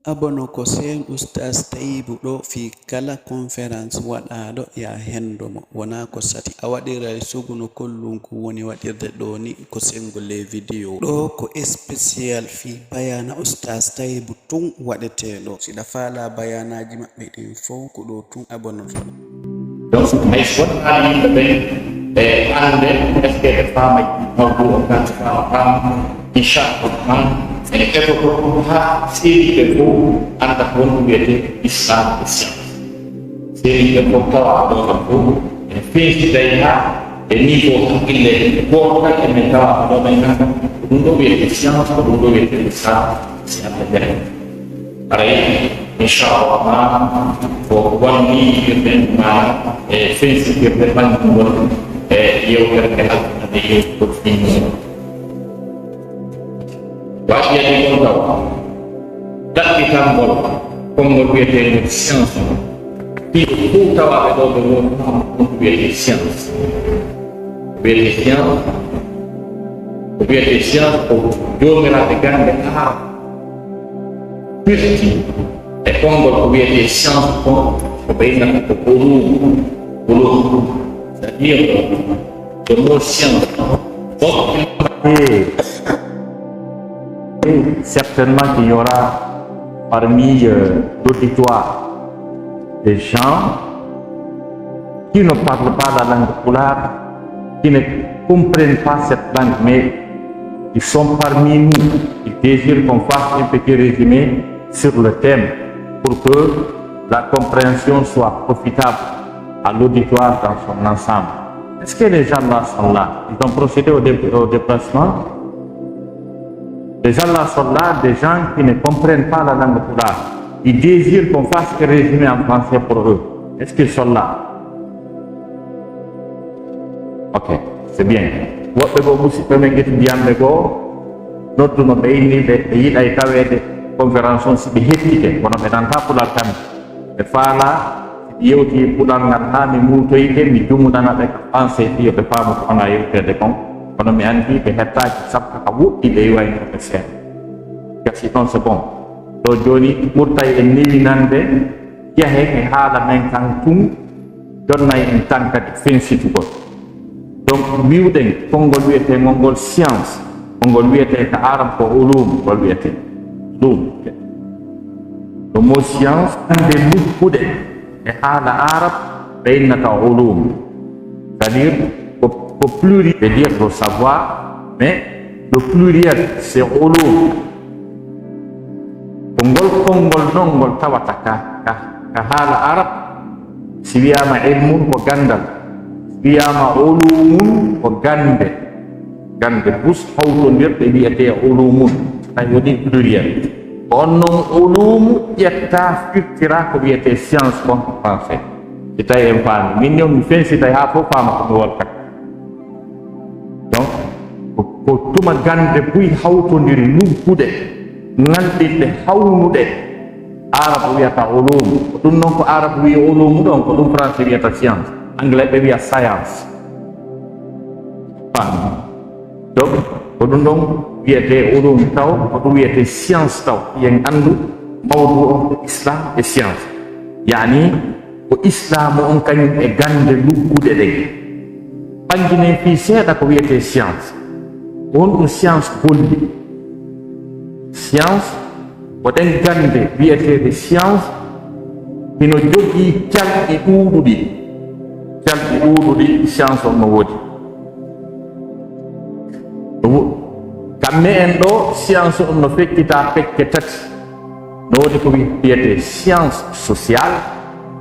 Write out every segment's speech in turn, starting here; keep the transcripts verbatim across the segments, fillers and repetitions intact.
Abono ko seen Oustaz Tayibu ɗo fii kala conférence waɗaaɗo, yaa hendo mo. Wonaa ko sati. A waɗiray sugu no kollunku woni waɗirde ɗoo ni, ko senngo les vidéos. Ɗoo ko spécial fii bayaana Oustaz Tayibu tun waɗetee ɗoo. Si ɗa faalaa bayaanaaji maɓɓe ɗin fow, ko ɗoo tun abonoto. Donc, hay so wonaa yimɓe ɓen e annde, est-ce que ɓe faamay mawdu o kan faama faama? Inchallah, man ene etoto ɗum haa seeriiɓe fof annda ko honɗum wiyetee Islam e science. Seeriiɓe fof tawa ɗo kam fof ene feesiday haa e niveau hakkille gooto kala e men tawa ko ɗo men ngannda ko ɗum ɗo wiyetee science, ko ɗum ɗo wiyetee Islam, si Allah jaɓi. Haray, inchallah, ma ko wallitiɗen ma e fensitirde ɓanngol e yewtere nde halfinande yewtugol finnude. Waɗi yadi kon taw ɗaɓɓitangol konngol wiyeteengol science on. Fii ɓe fow tawaaɓe ɗo ɓe won faamu kon ko wiyetee science. Ko wiyetee science, ko wiyetee science ko joomiraaɓe gannde Arab firti e konngol ko wiyetee science kon, ko ɓe innata ko ulum, ulum, c'est-à-dire le mot science. Et certainement qu'il y aura parmi euh, l'auditoire des gens qui ne parlent pas la langue pulaar, qui ne comprennent pas cette langue, mais ils sont parmi nous. Ils désirent qu'on fasse un petit résumé sur le thème pour que la compréhension soit profitable à l'auditoire dans son ensemble. Est-ce que les gens là sont là? Ils ont procédé au, dé- au déplacement? Les gens là sont là, des gens qui ne comprennent pas la langue pulaar. Ils désirent qu'on fasse un résumé en français pour eux. Est-ce qu'ils sont là? Ok, c'est bien. Woɓɓe goo musidɓe men ngeti mbiyanɓe goo nodduno ɓe inni ɓe ɓe yiɗay taweede conférence on si ɓe hettike, kono ɓe nanta pulaar tan. Ɓe faalaa si ɓe yewti puɗal ngal haa mi muutoyte, mi dumunana ɓe ka fansee fii yo ɓe faamu ko wona yewteede kon. Kono mi anndi ɓe hettaaki sabu ka woɗɗi ɓe iwayno ɓe seeɗa. Gasi ɗon c'est bon. Ɗo jooni ɓurtay en newinande yahe e haala men kan tun, jonnay en tan kadi fensitugol. Donc wiwɗen konngol wiyetee ngol ngol science, konngol wiyetee ka arab ko ulum, ngol wiyetee ulum. Ɗum mo science annde lugguɗe e haala arab ɓe innata ulum. C'est-à-dire ko, ko pluriel, veut dire le savoir, mais le pluriel c'est ulum. Ko ngol konngol non ngol tawata ka, ka, ka haala arab, si wiyaama ilmun ko ganndal, si wiyaama ulumun ko gannde, gannde bus hawtondirɗe wiyetee ulumun, tawi woni pluriel. Ko on non ulumu ƴetta firtira ko wiyetee science kon ko français. Si tawi en faami, min non mi fensitay haa fof faama ko mi wolkata. Donc ko, ko tuma gannde buy hawtondiri lugguɗe ŋalɗinɗe hawnuɗe. Arab wiyata ulum, ko ɗum noon ko arab wiyi ulumu ɗon, ko ɗum français wiyata science, anglais ɓe wiya science. Faami? Donc ko ɗum ɗon wiyetee ulum taw, ko ɗum wiyetee science taw, yen anndu mawdu on ko islam e science. Yani ko islaamu on kañum e gannde lugguɗe ɗen. Ɓannginen fii seeɗa ko wiyetee science. Ko honɗum science holli? Science ko ɗen gannde wiyeteeɗe science hino jogii calɗi ɗuuɗuɗi. Calɗi ɗuuɗuɗi science on no woodi. Kamɓe en ɗo science on no feccitaa pecce tati. No woodi ko wiyetee science sociale,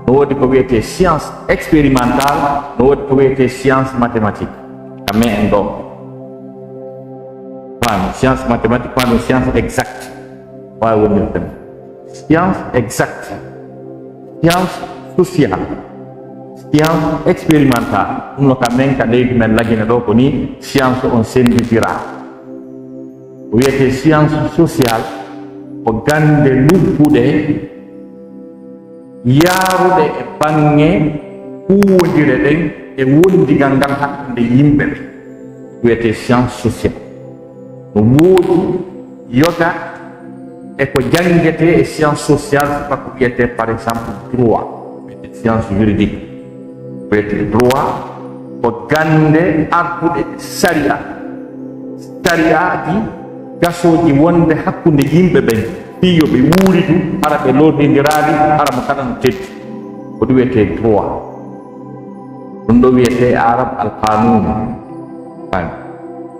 no woodi ko wiyetee science expérimentale, no woodi ko wiyetee science mathématique. Kamɓe en ɗo faami science mathématique, faami science exacte. Waawi wonirde science exacte, science sociale, science expérimentale. Ɗum no ka men ka leydi men Lagine ɗo ko ni science on sennditiraa. Ko wiyetee science sociale ko gannde lugguɗe yaaruɗe e baŋŋe huuwondire ɗen e wondigal ngal hakkunde yimɓe ɓe. Wiyetee science sociale. No woodi yoga e ko janngetee e science sociale, ko wiyetee, par exemple, droit, wiyetee science juridique. Wiyetee droit ko gannde arduɗe sariya, sariyaaji gasooji wonde hakkunde yimɓe ɓen, fii yo ɓe wuuridu, hara ɓe lorrindiraali, hara mo kala no teddi. Ko ɗum wiyetee droit. Ɗum ɗo wiyetee e arab al qanun.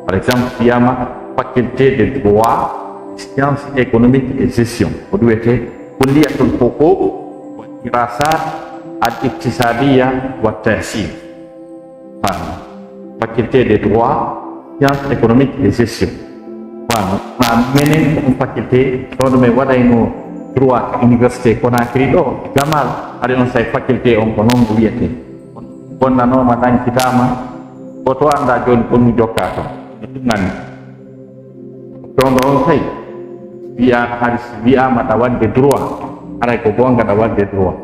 Par exemple, wiyaama faculté de droit, sciences économiques et gestion. Ko ɗum wiyetee kulliyatul huquq wa dirasat al iqtisadiya wa tahsil. Faami? Faculté de droit, sciences économiques et gestion. Faami? Ma menen ko ɗum faculté, ɗo ɗo min waɗayno droit ka université Conakry ɗo, Gamal, hari on say faculté on ko noon wiyetee. Bonnanooma, lankitaama, ko to anndaa jooni ko ɗum jokkaa toon. Ɗum anndi. Ɗon ɗon kay, wiyaama hari si wiyaama ɗa waɗde droit, haray ko goonga ɗa waɗde droit.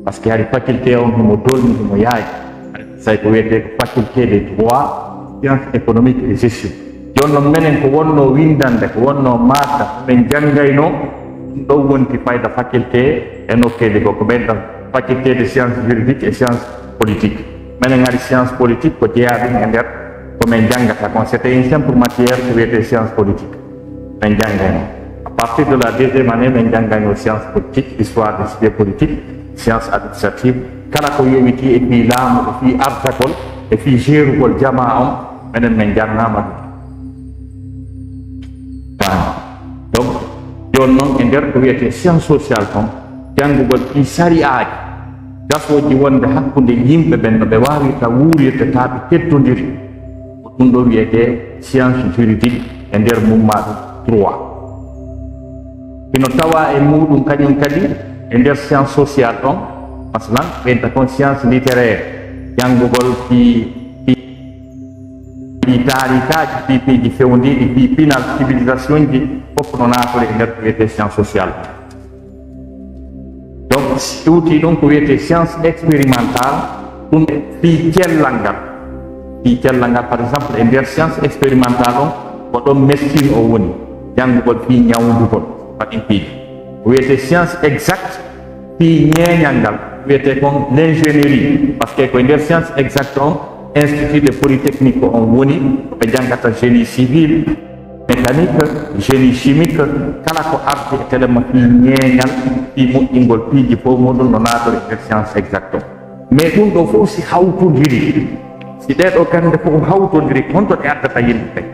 Par ce que hari faculté on himo dolni, himo yaaji. Say ko wiyetee ko faculté de droit, sciences économiques et gestion. Jooni non menen ko wonnoo winndannde, ko wonnoo maadda, ko min janngaynoo, ɗum ɗon wonti fayda faculté e nokkeeli goo, ko ɓeyda faculté de sciences juridiques et sciences politiques. Menen hari science politique ko jeyaa ɗum e nder ko min janngata kon. C'était une simple matière ko wiyetee science politique. Min janngayno. À partir de la deuxième année, min janngayno science politique, histoire des idées politiques, science administrative. Kala ko yowitii e fii laamu, e fii ardagol, e fii jeerugol jamaa on, menen min janngaama ɗum. Faami? Donc, jooni non e nder ko wiyetee science sociale kon, janngugol fii sari'aaji gasooji wonde hakkunde yimɓe ɓen, no ɓe waawirta wuurirde taa ɓe teddondiri. Ko ɗum ɗo wiyetee science juridique e nder mum maa ɗum droit. Hino tawaa e muuɗum kañum kadi e nder science sociale ɗon, masalan, ɓeyda kon science littéraire, janngugol fii, fii, fii taariikaaji, fii piiji fewndiiɗi, fii pinal, civilisationji, fof no naatore e nder ko wiyetee science sociale. Donc, si iwtii ɗum ko wiyetee science expérimentale, ɗum fii cellal ngal. Fii cellal ngal, par exemple, e nder science expérimentale on, ko ɗon médecine o woni, janngugol fii ñawndugol, faɗin piiji. Ko wiyetee science exacte, fii ñeeñal ngal, wiyetee kon l'ingénierie, par ce que ko e nder science exacte on, institut de polytechnique ko on woni, ɓe janngata génie civil, mécanique, génie chimique, kala ko ardi e telema fii ñeeñal, fii moƴƴingol piiji fof muɗum no naatore e nder science exacte o. Mais ɗum ɗo fof si hawtondiri, si ɗee ɗoo gannde fof hawtondiri, ko honto ɗe addata yimɓe ɓen?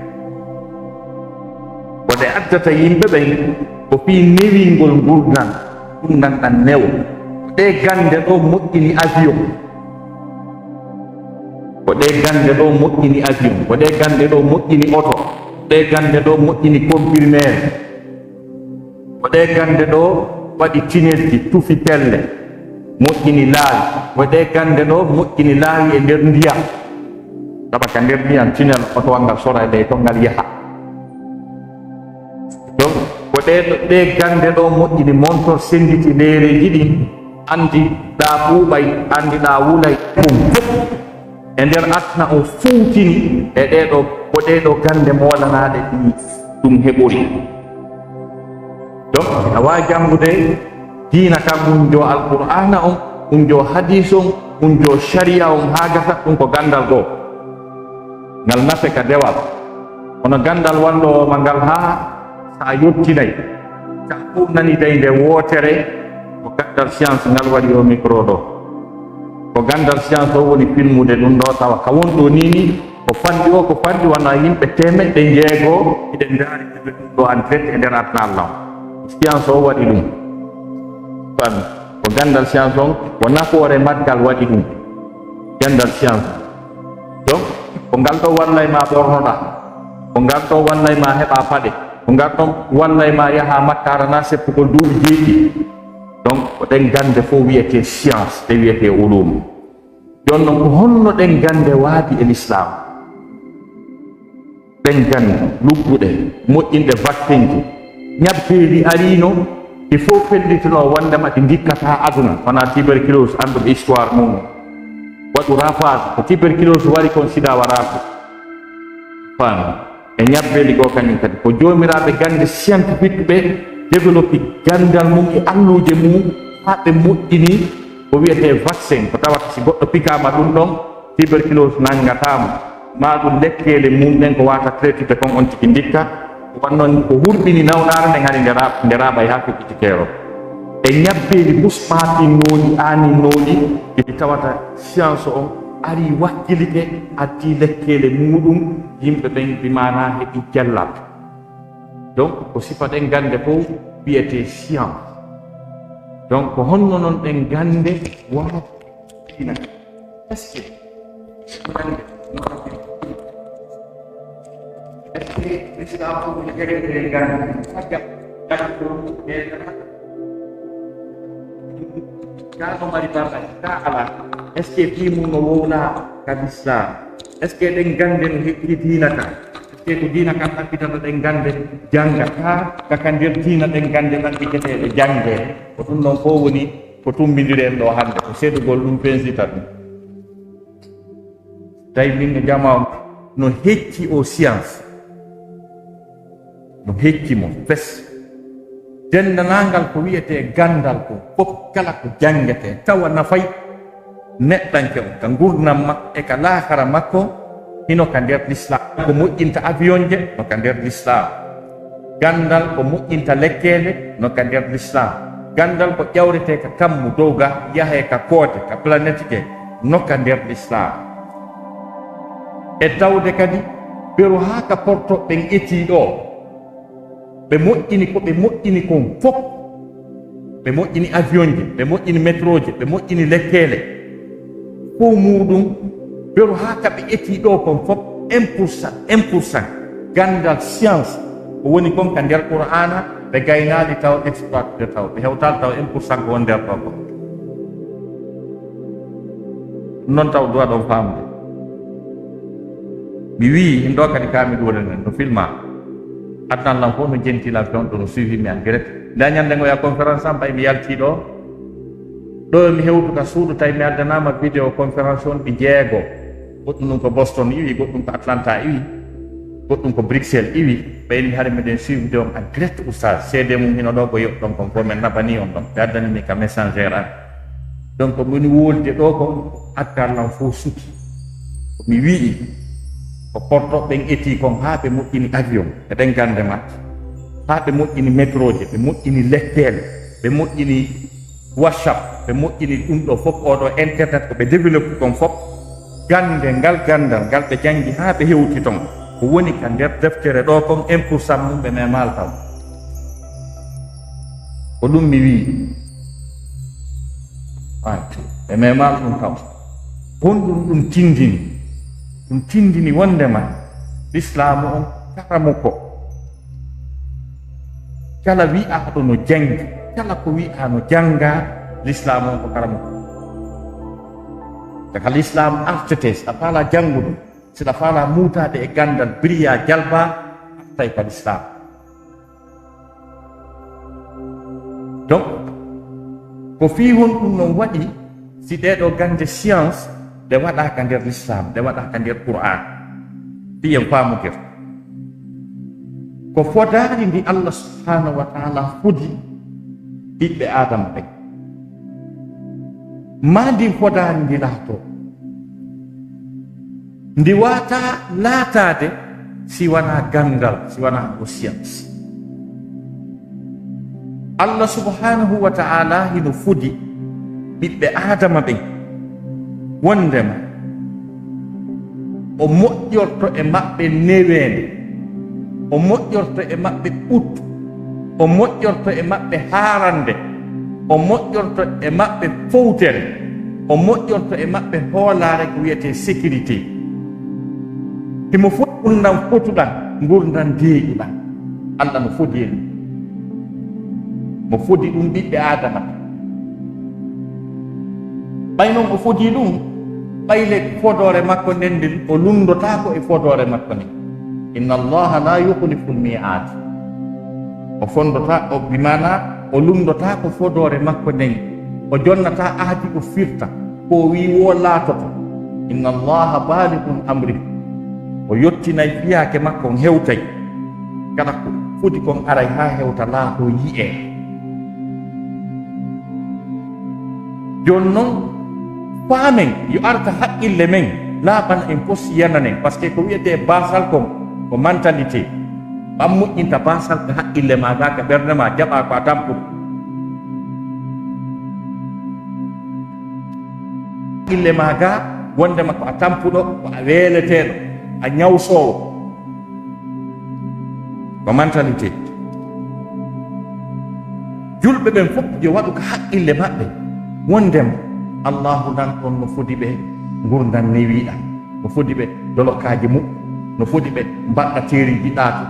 Ko ɗe addata yimɓe ɓen ko fii newingol ngurndan, ɗum nan ɗan newo. Ko ɗee gannde ɗoo moƴƴini avion. Ko ɗee gannde ɗoo moƴƴini avion, ko ɗee gannde ɗoo moƴƴini oto, ko ɗee gannde ɗoo moƴƴini comprimeur, ko ɗee gannde ɗoo waɗi tinelji, tufi pelle, moƴƴini laawi, ko ɗee gannde ɗoo moƴƴini laawi e nder ndiyam. Saba ka nder ndiyam, tinel otowal ngal sora e ley ton, ngal yaha. Donc, ko ɗee, ɗee gannde ɗoo moƴƴini montor sennditi leereeji ɗin, anndi ɗaa ɓuuɓay, anndi ɗaa wulay, ɗum fof e nder aduna o fowtini e ɗee ɗoo, ko ɗee ɗoo gannde moolanaaɗe ɗi ɗum heɓori. Donc, a waawi janngude diina kan, ɗum jo Alqur'aana on, ɗum jo hadiis on, ɗum jo shari'a on, haa gasa ɗum ko ganndal goo. Ngal nafe ka dewal. Kono ganndal walloowo ma ngal haa sa yottinay, sa fof naniday nde wootere, ko ganndal science ngal waɗi o micro ɗoo. Ko ganndal science o woni filmude ɗum ɗoo, tawa ka won ɗoo nii nii, ko fanɗi o, ko fanɗi wona yimɓe teemeɗɗe njeego, hiɗen ndaari ɓe ɗum ɗoo en direct e nder aduna Allah on. Science o waɗi ɗum. Fami? Ko ganndal science on, ko nafoore maggal waɗi ɗum. Ganndal science. Donc, ko ngal ɗoo wallay ma ɓornoɗaa, ko ngal ɗoo wallay ma heɓa paɗe, ko ngal ɗoo wallay ma yaha Makka, arana seppugol duuɓi jeeɗiɗi. Donc, ko ɗen gannde fof wiyetee science, ɗe wiyetee ulum. Jooni non, ko honno ɗen gannde waadi e Lislaam? Ɗen gannde lugguɗe, moƴƴinɗe, vaccin ji, ñabbeeli ariino, ɗi fof fellitino wonndema ɗi ndikkataa aduna, wonaa tuberculose, annduɓe histoire mum. Waɗu ravage, ko tuberculose wari kon, sida waraa ko. Faami? E ñabbeeli goo kañum kadi, ko joomiraaɓe gannde scientifique ɓe développé ganndal mum e alluuje mum, haa ɓe moƴƴini ko wiyetee vaccin, ko tawata si goɗɗo pikaama ɗum ɗon, tuberculose nanngataa mo, maa ɗum lekkeele mum ɗen ko waawata traitude kon on tigi ndikka. Ko wannoon ko hurɓini nawnaare nden, hari nde ra-, nde raaɓay haa feƴƴitikeero. E ñabbeeli busmatinnooɗi, aaninnooɗi, ɗi tawata science on ari wakkilike, addi lekkeele muuɗum, yimɓe ɓen bi maanaa heɓi jallal. Donc, ko sifa ɗen gannde fof wiyetee science. Donc, ko honno non ɗen gannde wonata diina? Est-ce que gannde wonata diina? Est-ce que l'islam ko jagade gannde? Hajja, hajja ko ɓe ka no mari barka, ka ala. Est-ce que fii mum no wowla ka l'islam? Est-ce que ɗen gannde no heɓɓi diina kan? Te ko diina kan ɗaɓɓitata ɗen gannde jannga, kaa ka, ka nder diina ɗen gannde ɗaɓɓiteteeɗe janngee. Ko ɗum ɗon fof woni ko tummbindiren ɗo hannde, ko seedugol ɗum fensita ɗum. Tawi min no jamaa no hecci o science, no hecci mo fes. Denndaangal ko wiyetee ganndal ko fof, kala ko janngetee, tawa nafay neɗɗanke on, ka ngurndan makko e ka laakara makko, hino ka nder l'islam. Ko moƴƴinta avion je, no ka nder l'islam. Ganndal ko moƴƴinta lekkeele, no ka nder l'islam. Ganndal ko ƴawretee ka kammu dow ga, yahee ka koode, ka planète je, no ka nder l'islam. E tawde kadi, beru haa ka porto ɓen etii ɗo, ɓe moƴƴini ko ɓe moƴƴini kon fof. Ɓe moƴƴini avion je, ɓe moƴƴini métro je, ɓe moƴƴini lekkeele. Fof muuɗum, beru haa ka ɓe etii ɗo kon fof, un pour cent, un pour cent. Ganndal science, ko woni kon ka nder Qur'aana, ɓe gaynaali taw, exploité taw, ɓe hewtaali taw un pour cent ko won nder ɗo kon. Non taw duwa ɗon faamde. Mi wii, hin ɗo kadi kaa mi ɗuuɗe nden, no filma. Adnan lan fof no jenti lan fewndo, no suivi mi en direct. Nda ñande ngo ya conférence am, ɓay mi yalti ɗo. Ɗo mi hewtu ka suudu, tawi mi addanaama vidéo conférence on ɗi jeego. Goɗɗum ɗum ko Boston iwi, goɗɗum ko Atlanta iwi, goɗɗum ko Bruxelles iwi. Ɓay mi hari miɗen suivde on en direct, oustaz. Seede mum hino ɗo ko yoɓ ɗon kon fof, men naɓani on ɗon. Ɓe addani mi ka messenger an. Donc, ko woni wolde ɗo kon, addan lan fof suki. Ko mi wi'i, ko porto ɓen etii kon haa ɓe moƴƴini avion, eɗen gannde ma, haa ɓe moƴƴini métro je, ɓe moƴƴini lekkeele, ɓe moƴƴini WhatsApp, ɓe moƴƴini ɗum ɗo fof, oo ɗo internet ko ɓe développe kon fof. Gannde ngal, ganndal ngal ɓe janngi haa ɓe hewti ton, ko woni ka nder deftere ɗo kon, un pour cent mum ɓe memaali taw. Ko ɗum mi wi'i. Waay, ɓe memaali ɗum taw. Honɗum ɗum tindini? Ɗum tindini wondema Lislaamu on karamuko. Kala wi'aaɗo no janngi, kala ko wi'aa no jannga, Lislaamu on ko karamuko. Saka Lislaamu artete, si a faalaa janngude, si a faalaa muutaade e ganndal, biriyaa, jalbaa, artay ka Lislaamu. Donc, ko fii honɗum non waɗi si ɗee ɗoo gannde science ɗe waɗaa ka nder Lislaam, ɗe waɗaa ka nder Qur'aan? Fii en faamodir. Ko fodaari ndi Allah subhaanahu wa ta'ala fodi ɓiɓɓe Aadama ɓen. Maa ndin fodaari ndi laatoo. Ndi waawataa laataade si wanaa ganndal, si wanaa ko science. Allah subhaanahu wa ta'ala hino fodi ɓiɓɓe Aadama ɓen wondema o moƴƴorto e maɓɓe neweende, o moƴƴorto e maɓɓe ɓuttu, o moƴƴorto e maɓɓe haarannde, o moƴƴorto e maɓɓe fowtere, o moƴƴorto e maɓɓe hoolaare ko wiyetee sécurité. Himo foti ngurndan fotuɗan, ngurndan deeƴuɗan. Allah no fodi en. Mo fodi ɗum ɓiɓɓe Aadama. Ɓay non o fodi ɗum, ɓay le fodoore makko nden, nden o lunndotaako e fodoore makko nden. Inna Allaha la yukhlifu l-mi'ad. O fondota, o, bi maana, o lunndotaako fodoore makko nden. O jonnata ahdi o firta. Ko o wi'i wo laatoto. Inna Allaha balighu amri. O yottinay fiyaake makko, on hewtay. Kala ko Fodi kon aray haa hewta laato yi'ee. Jooni non, faamen, yo arta haqqille men, laaɓana en pos yananen, parce que ko wi'etee baasal kon, ko mentalité. Ɓan moƴƴinta baasal ka haqqille maa gaa, ka ɓernde maa, jaɓaa ko a tampuɗo. Haqqille maa gaa, wondema ko a tampuɗo, ko a weeleteeɗo, a ñawsoowo. Ko mentalité. Julɓe ɓen fof yo waɗu ka haqqille maɓɓe, wondema Allaahu nan ɗon no fodi ɓe ngurndan newiiɗan, no fodi ɓe dolokaaji muɓɓe, no fodi ɓe mbaɗɗateeriiji ɗaatu,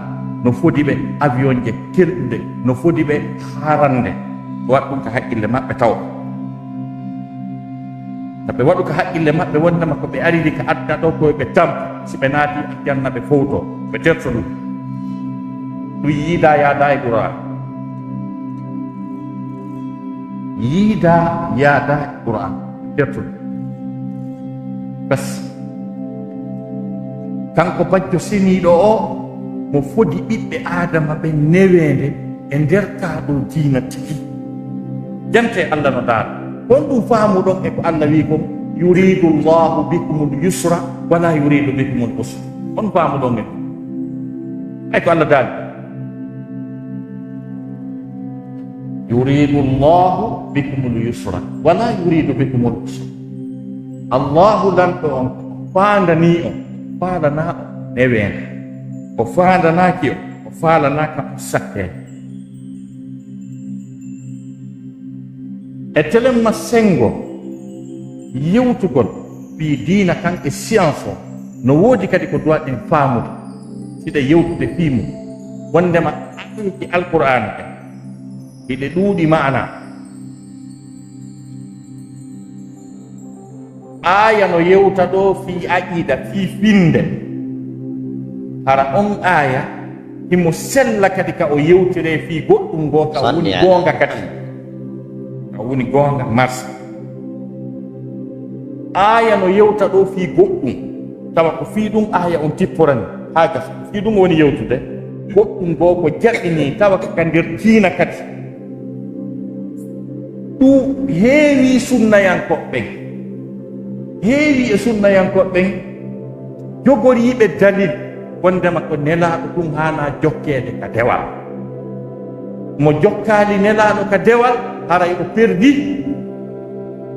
no fodi ɓe avion je kelɗude, no fodi ɓe haarannde. Waɗ ɗum ka haqqille maɓɓe taw. Ɓe waɗu ka haqqille maɓɓe wondema ko ɓe ariri ka aduna ɗo ko ɓe tampa, si ɓe naati aljanna ɓe fowto, ɓe terto ɗum. Ɗum yiida yaada e Qur'an. Yiida yaada e Qur'an. Terto ɗum. Bas. Kanko bajjo seniiɗo o, mo fodi ɓiɓɓe Aadama ɓen neweende e nder kaa ɗoo diina tigi. Jante Allah no daal. Honɗum faamuɗon e ko Allah wi'i kon, "Yuridu Allahu bikumul yusra, wala yuridu bikumul usra"? Honɗum faamuɗon e ɗum? Ay ko Allah daal. "Yuridu Allahu bikumul yusra, wala yuridu bikumul usra." Allahu lanɗo on faandanii on, faalanaa on neweende. O faandanaaki on, o faalanaaka on sakkee. E telemma senngo yewtugol fii diina kan e science o, no woodi kadi ko duwaɗen faamude, siɗa yewtude fii mum, wondema ayeeje Alqur'aana ɗen, hiɗe ɗuuɗi maana. Aaya no yewta ɗoo fii aqiida, fii finnde. Hara on aaya himo sella kadi ka o yewtiree fii goɗɗum goo, ka woni goonga kadi. Ka woni goonga, mars. Aaya no yewta ɗoo fii goɗɗum, tawa ko fii ɗum aaya on tipporani, haa gasa. Ko fii ɗum woni yewtude. Goɗɗum goo ko jaɓinii, tawa ko ka nder diina kadi. Ɗum heewii sunnayankooɓe ɓen. Heewii e sunnayankooɓe ɓen jogoriiɓe dalil wondema ko Nelaaɗo ɗum haanaa jokkeede ka dewal. Mo jokkaali Nelaaɗo ka dewal, haray o perdi.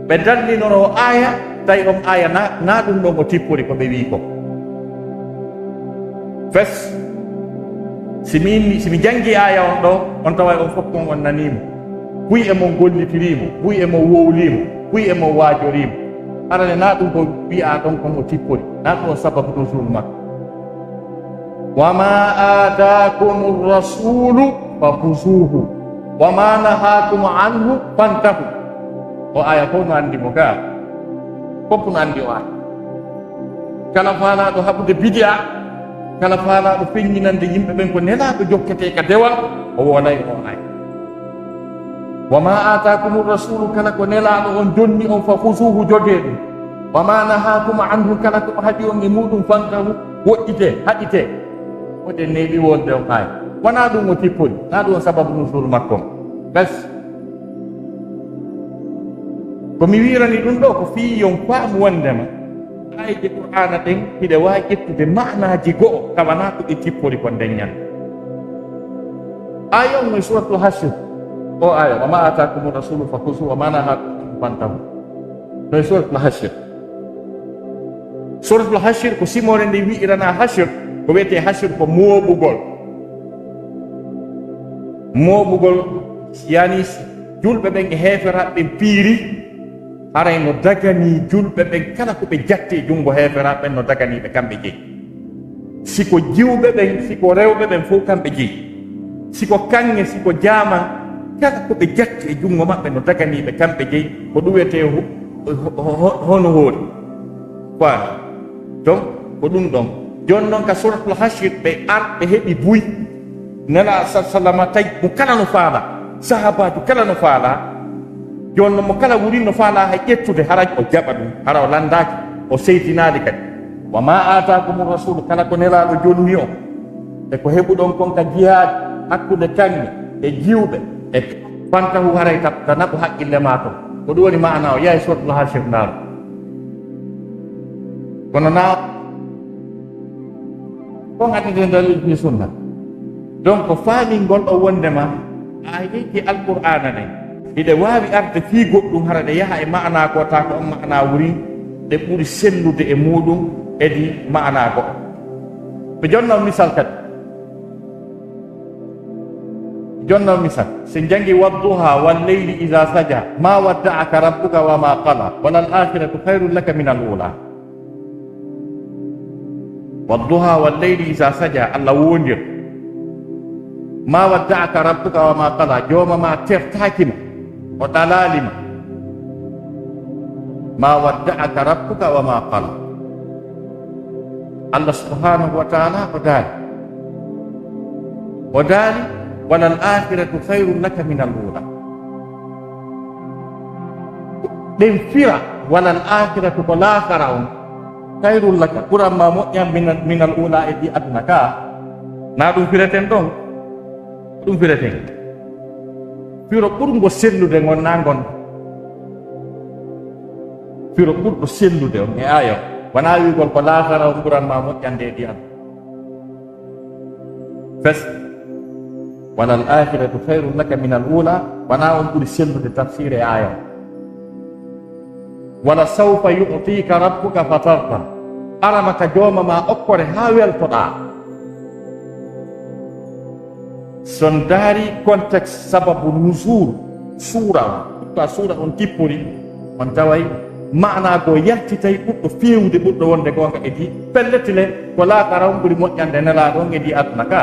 Ɓe dallinoro aaya, tawi on aaya na, na ɗum ɗon o tippori ko ɓe wi'i kon. Fes, si min, si mi janngi aaya on ɗo, on taway on fof kon on nanii mo. Buy e mon gollitirii mo, buy e mon wowlii mo, buy e mon waajorii mo. Arane na ɗum ko wi'aa ɗon kon o tippori, na ɗum o sababu nuzul makko. "Wa ma aatakumu rasulu fa khuzuhu, wa ma nahakum anhu fantahu." O aaya fof no anndi mo gaa. Fof no anndi o aaya. Kala faalaaɗo haɓude bidi'a, kala faalaaɗo feññinande yimɓe ɓen ko Nelaaɗo jokketee ka dewal, o woolay o aaya. "Wa ma aatakumu rasulu", kala ko Nelaaɗo on jonni on, "fa khuzuhu", jogee ɗum. "Wa ma nahakum anhu", kala ko o haɗi on e muɗum, "fantahu", woɗɗitee, haɗitee. Oɗen neeɓi wonde on aaya. Wonaa ɗum o tippori, na ɗum o sababu nuzul makko on. Bes. Ko mi wi'irani ɗum ɗo ko fii yon faamu wondema aayeeje Qur'aana ɗen hiɗe waawi ƴettude maanaaji go'o tawa na ko ɗe tippori kon nden ñande. Aaya on no e Suuratul Hashr. O aaya, "Wa ma aatakumu rasulu fa khuzuhu wa ma nahakum anhu fantahu." No e Suuratul Hashr. Suuratul Hashr ko simoore nde wi'irana Hashr, ko wi'etee Hashr ko mooɓugol. Mooɓugol, yani si julɓe ɓen e heeferaaɓe ɓen piiri, haray no daganii julɓe ɓen kala ko ɓe jatti e junngo heeferaaɓe ɓen, no daganii ɓe kamɓe jeyi. Si ko jiwɓe ɓen, si ko rewɓe ɓen, fof kamɓe jeyi. Si ko kaŋŋe, si ko jaaman, kala ko ɓe jatti e junngo maɓɓe no daganii ɓe kamɓe jeyi. Ko ɗum wiyetee ho-, ho-, ho-, hono hoori. Faami? Donc, ko ɗum ɗon. Jooni noon ka Suuratul Hashr, ɓe ar, ɓe heɓi buy. Nelaaɗo sa-, sallama tawi mo kala no faalaa. Sahaabaajo kala no faalaa. Jooni noon mo kala wuri no faalaa hay ƴettude, hara o jaɓa ɗum, hara o lanndaaki, o seytinaali kadi. "Wa ma aatakumu rasulu", kala ko Nelaaɗo jonni on, e ko heɓuɗon kon ka jihaadi, hakkunde kaŋŋe e jiwɓe e fantahu haray ta, ta naɓu haqqille maa ton. Ko ɗum woni maana o yahi sootu Haashir ndaaru. Kono na on addete dalil fi sunna. Donc ko faamingol o wondema aayeeji Alqur'aana ɗen hiɗe waawi arde fii goɗɗum hara ɗe yaha e maana goo, taa ko on maana wuri ɗe ɓuri sellude e muuɗum edi maana goo. Ko jonno misal kadi. Jonno misal, si en jangi: "Wadduha wal layli iza saja, ma wadda'aka rabbuka wa ma qala, wa lal akhiratu khairun laka min al ula." "Wadduha wal layli iza saja," Allah wondir. "Ma wadda'aka rabbuka wa ma qala," jooma ma tertaaki ma, o ɗalaali ma. "Ma wadda'aka rabbuka wa ma qala." Allah subhanahu wa ta'ala o daali. O daali, "Walal akhiratu khairun laka min al ula." Ɗen fira, "Walal akhiratu," ko laakara on, "khairun laka," ɓuran ma moƴƴan min al, min al ula, e di aduna ka. Na ɗum fireten ɗon? Ɗum fireten. Firo ɓurngo sellude ngon na ngon. Firo ɓurɗo sellude on e aya on. Wona wi'ugol ko laakara on ɓuran ma moƴƴande e di aduna. Fes. "Walal akhiratu khairun laka min al ula," wona on ɓuri sellude tafsire aya on. "Wala sawfa yu'tika rabbuka fatarda." Arama ka jooma ma okkore haa weltoɗaa. So on daari contexte sababu nuzul suura on, pourquoi suura on tippori, on taway maanaa goo yaltitay ɓurɗo feewude, ɓurɗo wonde goonga e di pelletile, ko laakara on ɓuri moƴƴande nelaaɗo on e di aduna ka.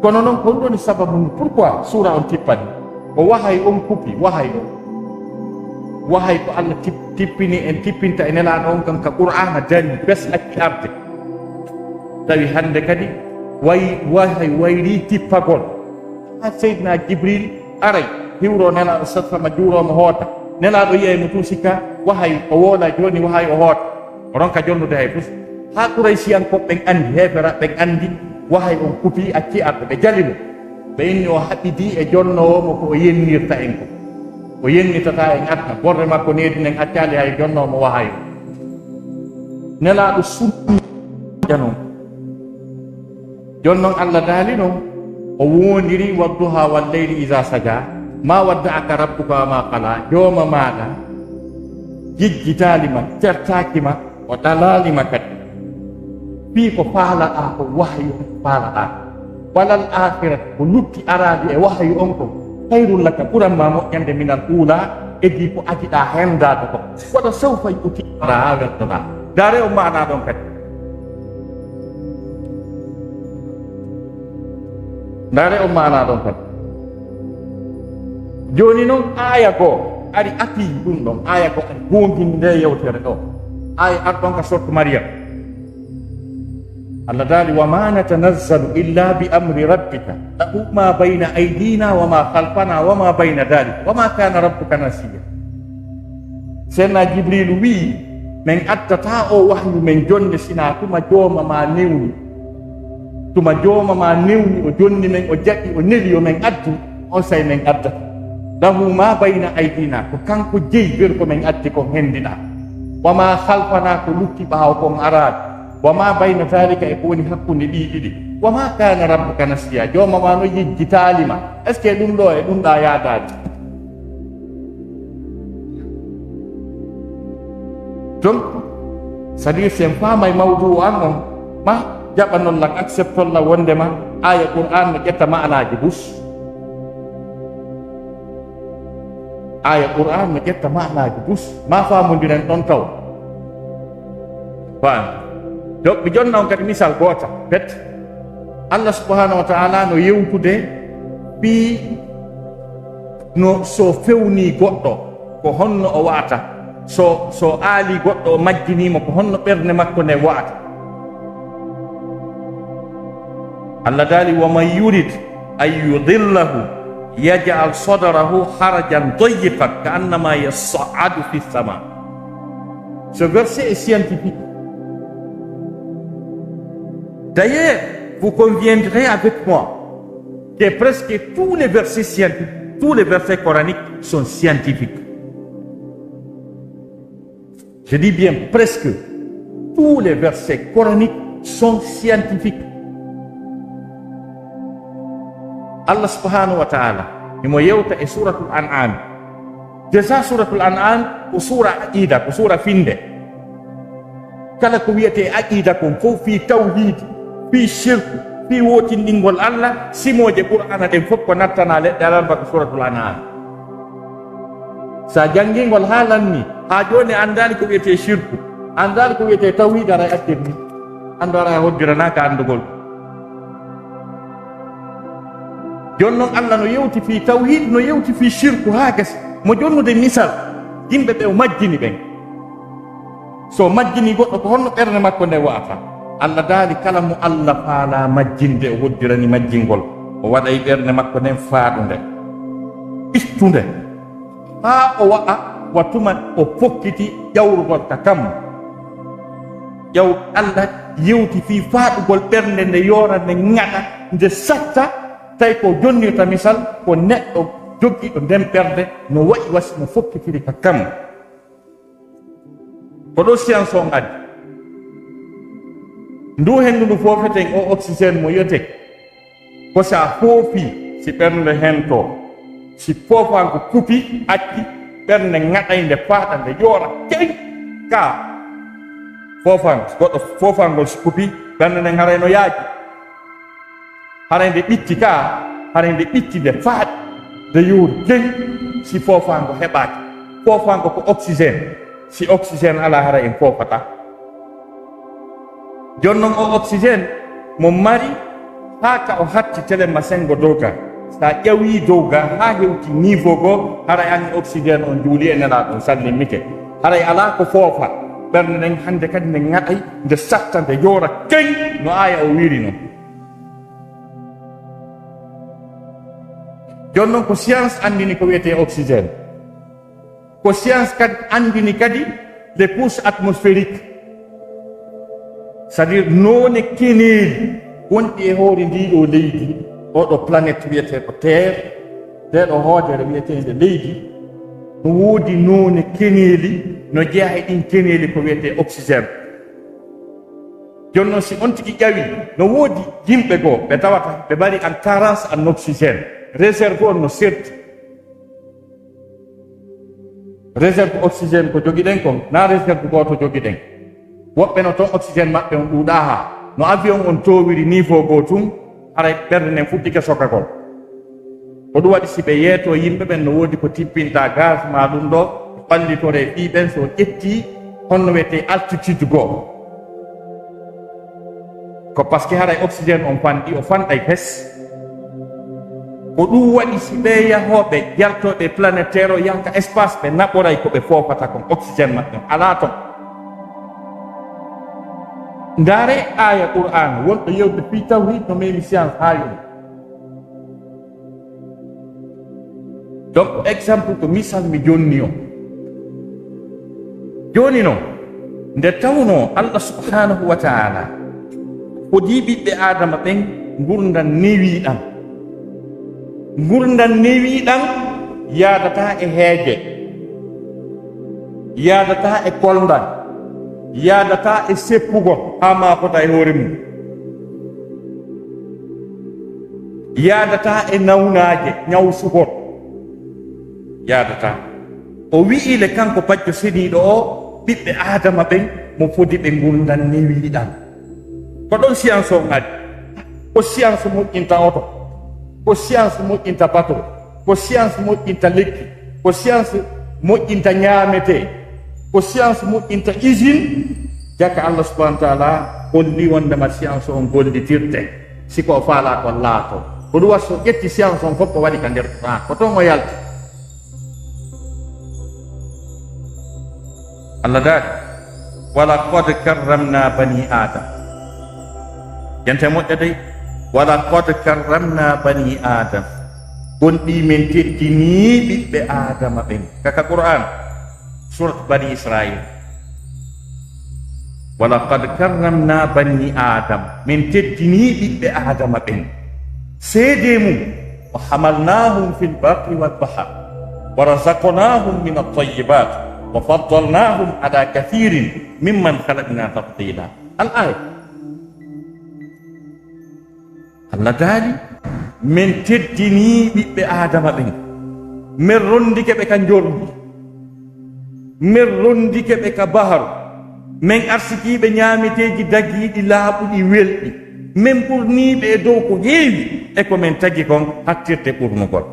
Kono noon, ko ɗum woni sababu ndu, pourquoi suura on tippani? Ko wahay on kupi, wahay on. Wahay ko Allah tip-, tippini en, tippinta e nelaaɗo on kan ka Qur'aana dari, bes acci arde. Tawi hannde kadi way-, wahay wayri tippagol. Haa Seydina Jibril aray, hiwro nelaaɗo sallama, juuroo mo, hoota. Nelaaɗo yi'ay mo tun, sikka wahay o woola, jooni wahay o hoota. O ronka jonnude hay fus. Haa Quraysiyankooɓe ɓen anndi, heeferaaɓe ɓen anndi, wahay on kupi, acci arde, ɓe jali mo. Ɓe inni o haɓidi e jonnoowo mo ko o yennirta en ko. O yennitata en aduna. Borre makko needi nden accaali hay jonnoo mo wahay o. Nelaaɗo sunni janon. Jooni noon, Allah daali noon, o woondiri: "Wadduha wal layli iza saja, ma wadda'aka rabbuka wa ma qala." Jooma maaɗa jejjitaali ma, tertaaki ma, o ɗalaali ma kadi. Fii ko faalaɗaa, ko wahyu faalaɗaa. "Walal akhiratu," ko lutti araade e wahyu on ko, "khairul laka," ɓuran ma moƴƴande, "minal ula," edii ko adiɗaa hendaade ko. "Wala sawfa yu'tika," haa weltoɗaa. Ndaare on maanaa ɗon kadi. Ndaare on maanaa ɗon kadi. Jooni noon, aaya goo ari appui ɗum ɗon. Aaya goo ari goongini nde yewtere ɗo. Aaya arɗon ka sortu Maryam. Allah daali: "Wa ma natanazzalu illa bi amri rabbika, lahu ma bayna aydina wa ma khalfana wa ma bayna dhalik, wa ma kana rabbuka nasiya." Seydina Jibriilu wi'i, "Men addataa o wahyu men jonnde, sinaa tuma jooma ma newni. Tuma jooma ma newni, o jonni men, o jaɓi, o neli yo men addu, on say men addata. Lahu ma bayna aydina," ko kanko jeyi, ɓeru ko men addi kon hendiɗaa. "Wa ma khalfana," ko lutti ɓaawo kon araade. "Wa ma bayna dhalika," e ko woni hakkunde ɗii ɗiɗi. "Wa ma kana rabbuka nasiya," jooma ma no yejjitaali ma. Est-ce que ɗum ɗo e ɗum ɗa yaadaade? Donc, c'est-à-dire, si en faamay mawduu an on, ma jaɓanol lan, acceptol lan wondema aaya Qur'aan no ƴetta maanaaji bus. Aaya Qur'aan no ƴetta maanaaji bus. Ma faamondiren ɗon taw. Faan. Donc, mi jonna on kadi misal goota, bet. Allah subhanahu wa ta'ala no yewtude fii no so fewnii goɗɗo, ko honno o wa'ata? So, so aali goɗɗo, o majjinii mo, ko honno ɓernde makko nden wa'ata? Allah daali: "Wa man yurid an yudillahu yaj'al sadrahu harajan dayyiqan ka'annama yas'adu fis sama." Ce verset est scientifique. D'ailleurs, Vous conviendrez avec moi que presque tous les versets scientifiques, tous les versets coraniques sont scientifiques. Je dis bien presque tous les versets coraniques sont scientifiques. Allah subhanahu wa ta'ala himo yewta e Suratul An'am. Déjà Suratul An'am ko sura aqida, ko sura finde. Kala ko wiyetee aqida kon fof, fii tawhiid, fii shirku, fii wootinɗingol Allah, simooje Qur'aana ɗen fof ko nattanaa leɗɗe alarba ko Suratul An'am. So a janngii ngol haa lanni, haa jooni a anndaali ko wiyetee shirku, a anndaali ko wiyetee tawhiid, aray accir ni. Anndu aray a hoddiranaaka anndugol. Jooni non Allah no yewti fii tawhiid, no yewti fii shirku haa gasi. Mo jonnude misal, yimɓe ɓe o majjini ɓen. So majjinii goɗɗo, ko honno ɓernde makko nden wa'ata? Allah daali, kala mo Allah faalaa majjinde, o hoddirani majjingol, o waɗay ɓernde makko nden faaɗunde, ɓittunde, haa o wa'a wa tuma o fokkiti ƴawrugol ka kammu. Ƴaw-, Allah yewti fii faaɗugol ɓernde, nde yoora, nde ŋaɗa, nde satta, tawi ko jonnirta misal, ko neɗɗo jogiiɗo nden ɓernde, no wa'i wa si mo fokkitiri ka kammu. Ko ɗo science on addi. Ndu henndu ndu foofeten, o oxygène mo yiyetee, ko si a foofii, si ɓernde hentoo, si foofaango kupi, acci, ɓernde ŋaɗay, nde faaɗa, nde yoora, key, ka foofaango, goɗɗo foofaangol si kupi, ɓernde nden haray no yaaji. Haray nde ɓitti ka, haray nde ɓitti, nde faaɗi, nde yoori gel, si foofaango heɓaaki. Foofaango ko oxygène. Si oxygène alaa, haray en foofataa. Jooni non, o oxygène mo mari, haa ka o hatti tele masengo dow ga. Sa ƴawii dow ga haa hewti niveau goo, haray an oxygène on juuli e Nelaaɗo on, sallimmike. Haray alaa ko foofa. Ɓernde nden hannde kadi nde ŋaɗay, nde satta, nde yoora key no aaya o wiiri non. Jooni non, ko science anndini ko wiyetee oxygène. Ko science kadi anndini kadi les couches atmosphériques, c'est-à-dire noone keneeli wonɗi e hoore ndii ɗoo leydi, oo ɗoo planète wiyeteeɗo Terre, ndee ɗoo hoodere wiyeteende leydi, no woodi noone keneeli, no jeyaa e ɗin keneeli ko wiyetee oxygène. Jooni non, si on tigi ƴawii, no woodi yimɓe goo ɓe tawata ɓe mari en carence en oxygène, réserve on no serti. Réserve oxygène ko jogiɗen kon, na réserve gooto jogiɗen. Woɓɓe no ton oxygène maɓɓe on ɗuuɗaa haa no avion on toowiri niveau goo tun, haray ɓernde nden fuɗɗike sokagol. Ko ɗum waɗi, si ɓe yeetoo yimɓe ɓen, no woodi ko tippinta gaz maa ɗum ɗoo, ɓallitoree fii ɓen, so ƴettii honno wiyetee altitude goo. Ko parce que haray oxygène on fanɗi, o fanɗay fes. Ko ɗum waɗi, si ɓee yahooɓe jaltooɓe planète Terre o yaha ka espace, ɓe naɓoray ko ɓe foofata kon, oxygène maɓɓe on alaa ton. Ndaaree aaya Qur'aana wonɗo yewde fii tawhiid no memi science haa yoni. Donc, exemple ko misal mi jonni on. Jooni non, nde tawnoo Allah subhanahu wa ta'ala fodii ɓiɓɓe Aadama ɓen ngurndan newiiɗan. Ngurndan newiiɗan yaadataa e heege, yaadataa e kolndal, yaadataa e seppugol haa maafota e hoore mum. Yaadataa e nawnaaje, ñawsugol. Yaadataa. O wi'ii le kanko Bajjo Seniiɗo o, ɓiɓɓe Aadama ɓen, mo fodi ɓe ngurndan newiiɗan. Ko ɗon science on ari. Ko science moƴƴinta oto. Ko science moƴƴinta bateau. Ko science moƴƴinta lekki. Ko science moƴƴinta ñaametee. Ko science moƴƴinta usine. Jaka Allah subhanahu wa ta'ala holli wondema science on gollitirte. Si ko o faalaa ko laato. Ko ɗum waɗi so ƴetti science on fof ko waɗi ka nder Qur'an. Ko ton o yalti. Allah daali, "Wa laqad karramna bani Adam." Jente moƴƴa dey. "Wa laqad karramna bani Adam." Gonɗi men teddinii ɓiɓɓe Aadama ɓen. Kaka Qur'an, surat Bani Israil. Walaqad karramna bani Adam, min teddinii ɓiɓɓe Aadama ɓen. Seedee mum, wa hamalnaahum fil barri wal bahar, wa razaqnaahum min at-tayyibat, wa faddalnaahum ala kathirin mimman khalaqna tafdila. Al aya. Allah daali, min teddinii ɓiɓɓe Aadama ɓen, min ronndike ɓe ka njorndi, min ronndike ɓe ka baharu, min arsikii ɓe ñaameteeji dagiiɗi, laaɓuɗi, welɗi, min ɓurnii ɓe e dow ko heewi e ko min tagi kon hattirde ɓurnugol.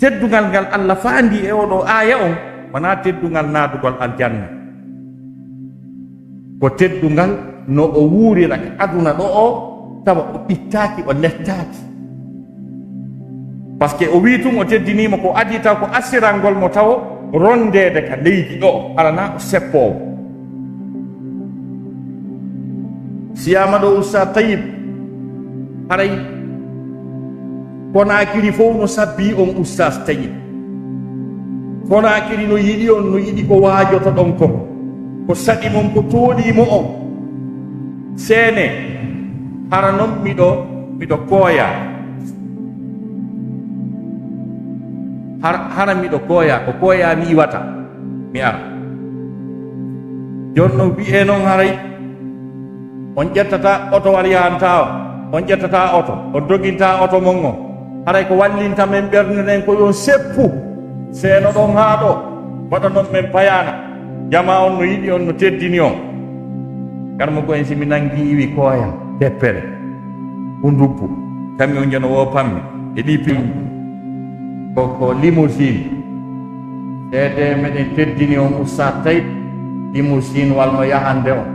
Teddungal ngal Allah faandi e oo ɗoo aaya on, wonaa teddungal naatugol aljanna. Ko teddungal no o wuurira ka aduna ɗo o, tawa o ɓittaaki, o lettaaki. Parce que o wii tun o teddinii mo ko adii taw ko asirangol mo tawo ronndeede ka leydi ɗo, hara naa o seppoowo. Siyaama ɗo Oustaz Tayyib, haray Konaakiri fow no sabbii on Oustaz Tayyib. Konaakiri no yiɗi on, no yiɗi ko waajotoɗon kon. Ko saɗi mon, ko tooɗii mo on. Seene, hara non miɗo, miɗo kooyaa. Har-, hara miɗo kooyaa, ko kooyaa mi iwata, mi ara. Jooni no wi'ee non haray, on ƴettataa otowal yahantaa on, on ƴettataa oto, on dogintaa oto mon on. Haray ko wallinta men ɓernde nden ko yo seppu, seeno ɗon haa ɗo, waɗa non men payaana. Jamaa on no yiɗi on, no teddini on. Karmo ko en si mi nangi iwi kooya, teppere, hundubbu, kami on jono wo pammi, e ɗi pimmi. Ko, ko limousine. Seede meɗen teddini on Oustaz Tayyib, limousine wal no yahande on.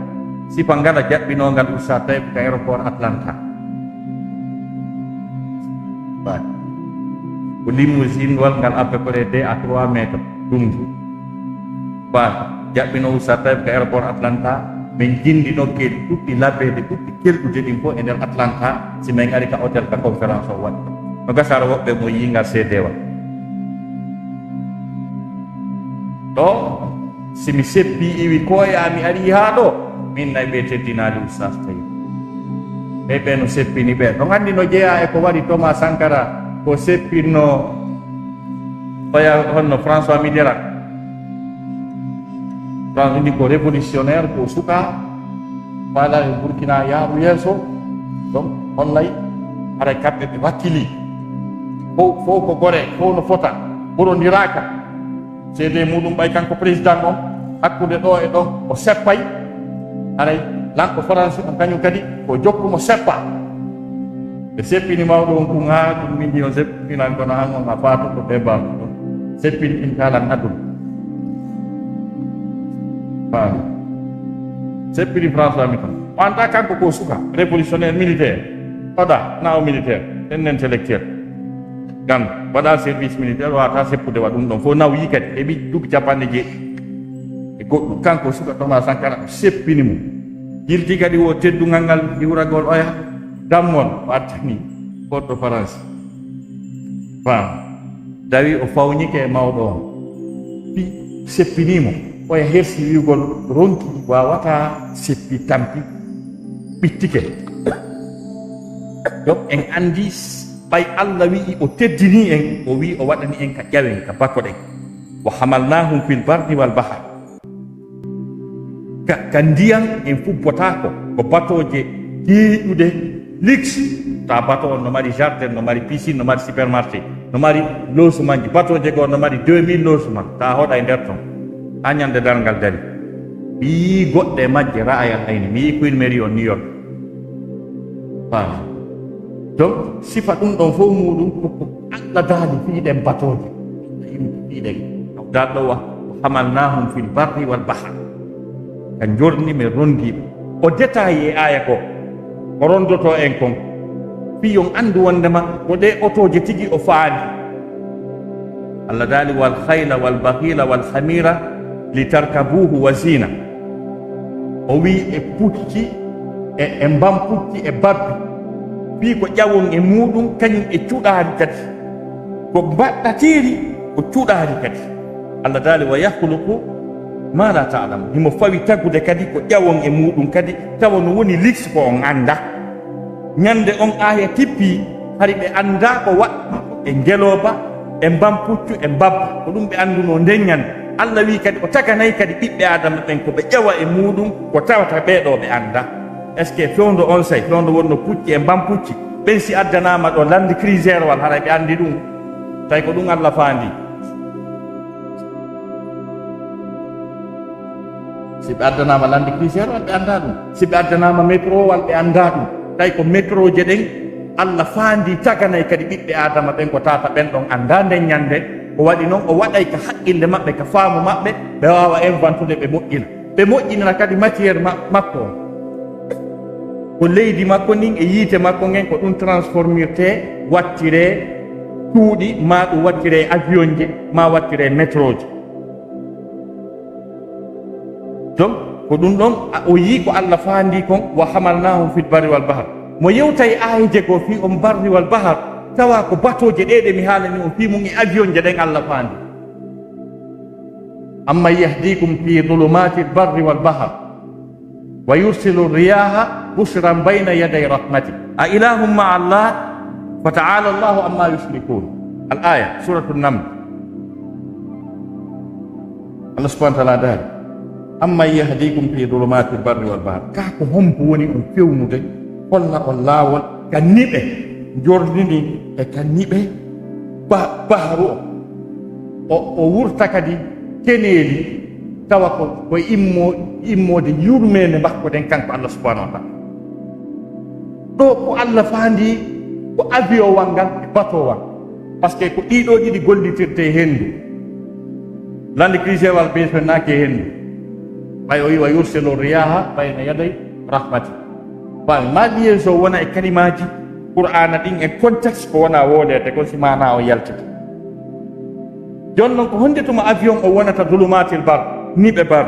Sifa ngala jaɓɓinongal Oustaz Tayyib ka aéroport Atlanta. Ba. Ko limousine wal ngal à peu près deux à trois mètres dundu. Ba, jaɓɓino Oustaz Tayyib ka aéroport Atlanta, min jindino kel ɗuɗɗi labeede ɗuɗɗi kelɗude ɗin fof e nder Atlanta, si min ari ka hôtel ka conférence o waɗi. No gasara woɓɓe mo yii ngal seedewa. Ɗo, si mi seppi iwi koya mi ari haa ɗo, min nay ɓe teddinaali Oustaz Tayyib. Ɓe ɓe no seppini ɓe. Ɗon anndi no jeyaa e ko waɗi Thomas Sankara, ko seppinno oya honno François Mitterrand. François Mitterrand ko révolutionnaire, ko suka, faala e Burkina yaaru yeeso. Donc, hollay, haray kamɓe ɓe wakkili. Fof, fof ko gore, fof no fota, ɓurondiraaka. Seede muɗum ɓay kanko président on, hakkunde ɗo e ɗo, o seppay. Haray, lanɗo Faransi on kañum kadi, ko jokkumo seppa. Ɓe seppini mawɗo on kun haa ɗum min on seppinan kono han on a faatu ko ɓe baamu ɗum. Seppini ɗin kalan aduna. Faami. Seppini François Mitterrand. O anndaa kanko ko suka, révolutionnaire militaire. Oɗa, na o militaire, en intellectuel. Gan, waɗa service militaire, wata seppude wa ɗum ɗon. Fof nawyii kadi, heɓi duuɓi capanɗe jeeɗiɗi. E goɗɗum, kanko suka Thomas Sankara, o seppini mo. Yilti kadi wo teddungal ngal hiwragol oya, dammol, o attani, Fort de France. Faam. Tawi o fawnike e mawɗo on. Pi-, seppinii mo. Oya hersi wi'ugol ronki waawata seppi tampi ɓittike. Donc en anndi s-, ɓay Allah wi'i o teddinii en, o wi'i o waɗani en ka ƴawen, ka bakoɗen. Wa hamalnahum fil barri wal bahar. Ka, ka ndiyan en fubbotaako, ko batooje deeƴuɗe, luxe. Ta bato on no mari jardin, no mari piscine, no mari supermarché, no mari logementji. Batooje goo no mari deux mille logement. Ta hoɗa e nder ton. Haa ñande darngal dari. Mi yii goɗɗe majje ra'ayal ayni. Mi yii Queen Mary on New York. Faami. Donc, sifa ɗum ɗon fof muɗum ko, ko Allah daali fii ɗen batooje. Fii ɗen. Daal ɗo wa, hamalnahum fil barri wal bahar. Ka njorni men rondi ɓe. O détaillé e aya ko, ko rondoto en kon. Fii on anndu wondema ko ɗe otooje tigi o faali. Allah daali, "Wal khayla wal baghila wal hamira li tarkabuhu wa zina." O wi'i e pucci, e, e mbam pucci, e babbi. Fii ko ƴawon e muɗum, kañum e cuɗaari kadi. Ko mbaɗɗatiiri, ko cuɗaari kadi. Allah daali, "Wa yakhluqu Ma la ta'lamun. Himo fawi tagude kadi ko ƴawon e muuɗum kadi, tawa no woni liks ko on anndaa. Ñande on aaya tippii, hari ɓe anndaa ko waɗ e ngelooba, e mbampuccu, e mbabba. Ko ɗum ɓe anndunoo nden ñande. Alla wi'i kadi o taganay kadi ɓiɓɓe Aadama ɓen ko ɓe ƴawa e muuɗum ko tawata ɓee ɗoo ɓe anndaa. Est-ce que fewndo on say, fewndo wonno pucci e mbampucci, ɓen si addanaama ɗo Land Cruiserwal, haray ɓe anndi ɗum? Tawi ko ɗum Alla faandi. Si ɓe addanaama Land Cruiserwal, ɓe anndaa ɗum. Si ɓe addanaama métrowal, ɓe anndaa ɗum. Tawi ko métroje ɗen, Alla faandi taganay kadi ɓiɓɓe Aadama ɓen ko tawata ɓen ɗon anndaa nden ñande. O waɗi non, o waɗay ka haqqille maɓɓe, ka faamu maɓɓe, ɓe waawa inventude, ɓe moƴƴina. Ɓe moƴƴinira kadi matière ma-, makko on. Ko leydi makko ndin e yiite makko ngen, ko ɗum transformirte, wattire cuuɗi, maa ɗum wattire avionje, maa wattire métroje. Donc, ko ɗum ɗon, a, o yii ko Alla faandi kon, "Wa hamalnahum fil barri wal bahr." Mo yewtay aayije goo fii on barri wal bahr, tawa ko batooje ɗee ɗe mi haalani on fii mun e avionje ɗen Alla faandi. "Amman yahdikum fi dhulumatil barri wal bahr, wa yursilu riyaha bushran bayna yaday rahmati. A ilahum ma'a Allah, fa ta'ala Allahu amma yushrikun." Al aya, Suratul Naml. Allah subhanahu wa ta'ala daali, "Amman yahdikum fi dhulumatil barri wal bahr." Ka ko hombo woni on fewnude, holla on laawol ka niɓe njordi ndin e ka niɓe ba-, bahru o? O, o wurta kadi keneeli, tawa ko, ko immo-, immoode yurmeende makko ɗen kanko Allah subhanahu wa ta'ala. Ɗo ko Allah faandi ko avion wal ngal e bateau wal. Parce que ko ɗiɗo ɗiɗi gollitirte e henndu. Land Cruiserwal beetonnaaki e henndu. Ɓay o wi'i, "Wa yursilu riyaha bayna yaday rahmati." Ɓay ma liaison wona e kalimaaji Qur'aana ɗin e contexte ko wona wooleede kon si maanaa o yaltita. Jon non ko honde tuma avion o wonata dulumatil bar, niɓe bar?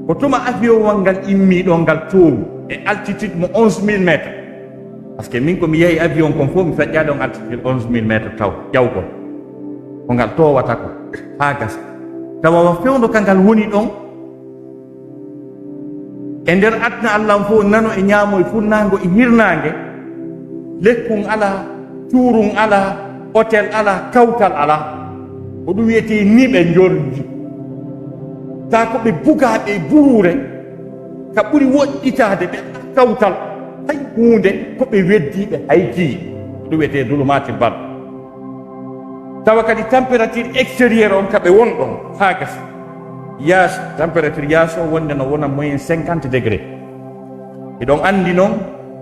Ko tuma avion wal ngal immi ɗo ngal toowi e altitude mo onze mille mètres. Parce que min ko mi yahi avion kon fof mi feƴƴaade on altitude onze mille mètres taw ƴawgol. Ko ngal toowata ko haa gasa. Tawa wa fewndo ka ngal woni ɗon. E nder aduna Allah on fof nano e ñaamo e funnaango e hirnaange. Lekkun alaa, cuurun alaa, hotel alaa, kawtal alaa. Ko ɗum wiyetee niɓe njordi. Taa ko ɓe bugaaɓe e buruure, ka ɓuri woɗɗitaade ɓe alaa kawtal, hay huunde ko ɓe weddiiɓe hay jii. Ko ɗum wiyetee dulumatil bar. Tawa kadi température extérieure on ka ɓe won ɗon haa gasa. Yaasi, température yaasi o wonde no wona moyen cinquante degré. Hiɗon anndi non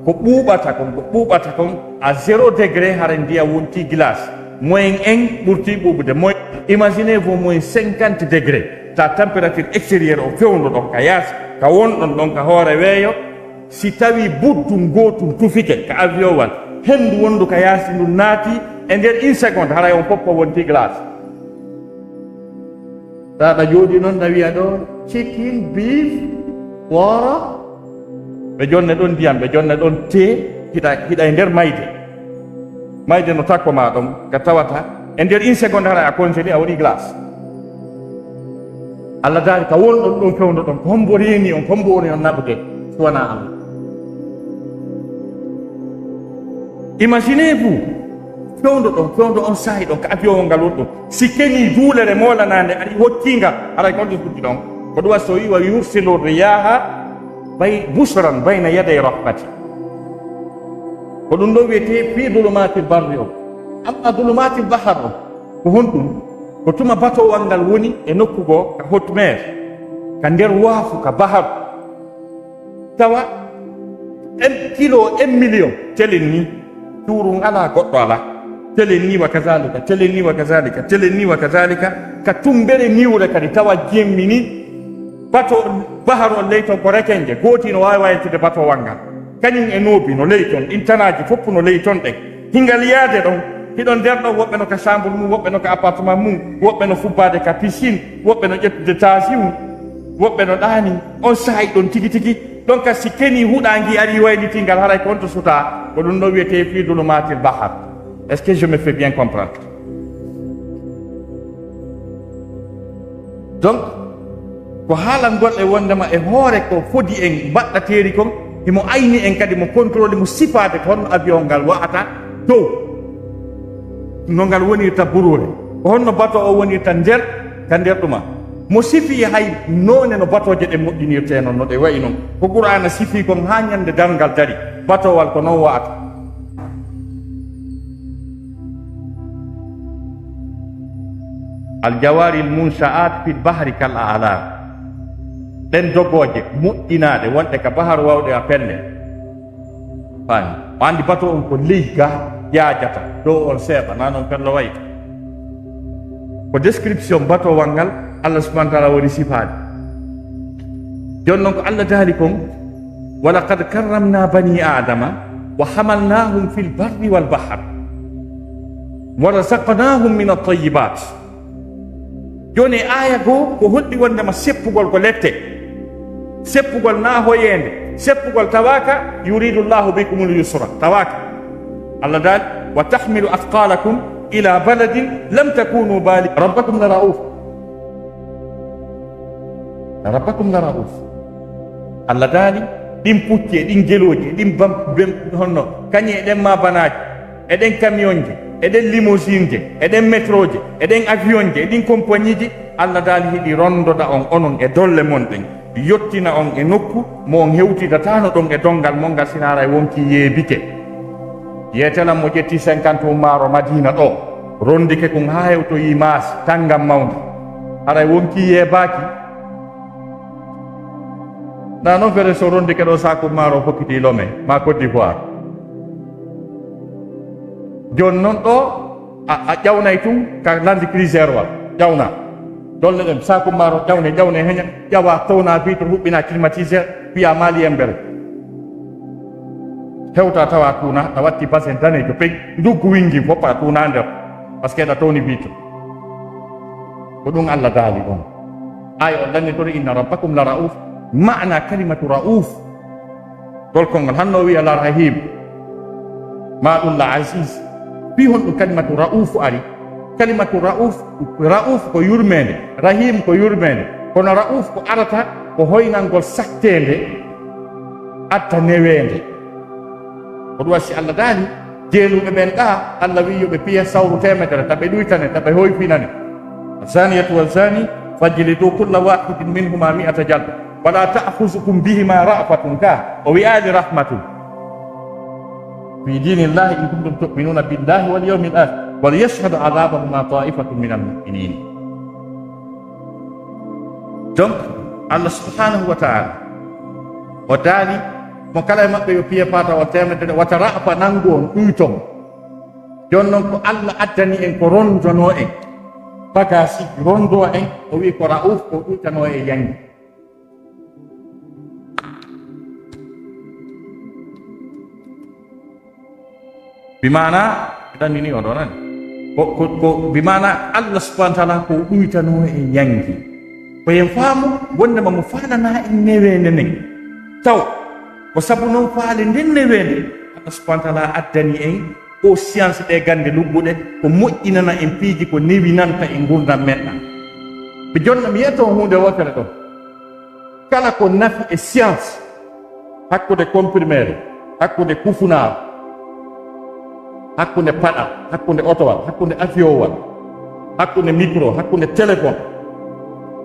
ko ɓuuɓata kon, ko ɓuuɓata kon à zéro degré hara ndiyam wonti glace. Moyen un ɓurti ɓuuɓude. Moyen, imaginez-vous moyen cinquante degré. Ta température extérieure o fewndo ɗon ka yaasi, ka won ɗon ɗon ka hoore weeyo. Si tawi buddun gootun tufike ka avion wal, henndu wonndu ka yaasi ndun naati, e nder une seconde, haray on fof ko wonti glace. Taa ɗa jooɗi non, ɗa wiya ɗo chicken, beef, water. Ɓe jonne ɗon ndiyam, ɓe jonne ɗon tee, hiɗa, hiɗa e nder mayde. Mayde no takko ma ɗon, ka tawata e nder une seconde haray a congelé, a waɗi glace. Allah daali ka won ɗon ɗon fewndo ɗon, ko hombo reeni on, ko hombo woni on naɓude, si wanaa Allah. Imaginez-vous, fewndo ɗon, fewndo on saahi ɗon, ka avion ngal woni ɗon. Si kenii duulere moolanaande ari hocci ngal, haray ko honto suddi ɗon? Ko ɗum waɗi so wi'i, "Wa yursilu riyaha bay-, bushran bayna yaday rahmati." Ko ɗum ɗo wiyetee fii dulumatil barri on. Amma dulumatil bahar on, ko honɗum? Ko tuma batowal ngal woni e nokku goo ka haute mer, ka nder waafu, ka bahar. Tawa un kilo, un million, telen ni, cuurun alaa, goɗɗo alaa. Telen ni wa kazalika, telen ni wa kazalika, telen ni wa kazalika, ka tumbere niwre kadi tawa jemmi ni, bato, bahar on ley ton ko rekenje, gooti no waawi waylitude batowal ngal. Kañum e noobi no ley ton, ɗin tanaaji fof no ley ton ɗen. Hingal yaade ɗon, hiɗon nder ɗon, woɓɓe no ka chambre mum, woɓɓe no ka appartement mum, woɓɓe no fubbaade ka piscine, woɓɓe no ƴettude tension, woɓɓe no ɗaani. On saa'i ɗon tigi tigi, ɗon ka si kenii huɗaangi arii waylitii ngal, haray ko on to sutaa, ko ɗum ɗo wiyetee fii dulumatil bahar. Est-ce que je me fais bien comprendre? Donc, Ko haalangol e wondema e hoore ko fodi en mbaɗɗateeri kon, himo ayni en kadi mo contrôle mo sifaade ko honno avion ngal wa'ata dow, no ngal wonirta buruure, ko honno bato o wonirta nder, ka nder ɗuma. Mo sifii hay noone no batooje ɗen moƴƴinirtee non, no ɗe wa'i non. Ko Qur'aana sifii kon haa ñande darngal dari, batowal ko non wa'ata. Al jawaaril munsha'aat fil bahri kal a'laam. Ɗen dogooje moƴƴinaaɗe wonɗe ka baharu wawɗe a pelle. Faami? O anndi bato on ko ley ga yaajata, dow on seeɓa, naa non pello wayi. Ko description batowal ngal Allah subhanahu wa ta'ala woni sifaade. Jooni non ko Allah daali kon, "Wa laqad karramna bani Adama wa hamalnahum fil barri wal bahr wa razaqnahum min at-tayyibat." Jooni e aaya goo ko holli wondema seppugol ko lette, seppugol naa hoyeende, seppugol tawaaka, "Yuridu Allahu bikumul yusra", tawaaka. Allah daali, "Wa tahmilu athqalakum ila baladin lam takunu baligh, rabbakum la ra'uf." Rabbakum la ra'uf. Allah daali, ɗin pucci e ɗin gelooji e ɗin bam-, bem-, honno, kañi e ɗen maabanaaji, e ɗen kamiyonje, e ɗen limousine je, e ɗen métro je, e ɗen avion je, e ɗin compagnie ji, Allah daali hiɗi rondoda on onon e dolle mon ɗen, yottina on e nokku mo on hewtidataano ɗon e donngal mon ngal, sina haray wonkii yeebike. Yeetelan mo ƴetti cinquante ummaaro Madiina ɗoo, rondike kun haa hewtoyii Maas, tanngan mawnde. Haray wonkii yeebaaki. Naa non fere so rondike ɗoo saaku maaro fokkiti Lome, maa Côte d'Ivoire. Jooni non ɗoo, a, a ƴawnay tun ka Land Cruiser wal, ƴawna. Dolle ɗen, saaku maaro ƴawne, ƴawne heña, ƴawa, towna vitre, huɓɓina climatiseur, wi'a Mali embere. Hewta tawa tuuna, a watti basin daneejo peg, nduggu wingi fof a tuuna nder, parce que ɗa towni vitre. Ko ɗum Allah daali ɗon. Aaya on lannitori, "Inna rabbakum la ra'uf." Maana kalimatu ra'uf. Gol konngol hanno o wi'a la rahim. Ma ɗum la aziz. Fii honɗum kalimatu ra'uf ari? Kalimatu ra'uf, ra'uf ko yurmeende, rahim ko yurmeende. Kono ra'uf ko arata ko hoynangol satteende, adda neweende. Ko ɗum waɗi si Allah daali, jeenuɓe ɓen ɗa, Allah wi'i yo ɓe piya sawru teemedere, ta ɓe ɗuytane, ta ɓe hoyfinane. Zaniyatu wa zani, fajlidu kulla wahidin minhuma mi'ata jalda. Wala ta'khuzukum bihima ra'fatun, ka, o wi'aali rahmatun. Fi dinillahi in kuntum tu'minuna billahi wal yawmil akhir. Wal yashhad adhabahuma ta'ifatun minal mu'minin. Donc, Allah subhanahu wa ta'ala, o daali mo kala e maɓɓe yo piye paata o teemedere, wata ra'fa nangu on ɗuyton. Jooni non ko Allah addani en ko rondonoo en, bagage rondoo en, o wi'i ko ra'uf, ko ɗuytanoo e yangi. Bi maana, mi ɗannini on ɗon, ani? Ko, ko, ko, bi maana, Allah subhanahu wa ta'ala ko ɗuytanoo e ñanngi. Ko en faamu wondema mo faalanaa en neweende nden. Taw, ko sabu non faale nden neweende, Allah subhanahu wa ta'ala addani en o science ɗe gannde lugguɗe, ko moƴƴinana en piiji ko newinanta en ngurndan men ɗan. Ɓe jonna, mi yetto huunde wootere ɗon. Kala ko nafi e science, hakkunde comprimé, hakkunde kufunaaru, hakkunde paɗal, hakkunde otowal, hakkunde afiyowal, hakkunde micro, hakkunde téléphone,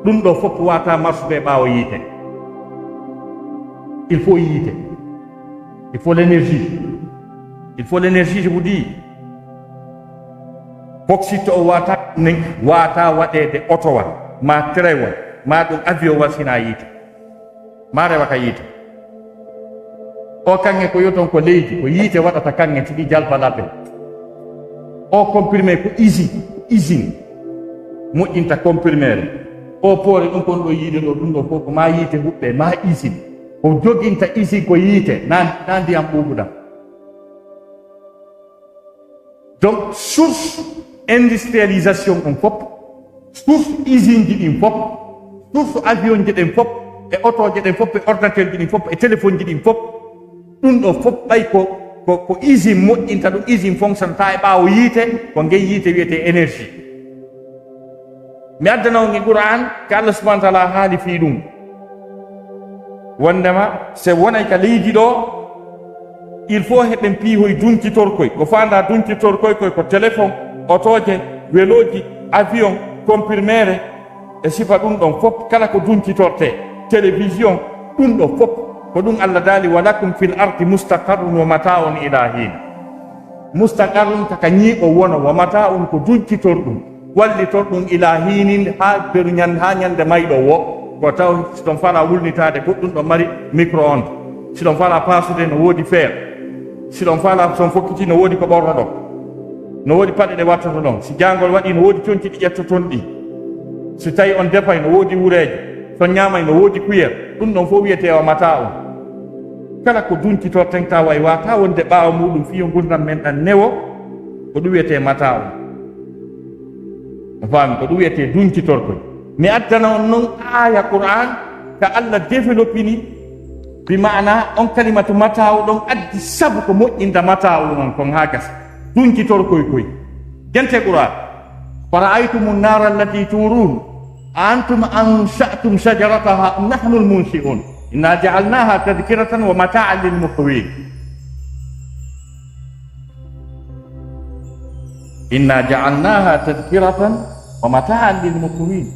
ɗum ɗo fof wata marsude ɓaawo yiite. Il faut yiite. Il faut l'énergie. Il faut l'énergie, je vous dis. Bauxite o wata nen, wata waɗeede otowal, ma trewol, ma ɗum avion wal sina yiite. Ma rewa ka yiite. O kaŋŋe ko yoton ko leydi, ko yiite waɗata kaŋŋe si ɗi jalba labbe. O comprimé ko usine, usine moƴƴinta comprimé ɗe. O poore ɗum kon ɗo yiide ɗo, ɗum ɗo fof ko ma yiite huɓɓe, ma usine. Ko joginta usine ko yiite, na, na ndiyam ɓuuɓuɗam. Donc, source industrialisation on fof, source usine ji ɗin fof, source avion ji ɗin fof, e otoje ɗin fof, e ordinateur ji ɗin fof, e téléphone ji ɗin fof, ɗum ɗo fof ɓay ko, ko, ko usine moƴƴinta ɗum, usine fonctionnata e ɓaawo yiite, ko ngey yiite wiyetee énergie. Mi addana on e Qur'an ka Allah subhanahu wa ta'ala haali fii ɗum. Wondema, se wonay ka leydi ɗo, il faut heɓen piihoy dunkitorkoy. Ko faandaa dunkitorkoy koy ko téléphone, otooje, welooji, avion, comprimere, e sifa ɗum ɗon fof, kala ko dunkitortee, télévision, ɗum ɗo fof, ko ɗum Allah daali, "Wa lakum fil ardi mustaqarrun wa mata'un ila hin." Mustaqarrun ka, ka ñiiɓo wona, wa mata'un ko dunkitor ɗum, wallitor ɗum ila hinin haa beru ñan-, haa ñande mayɗo wo, ko taw si ɗon fala wulnitaade goɗɗum ɗon mari micro-onde, si ɗon fala paasude no woodi fer, si ɗon fala son fokkiti no woodi ko ɓornoɗon, no woodi paɗe ɗe wattotoɗon, si jaangol waɗi no woodi conci ɗi ƴettoton ɗi, si tawi on defay no woodi wureeje, son ñaamay no woodi kuyel, ɗum ɗon fof wiyetee wa mata'un. Kala ko dunkitorten tawa e waata wonde ɓaawo muɗum fii yo ngurndan men ɗan newo, ko ɗum wiyetee mata on. A faami? Ko ɗum wiyetee dunkitorkoy. Mi addana on non aaya Qur'an ka Allah développini, bi ma'ana on kalimatu mata'u ɗon addi sabu ko moƴƴinta mata'u on kon haa gasa. Dunkitorkoy koy. Jente Qur'an. Fara'aytumu nara allati turun. أأنتم أنشأتم شجرتها أم نحن المنشئون؟ إنا جعلناها تذكرة ومتاعا للمقوين. إنا جعلناها تذكرة ومتاعا للمقوين.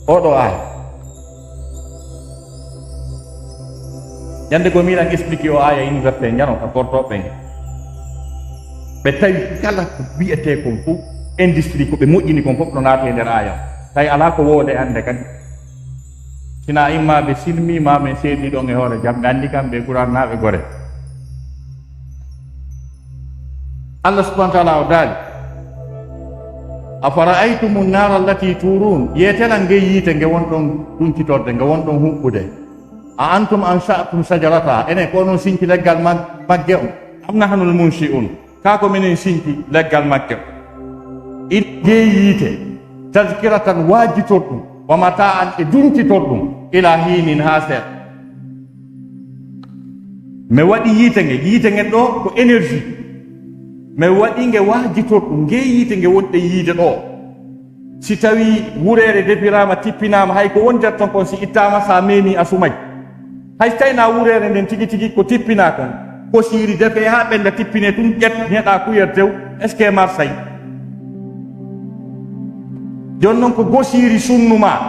Oɗo aaya. Ñande goo miɗan expliqué o aaya université ñano ka kortoɓe ɓen. Ɓe tawi kala ko wiyetee kon fof, industrie ko ɓe moƴƴini kon fof no naati e nder aaya. Tawi alaa ko woode annde kadi. Sina imma ɓe silmi ma men seedi ɗon e hoore jam, ɓe anndi kamɓe Qur'an naaɓe gore. Allah subhanahu wa ta'ala o daali, "Afara'aytumu nara allati turun?" Yeetelan ngey yiite nge wonɗon ɗuncitorde, nge wonɗon huɓɓude. "A antum ansha'tum shajarata?" Enen ko onon sinci leggal mag-, magge on? "Am nahnul munshi'un?" Kaa ko minen sinci leggal magge on? In ngey yiite, tazkiratan, waajitorɗum, wa mata'an, e duncitorɗum, ila hinin, haa seeɗa. Mi waɗi yiite nge, yiite ngen ɗo ko énergie. Mi waɗi nge waajitorɗum, nge yiite nge wonɗen yiide ɗo. Si tawi wureere defiraama, tippinaama, hay ko woni nder ton kon si ittaama, sa meemi a sumay. Hay si tawi na wureere nden tigi tigi ko tippinaa kon, ko siiri defee haa ɓennda, tippinee tun, ƴet, ñeɗaa kuyel tew, est-ce que marsay? Jooni non ko gosiiri sunnu ma,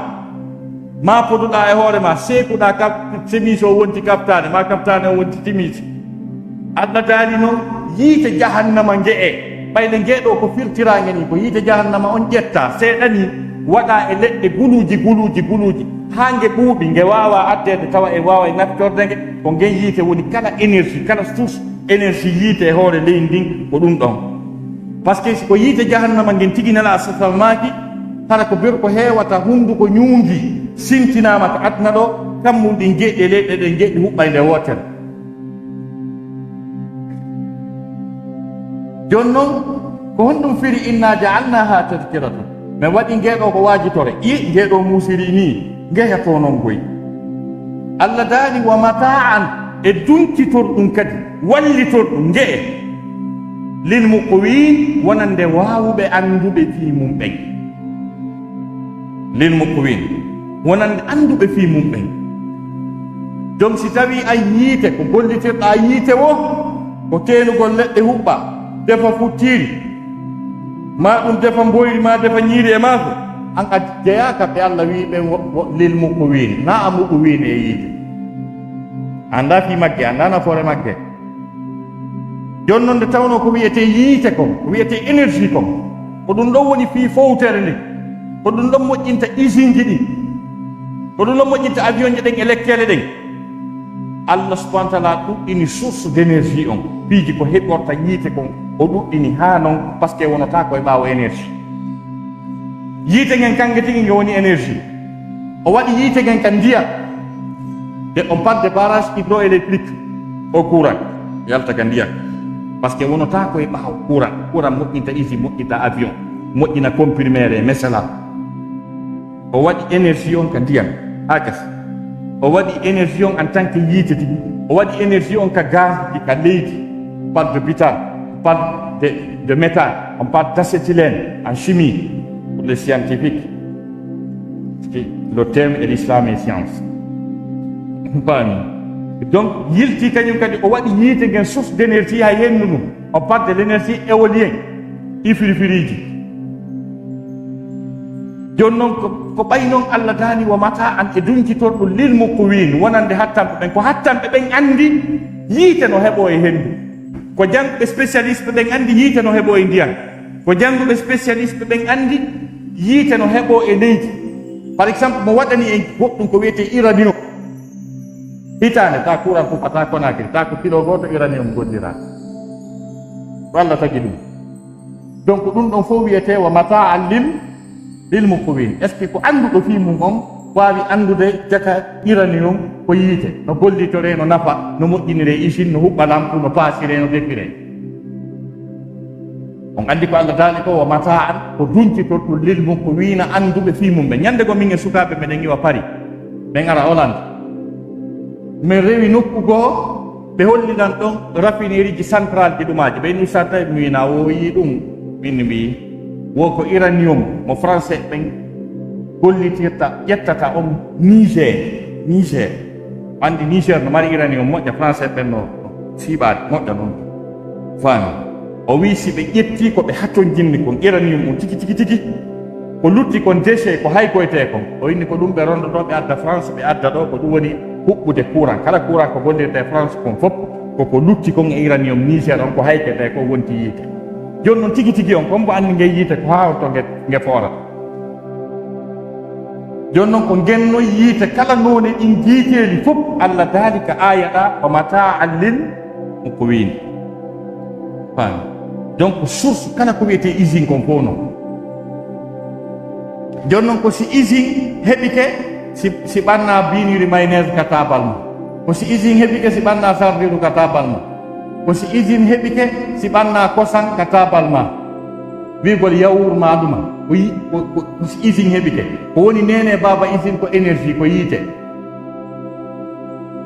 ma poduɗaa e hoore ma, seekuɗaa kap-, semiisi o wonti kaftaane, ma kaftaane o wonti semiisi. Allah daali non, yiite jahannama nge'e, ɓayde nge'e ɗo ko firtiraange ni, ko yiite jahannama on ƴetta, seeɗa ni, waɗa e leɗɗe guluuji, guluuji, guluuji, haa nge ɓuuɓi, nge waawa addeede, tawa e waawa e naftorde nge, ko ngen yiite woni kala énergie, kala source énergie yiite e hoore leydi ndin, ko ɗum ɗon. Parce que si ko yiite jahannama ngen tigi nela a safalmaaki, hara ko ber ko heewata hunnduko ñuungi sintinaama ka aduna ɗo, kammun ɗin geɗi e leyɗe ɗen geɗi huɓɓay nde wootere. Jooni non, ko honɗum firi, "Inna ja'alnaha tadhkiratan"? Men waɗi ngeɗo ko waajitore. I ngeɗo muusiri ni, ngehe to non goy. Allah daali, "Wa mata'an", e duncitorɗum kadi, wallitorɗum nge'e, "lil muqwin", wonande waawuɓe annduɓe fii mum ɓen. "Lil muqwin", wonande annduɓe fii mum ɓen. Joom si tawii a yiite ko gollitirɗaa yiite wo, ko teenugol leɗɗe huɓɓa, defa futtiiri, maa ɗum defa mboyri, maa defa ñiiri e maafe, an a jeyaaka ɓe Allah wii ɓen wo, wo lil muqwin, naa a muqwin e yiite. A anndaa fii magge, a anndaa nafoore magge. Jooni non nde tawnoo ko wiyetee yiite kon, ko wiyetee énergie kon, ko ɗum ɗon woni fii fowtere nden, ko ɗum ɗon moƴƴinta usine ji ɗin, ko ɗum ɗon moƴƴinta avion ji ɗin e lekkele ɗen. Allah subhanahu wa ta'ala ɗuɗɗini source d'énergie on, piiji ko heɓorta yiite kon, o ɗuɗɗini haa non, parce que wonataa ko e ɓaawo énergie. Yiite ngen kannge tigi nge woni énergie. O waɗi yiite ngen ka ndiyam. Nde on parle de barrage hydroélectrique au courant, yalta ka ndiyam. Parce que wonataa ko e ɓaawo courant. Courant moƴƴinta usine, moƴƴinta avion, moƴƴina comprimé e mesalal. O waɗi énergie on ka ndiyam, haa gasi. O waɗi énergie on en tant que yiite tigi. O waɗi énergie on ka gaz, ka leydi, par de butane, par de, de méthane, on parle d'acétylène en chimie. C'est scientifique. Le thème est l'islam et science. Faami. Donc, yilti kañum kadi, o waɗi yiite ngen source d'énergie hay hendu mum. On parle de l'énergie éolienne. Ɗi firifiriji. Jooni noon ko, ko ɓay noon Allah daali wa mataa an e duñcitorɗum lil muqwin, wonande hattanɓe ɓen. Ko hattanɓe ɓen anndi yiite no heɓoo e henndu. Ko jannguɓe spécialiste ɓen anndi yiite no heɓoo e ndiyan. Ko jannguɓe spécialiste ɓen anndi yiite no heɓoo e leydi. Par exemple, mo waɗani en goɗɗum ko wiyetee uranium. Hitaande, ta courant kuɓɓata Conakry, ta ko kilo gooto uranium gollira. Ko Allah tagi ɗum. Donc, ɗum ɗon fof wiyetee wa mataa lil, lil muqwin. Est-ce que ko annduɗo fii mum on waawi anndude jaka uranium ko yiite, no gollitoree, no nafa, no moƴƴiniree usine, no huɓɓa lampu, no paasiree, no defiree? On anndi ko Allah daali ko, wa mataa an, ko duñcitorɗum lil muqwina, annduɓe fii mum ɓe. Ñannde goo min e sukaaɓe meɗen iwa Paris, min ara Hollande. Min rewi nokku goo, ɓe holli lan ɗon raffinerie ji central ji ɗumaaji. Ɓe inni, sa tawi mi wina, o yi ɗum, min mbi, wo ko uranium mo français ɓen gollitirta, ƴettata on Niger. Niger. Anndi Niger no mari uranium moƴƴa, français ɓen no siiɓaade moƴƴa noon. Faami. O wi si ɓe ƴetti ko ɓe hatonjinni kon uranium on tigi, tigi, tigi, ko lutti kon déchet, ko haykoytee kon. O inni ko ɗum ɓe ronndotoo, ɓe adda France, ɓe adda ɗo, ko ɗum woni huɓɓude courant. Kala courant ko gollirtee France kon fof, ko ko lutti kon e uranium Niger on, ko hayketee ko wonti yiite. Jooni noon tigi, tigi on, kon mbo anndi nge yiite ko haa on to nge, nge foorata. Jooni noon ko ngen noon yiite, kala noone ɗin jiiteeli fof, Allah daali ka aaya ɗa, wa mataa lil muqwin. Faami. Donc, source kala ko wiyetee usine kon fof noon. Jooni noon ko si usine heɓike, si, si ɓanna biiniri mayonnaise ka taabal ma. Ko si usine heɓike, si ɓanna sardiru ka taabal ma. Ko si usine heɓike, si ɓanna kosan ka taabal ma. Wi'ugol yawur ma ɗuma, ko yi-, ko, ko, ko si usine heɓike. Ko woni neene baaba usine ko énergie, ko yiite.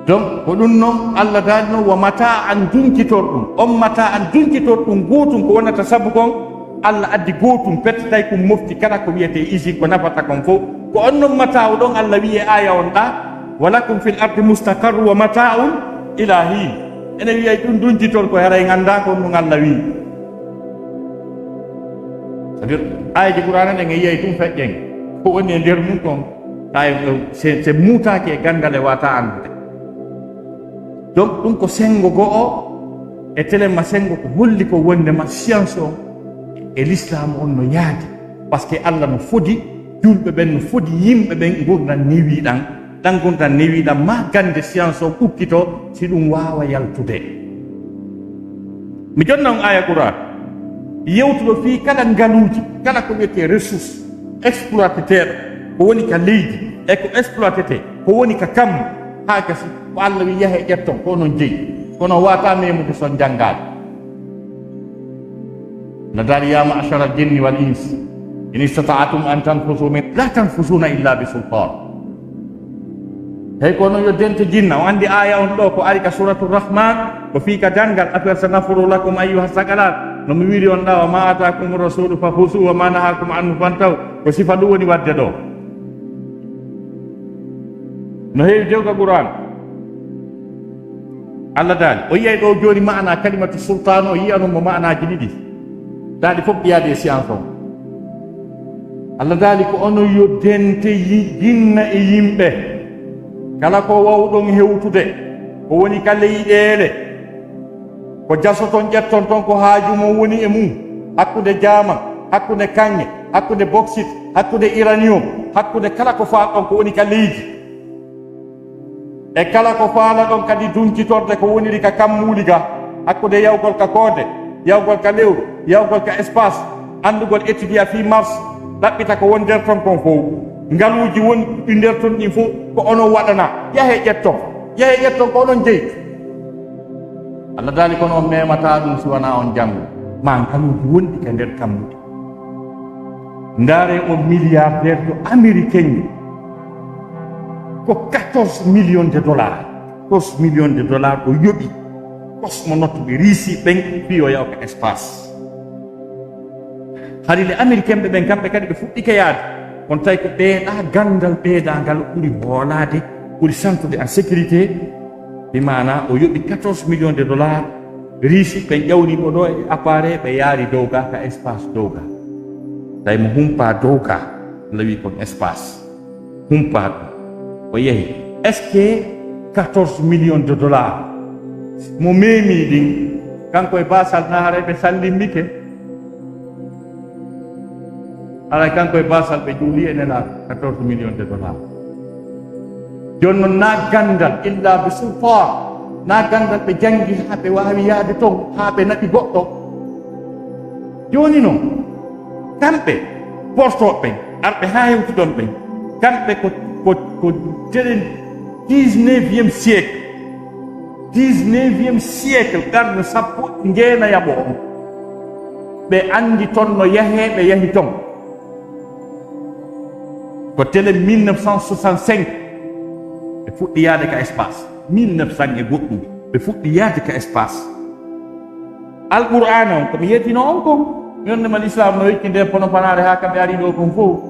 Donc, ko ɗum noon Allah daali noon, wa mataa an duñcitorɗum. On mataa an duñcitorɗum gootum ko wonata sabu kon, Allah addi gootum, pette tawi kum mofti kala ko wiyetee usine ko nafata kon fof. Ko on noon mataa o ɗon Allah wi'i e aaya on ɗa, wa lakum fil ardi mustaqarru wa mata'un ila hin. Ene wiyay ɗum duñcitol ko haray nganndaa ko on ɗum Allah wi'i. C'est-à-dire, aayeeji Qur'aana ɗen e yiyay ɗum feƴƴen. Ko woni e nder mum kon, tawi se, se muutaaki e ganndale wata anndude. Donc, ɗum ko senngo go'o e telemma senngo ko holli ko wonndema science on e l'islam on no yaadi. Parce que Allah no fodi julɓe ɓen, no fodi yimɓe ɓen ngurndan newiiɗan, ɗan ngurndan newiiɗan, ma gannde science on ukkito si ɗum waawa yaltude. Mi jonna on aaya Qur'an yewtuɗo fii kala ngaluuji, kala ko wiyetee ressource exploiteteeɗo, ko woni ka leydi, e ko exploitete, ko woni ka kammu, haa gasi ko Allah wi yahe ƴetton, ko onon jeyi, kono wata memude son janngaade. No daali, ya ma'shara al-jinni wal ins, in istata'tum an tanfuzu min, la tanfuzuna illa bi sultan. Hey, kono yo dente jinna, o anndi aaya on ɗo ko ari ka Suratul Rahman, ko fii ka dangal, affaire sa nafuru lakum ayyuha saqalan. No mi wiiri on ɗa, wa ma atakum rasulu fa khuzu wa ma nahakum anhu fantahu. Ko sifa ɗum woni wadde ɗo. No heewi dewga Qur'an. Allah daali, o yiyay ɗo jooni maana kalimatu sultan, o yiyanoo mo maanaaji ɗiɗi. Daali fof ɓiyaade e science on. Allah daali ko onon yo dente yi-, jinna e yimɓe. Kala ko wawɗon hewtude, ko woni ka leyɗeele, ko jasoton ƴetton ton ko haaju mon woni e mum, hakkunde jaaman, hakkunde kaŋŋe, hakkunde bauxite, hakkunde uranium, hakkunde kala ko faalɗon ko woni ka leydi. E kala ko faalaɗon kadi duncitorde ko woniri ka kammuuli ga, hakkunde yawgol ka koode, yawgol ka lewru, yawgol ka espace, anndugol étudier fii Mars, ɗaɓɓita ko won nder ton kon fow. Ngaluuji wonɗi nder ton ɗin fow ko onon waɗana. Yahee ƴetton. Yahee ƴetton ko onon jeyi. Allah daali kono on memataa ɗum si wanaa on janngo. Ma ngaluuji wonɗi ka nder kammuuli. Ndaaree on milliardaire jo américain, ko quatorze millions de dollars. Quatorze millions de dollars o yoɓi cosmonaute ɓe Russie ɓen fii o yaha ka espace. Hari le Américain ɓe ɓen, kamɓe kadi ɓe fuɗɗike yaade. Kono tawi ko ɓeeɗa ganndal ɓeeɗa ngal ɓuri hoolaade, ɓuri santude en sécurité. Bi maana o yoɓi quatorze millions de dollars. Riisi ɓen ƴawni mo ɗo e appareil, ɓe yaari dow ga ka espace dow ga. Tawi mo humpa dow ga, lawi kon espace. Humpa ɗum. O yehi. Est-ce que quatorze millions de dollars mo memi ɗin, kanko e basal na haray ɓe sallimbike? Haray kanko e basal ɓe juuli e nena quatorze millions de dollars. Jooni noon na ganndal illa bi sultan, na ganndal ɓe janngi haa ɓe waawi yaade toon, haa ɓe naɓi goɗɗo. Jooni noon, kamɓe portooɓe ɓen, arɓe haa hewtuɗon ɓen, kamɓe ko, ko, ko telen dix-neuvième siècle, dix-neuvième siècle, qarnu sappo jeenayaɓo on, ɓe anndi toon no yahee, ɓe yahi toon. Ko telen mille neuf cent soixante-cinq, ɓe fuɗɗi yaade ka espace. Mille neuf cent e goɗɗum, ɓe fuɗɗi yaade ka espace. Alqur'aana on, ko mi yetino on kon, mi wonde ma l'islam no wecci nde pono fanaare haa kamɓe ari ɗo kon fof.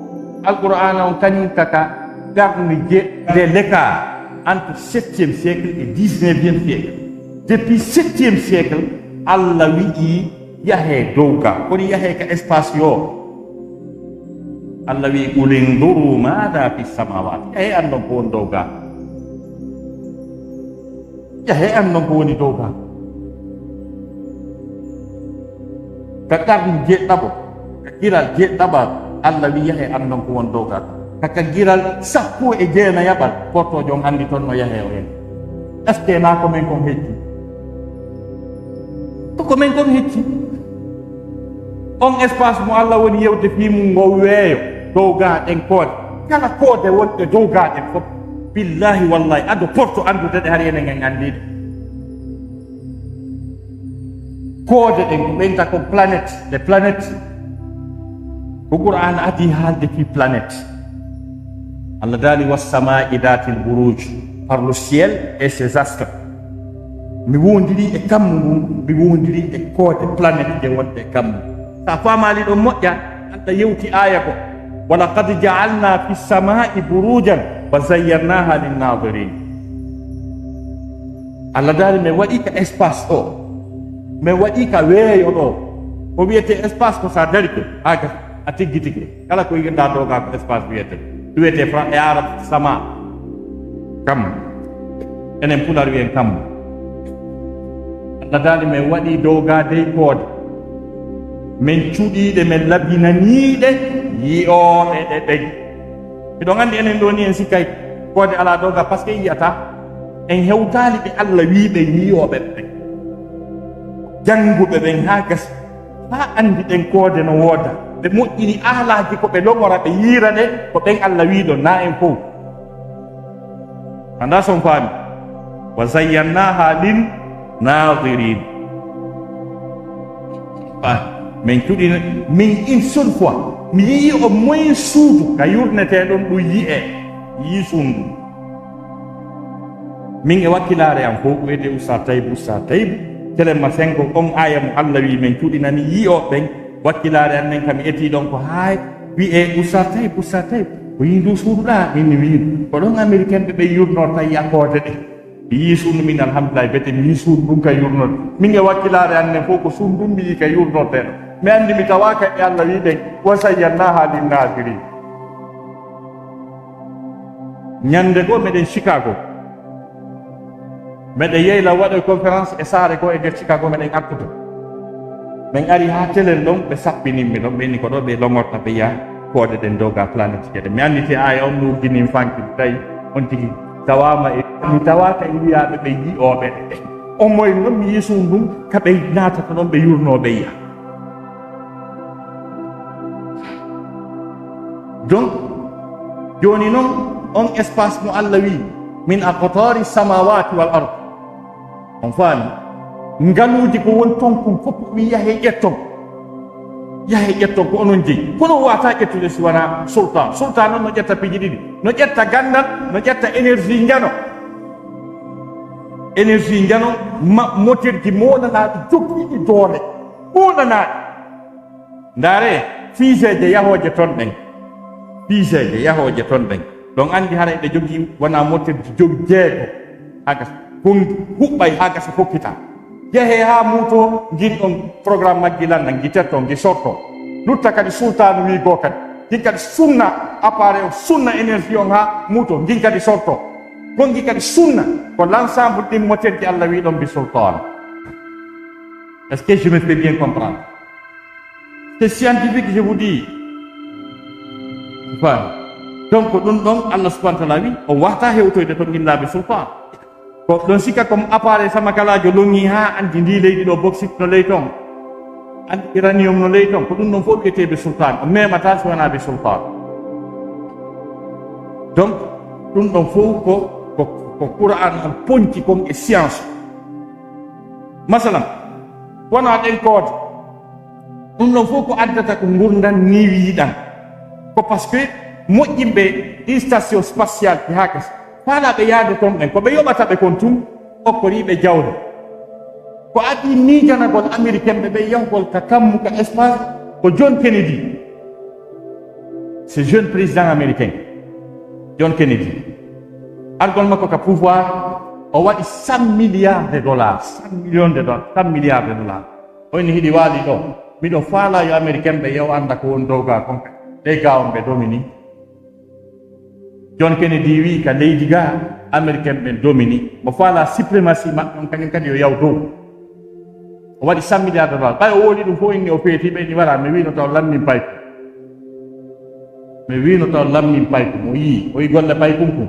Alqur'aana on kañum kaka qarni je-, de l'écart entre septième siècle et dix-neuvième siècle. Depuis septième siècle, Allah wi'i yahee dow ga. Kono yahee ka espace yo. Allah wi'i, "Qul inzuru maada fi samawati." Yahee anndon ko woni dow ga. Yahee anndon ko woni dow ga. Ka qarnu jeeɗiɗaɓo, ka giral jeeɗiɗaɓal, Allah wi'i, "Yahee anndon ko woni dow ga." Ka, ka giral sappo e jeenayaɓal, portoojo on anndi toon no yahee o en. Est-ce que na ko men kon hecci? Ko ko men kon hecci. On espace mo Allah woni yewde fii mum ngo weeyo, dow ga ɗen koode. Kala koode wonɗe dow ga ɗen fof, billahi wallahi, ado porto anndude ɗe, hari enen en anndi ɗe. Koode ɗen ko ɓen ta ko planète, les planètes. Ko Qur'an adi haalde fii planète. Allah daali, "Was samaa'i daatil buruuj", par le ciel et ses astres. Mi wondiri e kammu ngun, mi wondiri e koode planète ɗe wonɗe e kammu. Sa faamaali ɗon moƴƴa, Allah yewti aaya ko, "Wa laqad ja'alna fi samaa'i burujan wa zayyannaaha lin naadirin." Allah daali, "Mi waɗi ka espace ɗo, mi waɗi ka weeyo ɗo." Ko wiyetee espace ko sa dari ko, haa gasa, a tiggitike. Kala ko yiɗaa dow ga ko espace wiyetee. Ɗum wiyetee Fra-, e Arab sama. Kam. Enen Pulaar wiyen kam. Allah daali, "Mi waɗi dow ga dey koode. Min cuɗiiɗe, min labinaniiɗe yi'ooɓe ɗe ɓen." Miɗon anndi enen ɗo ni en sikkay koode alaa dow ga, parce que en yi'ataa. En hewtaali ɓe Allah wii ɓe yi'ooɓe ɓe. Jannguɓe ɓen haa gasi. Haa anndi ɗen koode no wooda. Ɓe moƴƴini aalaaji ko ɓe lomora, ɓe yiira ɗe, ko ɓen Allah wii ɗon, na en fow. Anndaa so on faami. "Wa zayyannaaha lin naadirin." Faami. Min cuɗina, min une seule fois. Mi yii o moyen suudu ka yurnetee ɗon ɗum yi'ee. Yii suudu ndun. Min e wakkilaare am fow, ko wiyetee Oustaz Taïb, Oustaz Taïb, Telemma Senko, on aaya mo Allah wii min cuɗinani yi'ooɓe ɓen, wakkilaare am nen kam etii ɗon ko haay, wiyee Oustaz Taïb, Oustaz Taïb, ko yii ndu suudu ɗaa? Min mi wii, ko ɗon Américain ɓe ɓe yurnorta yakoode ɗe. Mi yii suudu min, alhamdulillahi, bete mi yii suudu ndun ka yurnode. Min e wakkilaare am nen fow ko suudu ndun mi yii ka yurnortee ɗon. Mi anndi mi tawaaka e Allah wii ɓen, "Wa zayyannaaha lin naadirin." Ñannde goo meɗen Chicago. Meɗen yeyla waɗoy conférence e saare goo e nder Chicago, meɗen artude. Min ari haa telen ɗon, ɓe sappinin mi ɗon, ɓe inni ko ɗo ɓe lomorta ɓe yi'a koode ɗen dow ga planète keɗe. Mi annditi aaya on mi uddini mi fanki, tawi on tigi tawaama e, mi tawaaka e wiyaaɓe ɓe yi'ooɓe ɗe. On moyen non mi yii suudu ndun, ka ɓe naatata ɗon ɓe yurnoo ɓe yi'a. Donc, jooni non, on espace mo Allah wii, "Min aqtaari samawati wal ard." On faami? Ngaluuji ko woni ton kon fof, o wii, "Yahee ƴetton. Yahee ƴetton, ko onon jeyi." Kono o waawataa ƴettude si wanaa sultan. Sultan non no ƴetta piiji ɗiɗi. No ƴetta ganndal, no ƴetta énergie njano. Énergie njano, ma-, moteur ji moonanaaɗi, jogiiɗi doole. Moonanaaɗi. Ndaaree, Fiiseeje yahooje ton ɗen, fiiseeje yahooje ton ɗen, ɗon anndi hara eɗe jogii wonaa moterji jowi jeego, haa gasa kon huɓɓay haa gasa fokkita. Yahee haa muuto ngin ɗon programme majji lanna, ngi tetto, ngi sorto. Lutta kadi sultaanu wii goo kadi. Ngin kadi sunna appareil on, sunna énergie on haa muuto, ngin kadi sorto. Kon ngi kadi sunna ko l'ensemble ɗin moterji Allah wii ɗon bi sultan. Est-ce que je me fais bien comprendre? C'est scientifique, je vous dis. Faami? Donc, ko ɗum ɗon Allah subhanahu wa ta'ala wi, o wata hewtoyde to ginnaɓe sulfa. Ko ɗon sika comme appareil samakalaajo longi haa andi ndi leydi ɗo bauxite no ley ton, andi uranium no ley ton, ko ɗum ɗon fof wiyeteɓe sultan, o memata si wona ɓe sultan. Donc, ɗum ɗon fof ko, ko, ko Qur'an on ponci kon e science. Masalan, wona ɗen koode. Ɗum ɗon fof ko addata ko ngurndan niwiiɗan. Ko parce que moƴƴinɓe ɗi station spatiale ɗi haa gasi, faalaaɓe yahde ton ɓen, ko ɓe yoɓata ɓe kon tun, okkoriiɓe jawle. Ko adii miijanagol Américain ɓe ɓen yahugol ka kammu, ka espace, ko John Kennedy. Ce jeune président américain, John Kennedy. Argol makko ka pouvoir, o waɗi cent milliards de dollars, cent millions de dollars, cent milliards de dollars. O inni hiɗi waali ɗo. Miɗo faalaa yo Américain ɓe yew annda ko woni dow gaa kon. Ɗe gaa on ɓe domini. John Kennedy wii ka leydi gaa, Américain ɓen domini. Mo faalaa suprématie maɓɓe on, kañum kadi yo yaw dow. O waɗi cent milliards de dollars. Ɓay o wooli ɗum fof inni o feeti ɓe inni wara, mi wiino taw lammin payko. Mi wiino taw lammin payko. Mo yii, o yi golle paykun kun.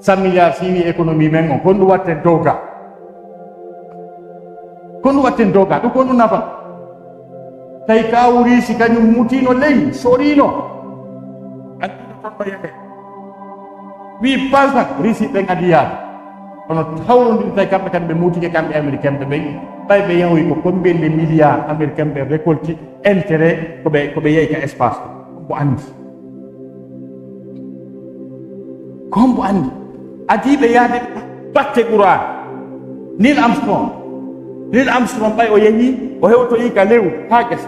Cent milliards si wi économie men on, honɗum watten dow ga? Honɗum watten dow ga? Ɗum honɗum nafa? Tawi kawu Riisi kañum mutino ley, sorino. Anndino toon no yahee. Wi palta, Riisi ɓen adi yaade. Kono hawrondiri tawi kamɓe kadi ɓe mutike kamɓe Américain ɓe ɓen. Ɓay ɓe yahoyi ko combien de milliards Américain ɓe récolti intérêt ko ɓe, ko ɓe yahi ka espace. Ko anndi. Ko hombo anndi? Adiiɓe yahde batte Qur'an. Neil Armstrong. Neil Armstrong ɓay o yehi, o hewtoyi ka lewru, haa gasi.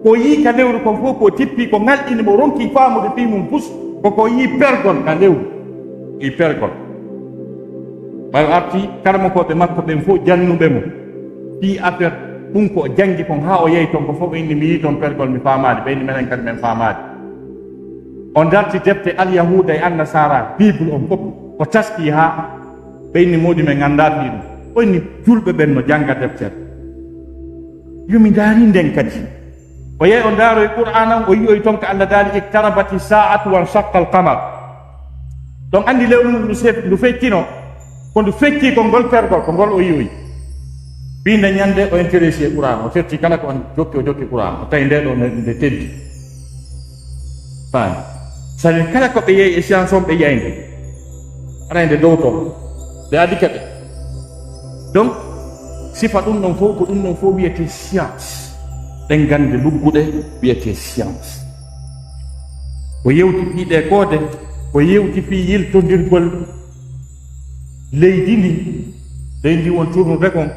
Ko yi ka lewru kon fof ko tippi, ko ŋalɗini mo, ronki faamude fii mum fus, ko ko yi pergol ka lewru. Yi pergol. Ɓay o arti, karamokooɓe makko ɓen fof jannuɓe mo. Fii affaire ɗum ko o janngi kon haa o yehi ton, ko fof o inni, mi yii ton pergol, mi faamaali. Ɓe inni, menen kadi men faamaali. O darti defte Alyahuuda e Annasaara, Bible on fof, o taski haa ɓe inni, moodi men anndaa fii ɗum. O inni, julɓe ɓen no jannga deftere. Yo mi ndaari nden kadi. O yehi o ndaaroyi Qur'aana on, o yi'oyi ton ko Allah daali, "Iqtarabati sa'atu wa shaqqa al-qamar." Ɗon anndi lewru ndu se-, ndu feccino, ko ndu fecci ko ngol pergol, ko ngol o yi'oyi. Ɓiinde ñannde o intéressé e Qur'aana, o ferti kala ko on jokki, o jokki Qur'aana, o tawi nde ɗo nde, nde teddi. Faami? Sabi kala ko ɓe yehi e science on ɓe yi'ay nde. Aray nde dow to. Ɓe adi kaɓe. Donc, sifa ɗum ɗon fof, ko ɗum ɗon fof wiyetee science. Ɗen gannde lugguɗe wiyetee science. O yewti fii ɗee koode, o yewti fii yiltondirgol leydi ndi, leydi ndi won tournude kon.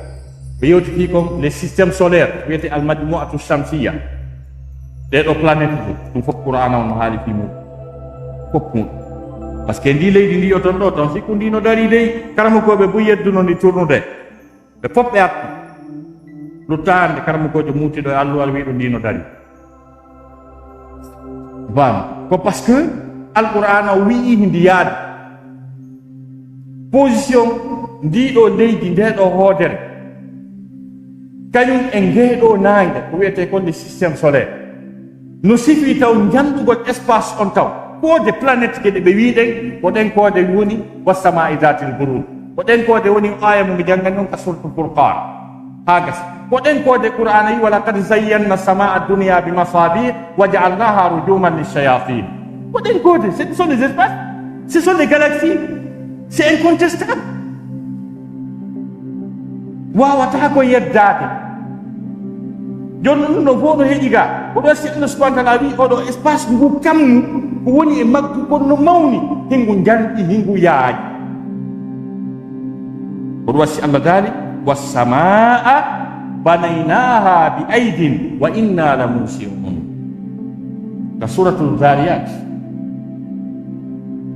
O yewti fii kon, le système solaire, wiyetee al majmu'atu shamsiyya. Ɗee ɗoo planète ji, ɗum fof Qur'aana on no haali fii mum. Fof mum. Parce que ndi leydi ndi o ton ɗoo ton, si ko ndi no darii dey, karamokooɓe buy yedduno ndi tournude. Ɓe fof ɓe arti. Luttaande karamokoojo muutiiɗo e alluwal wi'i ɗum ndi no darii. Bam. Ko parce que Alqur'aana o wi'i ndi yaade. Position ndii ɗoo leydi, ndee ɗoo hoodere, kañum e ngee ɗoo naange, ko wiyetee kon le système solaire. No sifii taw njanɗugol espace on taw. Koode planète ke ɗe ɓe wii ɗen, ko ɗen koode woni, "Was samaa'i zaatil buruuj." Ko ɗen koode woni aaya mo mi janngani on ka Suuratul Furqaan. Haa gasi. Ko ɗen koode Qur'aana yi, "Wa laqad zayyanna samaa dunya bi masabih wa ja'alnaha rujuman lishayatin." Ko ɗen koode, ce sont les espaces, ce sont les galaxies. C'est incontestable. Waawata ko yeddaade. Jooni ɗum ɗo fof no heƴi ga. Ko ɗo si Allah subhanahu wa ta'ala wi, oɗo espace ngu kammu, ko woni e maggu kon no mawni, hingu njanɗi, hingu yaaji. Ko ɗum wasi Allah daali, "Was samaa banaynaha bi aydin wa inna la musi'un." Ka Suratul Zariyat,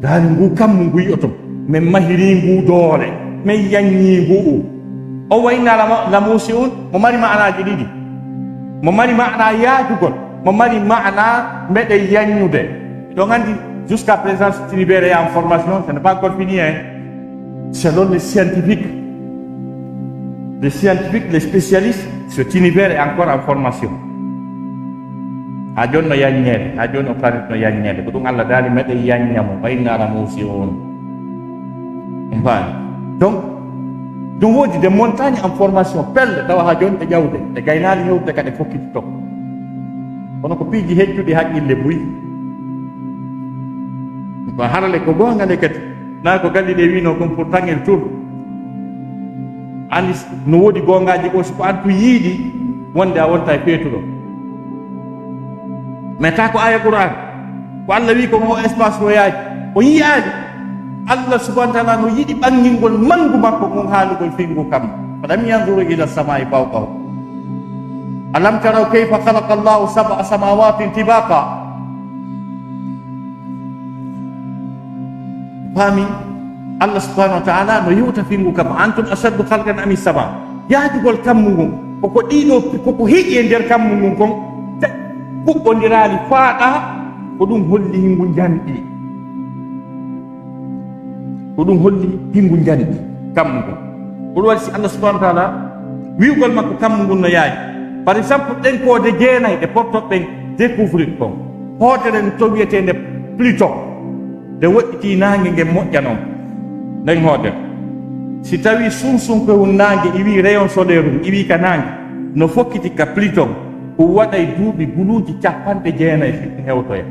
daali ngu kammu ngu yi'oton, min mahirii ngu doole, min yanñii ngu. O wa inna lama-, lamuusi'un, mo mari ma'anaaji ɗiɗi. Mo mari ma'anaa yaajugol, mo mari ma'anaa meɗen yanñude. Ɗon anndi, jusqu'à présent, cet univers est en formation, ce n'est pas encore fini, hein. Selon les scientifiques, les scientifiques, les spécialistes, cet univers est encore en formation. Haa jooni no yanñeede, haa jooni o planète no yanñeede. Ko ɗum Allah daali, meɗen yanña mo, wa inna lamuusi'un. On faami? Donc, ɗum woodi des montagnes en formation, pelle, tawa haa jooni ɗe ƴawde, ɗe gaynaali hewtude ka ɗe fokkiti ton. Kono ko piiji heccuɗi haqqille buy. Ba harale ko goonga nde kadi. Na ko Galilée wiino kon pour tangel tour. Anndi s-, no woodi goongaaji goo, si ko an tun yiiɗi, wonde a wonta e feetuɗo. Mais taa ko aaya Qur'an. Ko Allah wi ko mo espace no yaaji. O yi'aali. Allah subhanahu wa ta'ala no yiɗi ɓangingol mangu makko ngun haalugol fii ngu kam. Falam yanzuru ila samai fawqahum. Alam taraw kayfa khalaqa Allahu sab'a samawatin tibaqa. Faami, Allah subhanahu wa ta'ala no yewta fii ngu kam, antum ashaddu khalqan am sama. Yaajugol kammu ngun, koko ɗiɗo, koko heƴi e nder kammu ngun kon, te kuɓɓondiraali faaɗa, ko ɗum holli hingu njanɗi. Ko ɗum holli hingu njanɗi kammu ngun. Ko ɗum waɗi si Allah subhanahu wa ta'ala wi'ugol makko kammu ngun no yaaji. Par exemple, ɗen koode jeenay ɗe portoɓe ɓen découvrir kon. Hootere no to wi'eteende Pluton. Nde woɗɗitii naange ngen moƴƴa non. Nden hoodere. Si tawii sunsunkewun naange iwii rayon solaire um, iwii ka naange, no fokkiti ka Pluton, ɗum waɗay duuɓi buluuji capanɗe jeenay si ɗum hewtoya.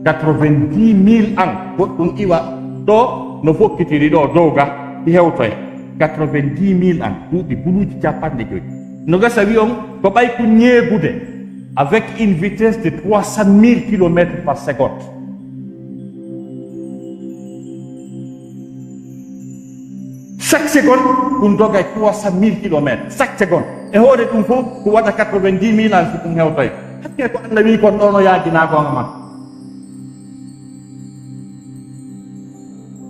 Quatre-vingt-dix mille ans, goɗɗum iwa ɗo no fokkitiri ɗo dow ga, ɗi hewtoya. Quatre-vingt-dix mille ans, duuɓi buluuji capanɗe joyi. No gasa wi'on ko ɓay ko ñeegude avec une vitesse de trois cent mille kilomètres par seconde. Chaque seconde, ɗum dogay trois cent mille kilomètres. Chaque seconde. E hoore ɗum fof, ko waɗa quatre-vingt-dix mille ans, si ɗum hewtoy. Hakke ko Allah wi kon ɗo no yaajinaa goonga ma.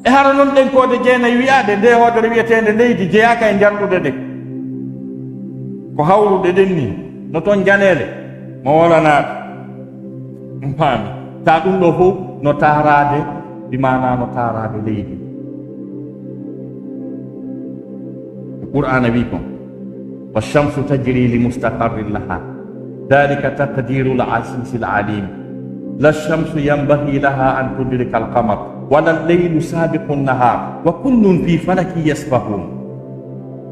E hara noon ɗen koode jeenay wi'aaɗe, nde hoodere wi'eteende leydi jeyaaka e njanɗude ɗe. Ko hawruɗe ɗen ni, no toon njaneele, mo wolanaaɗe. On paami? Taa ɗum ɗo fof no taaraade, bi maanaa no taaraade leydi. Ko Qur'aana wi kon. Wa shamsu tajri li mustaqarrin laha. Dhalika taqdirul azizil alim. La shamsu yanbaghi laha an tudrika al qamar. Wa la laylu sabiqun nahar. Wa kullun fi falakin yasbahun.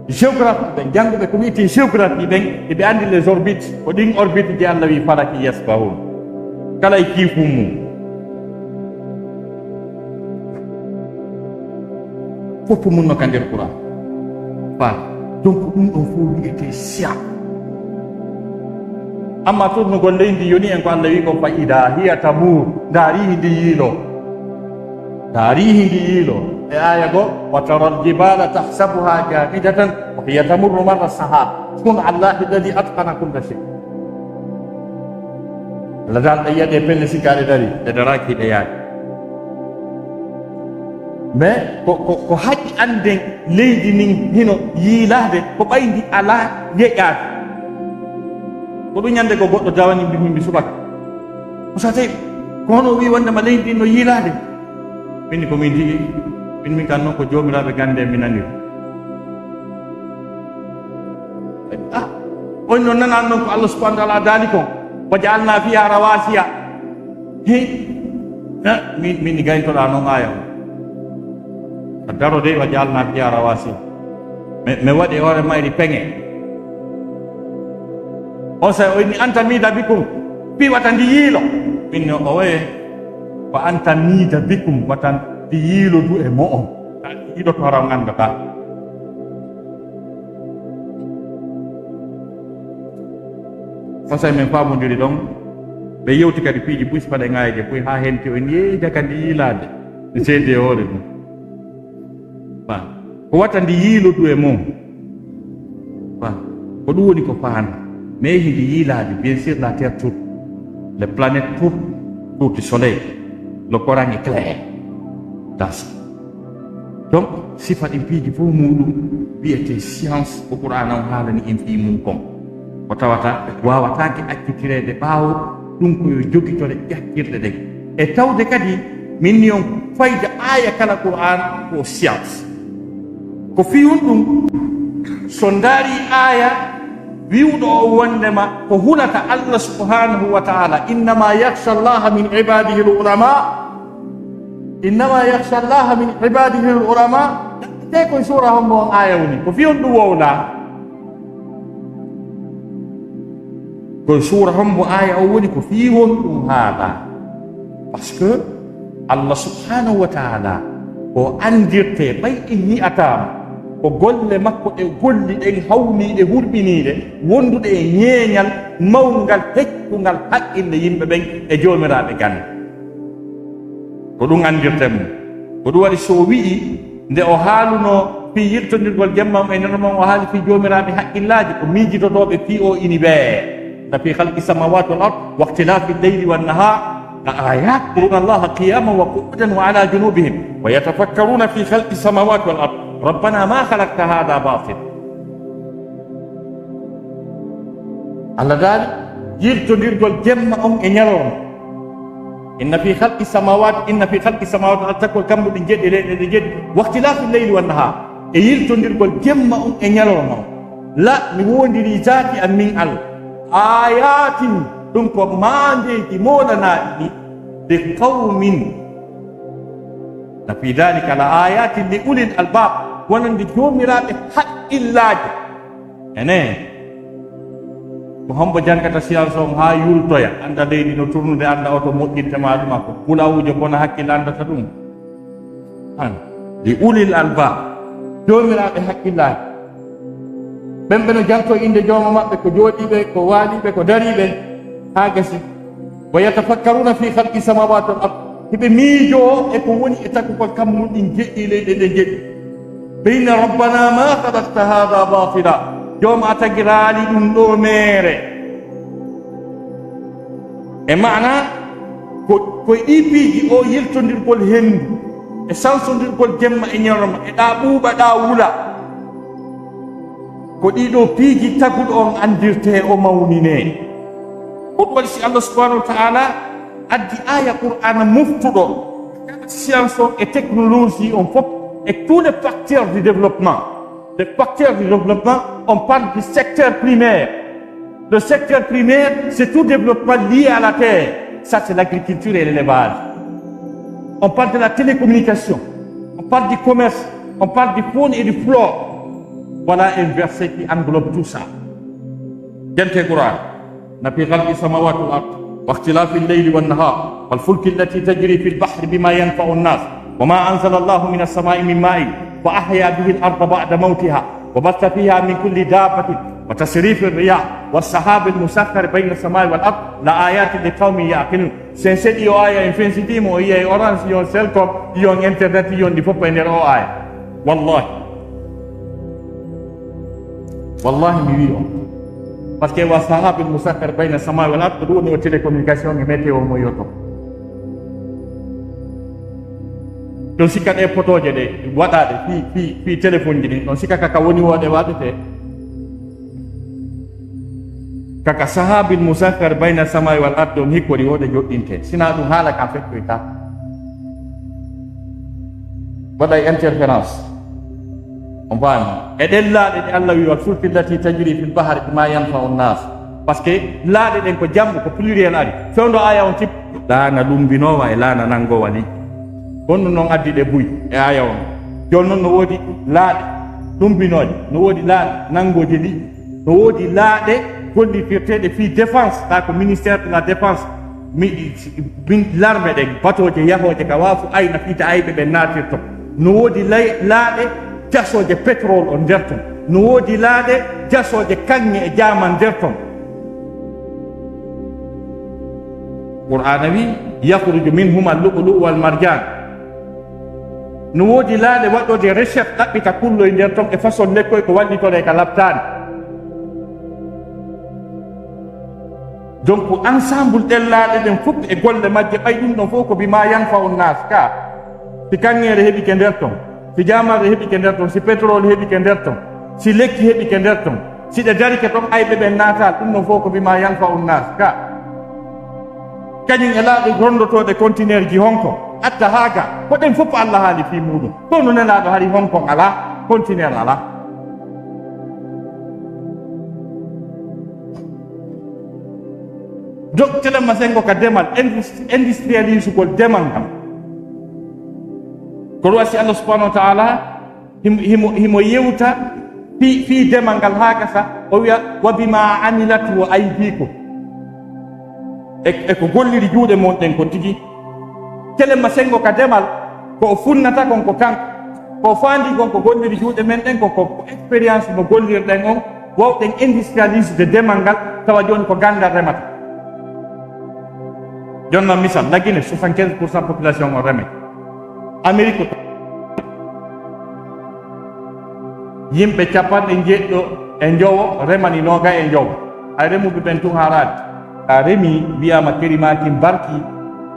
Géographie ɓen, jannguɓe ko wi'etee géographie ɓen, eɓe anndi les orbites, ko ɗin orbite ji Allah wi falaki yasbahun. Kala e kiifum mum. Fof mum no ka nder Qur'an. Fa. Donc ɗum ɗon fof wi'etee science. Amma tournugol leydi yoni en ko Allah wi ko fa ida hiya tamur, ndaari ndi yiilo. Taarihi ndi yiilo e aaya goo, wa taral jibala tahsabuha jamidatan wa hiya tamurru marra sahab. Sun Allahi alladhi atqana kulla shay. Allah dal ɗe yiya ɗe pelle sikkaɗe dari, ɗe daraaki ɗe yaade. Mais ko, ko, ko haɗi annden leydi ndin hino yiilaade, ko ɓay ndi alaa yeƴaade. Ko ɗum ñande ko goɗɗo dawani mbi, mbi subaka. Ko sa tawi, ko hono o wi wonde ma leydi ndin no yiilaade. Min ko min tigi, min, min kan noon ko joomiraaɓe gannde en mi naniri. Ah, on noon nanan noon ko Allah subhanahu wa ta'ala daali kon. Wa ja'alna fiha rawasiya. He? Ah, min, min gayntoɗaa noon aaya on. A daro dey wa ja'alna fiha rawasiya. Mi, mi waɗi hoore mayri peŋe. On sa o inni anta mida bikum. Fii wata ndi yiilo. Min no oye. Wa anta mida bikum wata ndi yiilodu e mo'on. Yiiloto hara on anndataa. Fasay men faamondiri ɗon. Ɓe yewti kadi piiji buy si paɗe ŋaayeje buy haa henti o inni yeeja kadi yiilaade. Mi seedi e hoore ɗum. Ba. Ko wata ndi yiilodu e mon. Ba. Ko ɗum woni ko faanda. Mais hindi yiilaade, bien sûr, la terre tourne. Les planètes tournent autour du soleil. Le Coran est clair dans ça. Donc, sifa ɗin piiji fof muɗum wiyete science ko Qur'an on haalani en fii mum kon. Ko tawata wawatake accitireede ɓaawo ɗum ko yo jogitore ƴakkirɗe ɗen. E tawde kadi min ni on fayda aaya kala Qur'an ko science. Ko fii on ɗum, so ndaari aaya wi'uɗo o wondema ko hulata Allah subhanahu wa ta'ala, "Innama yakhsha Allaha min ibadihi al-ulama, innama yakhsha Allaha min ibadihi al-ulama." Te koye suura hombo on aaya woni? Ko fii on ɗum wowla? Koye suura hombo aaya o woni? Ko fii on ɗum haala? Parce que Allah subhanahu wa ta'ala ko andirte ɓay en yi'ataama, ko golle makko ɗe golli ɗen hawniiɗe hurɓiniiɗe wonduɗe e ñeeñal mawngal heccugal haqqille yimɓe ɓen e joomiraaɓe gande. Ko ɗum andirten mo. Ko ɗum waɗi so o wi'i, nde o haalunoo fii yiltondirgol jemma on e nano mon, o haali fii joomiraaɓe haqqillaaji, ko miijitotooɓe fii o ini ɓe. Inna fii khalqi samawati wal ard wa ikhtilafi leyli wan nahar la ayat yadhkuruna Allaha qiyaman wa qu'udan wa ala junubihim wa yatafakkaruna fi khalqi samawati wal ard rabbana ma khalaqta hadha batila. Allah daali yiltondirgol jemma on e ñalorma. Inna fi khalqi samawati, inna fi khalqi samawati, altakol kammuɗi jeɗɗi, leyɗe ɗe jeɗɗi, wa ikhtilafi leyli wan nahar, e yiltondirgol jemma on e ñalorma on. La, mi wondiri zaati an min Allah. Ayatin, ɗum ko maandeeji moolanaaɗi ɗi, li qawmin. Na fi dhalika la ayatin li ulil albab, wonande joomiraaɓe haqqillaaji. Ene, ko hombo jangata science on haa yultoya, anda leydi no turnude, anda oto moƴƴinte ma ɗum, ko bulawujo bona hakkille andata ɗum. An, li ulil albab, joomiraaɓe hakkillaaji. Ɓen ɓe no janto innde jooma maɓɓe, ko jooɗiiɓe, ko waaliiɓe, ko dariiɓe, haa gasi. Wa yatafakkaruna fi khalqi samawati wal ard. Hiɓe miijoo e ko woni e tagugol kammuɗin jeɗɗi leyɗe ɗe jeɗɗi. Ɓe inna rabbana ma khalaqta hadha batila. Jooma a tagiraali ɗum ɗo meere. E maana, ko, ko e ɗii piiji o yiltondirgol henndu, e sansondirgol jemma e ñalorma, e ɗa ɓuuɓa, ɗa wula. Ko ɗii ɗoo piiji taguɗo on andirte, o mawninee. Ko ɗum waɗi si Allah subhanahu wa ta'ala addi aaya Qur'aana moftuɗo science on e technologie on fof, e tous les facteurs du développement. Les facteurs du développement, on parle du secteur primaire. Le secteur primaire, c'est tout développement lié à la terre. Ça, c'est l'agriculture et l'élevage. On parle de la télécommunication. On parle du commerce. On parle du faune et du flore. Voilà un verset qui englobe tout ça. Jante Qur'an. إن في خلق السماوات والأرض واختلاف الليل والنهار والفلك التي تجري في البحر بما ينفع الناس وما أنزل الله من السماء من ماء فأحيا به الأرض بعد موتها وبث فيها من كل دابة وتصريف الرياح والسحاب المسخر بين السماء والأرض لآيات لقوم يعقلون. Sen seɗi o aya, en fensiti mo, o yiya e Orange, yon Celcom, yon Internet, yon ɗi fof e nder o aya. Wallahi. Wallahi, mi wi on. Parce que wa sahabil musakhkhar bayna samai wal ard, ko ɗum woni o télécommunication e météo mo yoto. Ɗon sikka ɗe potooje ɗe waɗaɗe fi, fi, fi téléphone ji ɗin. Ɗon sikka kaka woni wooɗe waɗete. Kaka sahabil musakhkhar bayna samai wal ard, ɗon hikkori wooɗe joɗɗinte. Sina ɗum haala kan fekkoyta. Waɗay interférence. On faami? E ɗen laaɗe ɗe Allah wi, "Wal fulki allati tajri fil bahri bima yanfa'u nnas." Parce que laaɗe ɗen ko jambo, ko pluriel ari. Fewndo aya on tip. Laana lumbinoowa e laana nanngowa liƴƴi. Honno non addi ɗe buy e aya on? Jooni non no woodi laaɗe lumbinooje, no woodi laaɗe nanngooje liƴƴi, no woodi laaɗe gollitirteeɗe fii défense, taa ko ministère de la défense. Mi, min larme ɗen, batooje yahooje ka waafu ayna fii ta ayɓe ɓen naatirto. No woodi lay-, laaɗe jasooje pétrole on nder ton. No woodi laaɗe jasooje kaŋŋe e jaaman nder ton. Qur'aana wi, "Yakhruju minhuma al-lu'lu'u wal marjan." No woodi laaɗe waɗoje recherche ɗaɓɓita kulloy nder ton e façon lekkoy ko wallitoree ka labtaani. Donc, ensemble ɗellaaɗe ɗen fof e golle majje, ɓay ɗum ɗon fof ko bima yanfa'u nnas ka. Si kaŋŋeere heɓike nder ton, si jaamarre heɓike nder ton, si pétrole heɓike nder ton, si lekki heɓike nder ton, si ɗe darike ton, ayɓe ɓen naataali, ɗum ɗon fof ko bima yanfa'u nnas ka. Kañum e laaɗe ronndotooɗe conteneur ji honko, atta haa ga, ko ɗen fof Allah haali fii muuɗum. Kono Nelaaɗo hari honko alaa, conteneur alaa. Donc, telen ma senngo ka demal, indus-, industrialisugol demal ngal. Ko ɗum waɗi si Allah subhanahu wa ta'ala himo, himo, himo yewta fii, fii demal ngal haa gasa, o wiya, "Wa bima amilatu wa aydikum." E, e ko golliri juuɗe mon ɗen kon tigi. Telen ma senngo ka demal, ko o funnata kon ko kanko. Ko o faandi kon ko golliri juuɗe men ɗen, ko, ko, ko expérience mo gollirɗen on, wawɗen industrialiser de demal ngal, tawa jooni ko ganndal remata. Jonna misal, la Guinée, soixante-quinze pour cent population on reme. Amérique, yimɓe capanɗe njeeɗiɗo e njowo remani noogay e njowo. Hay remuɓe ɓen tun haaraali. Sa remi, wiyaama kerimaaki barki,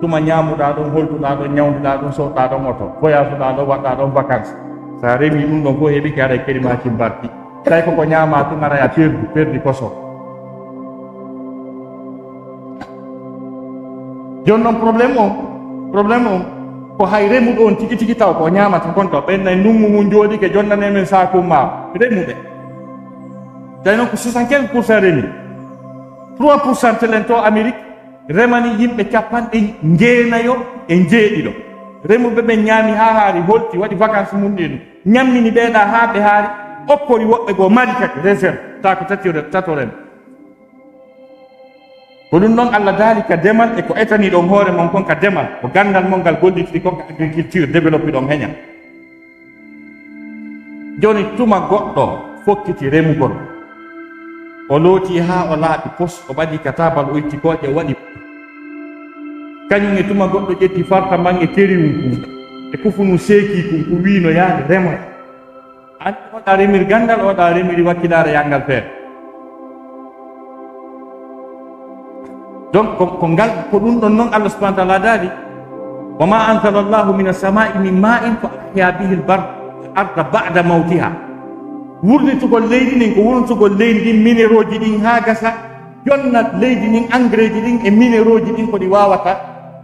tuma ñaamuɗaa ɗon, holduɗaa ɗon, ñawnduɗaa ɗon, soɗɗaa ɗon oto, voyage-uɗaa ɗon, waɗɗaa ɗon vacances. Sa remi ɗum ɗon fof heɓike, haray kerimaaki barki. Tawi koko ñaamaa tun, haray a perdu, perdi koso. Jooni non problème on, problème on, ko hay remuɗo on tigi tigi taw ko o ñaamata kon taw. Ɓen nay ndunngu ngun jooɗike, jonnanee men saaku maawa. Remuɓe. Tawi non ko soixante-quinze pour cent remi. Trois pour cent telen to Amérique remani yimɓe capanɗe njeenayo e njeeɗiɗo. Remuɓe ɓen ñaami haa haari, holti, waɗi vacances mun ɗin, ñammini ɓeeɗa haa ɓe haari, okkori woɓɓe goo mari kadi réserve, taa ko tati re-, tato rem. Ko ɗum ɗon Allah daali ka demal e ko etaniɗon hoore mon kon ka demal, ko ganndal mon ngal gollitiri kon ka agriculture, développe ɗon heña. Jooni tuma goɗɗo fokkiti remugol, o looti haa o laaɓi pos, o ɓadi ka taabal, o itti kooƴe, o waɗi. Kañum e tuma goɗɗo ƴetti farta man e keriwun kun, e kufunu seeki kun, ko wiino yaade remoy. An oɗa remir ganndal, oɗa remiri wakkilaare yanngal feere. Donc, ko, ko ngal, ko ɗum ɗon non Allah subhanahu wa ta'ala daali, "Wa ma anzala Allahu mina samaa'i min ma'in fa ahya bihi al-arda ba'da mawtiha." Wurnitugol leydi ndin, ko wurnitugol leydi ndin, minerooji ɗin haa gasa, jonna leydi ndin, engrais ji ɗin e minerooji ɗin, ko ɗi waawata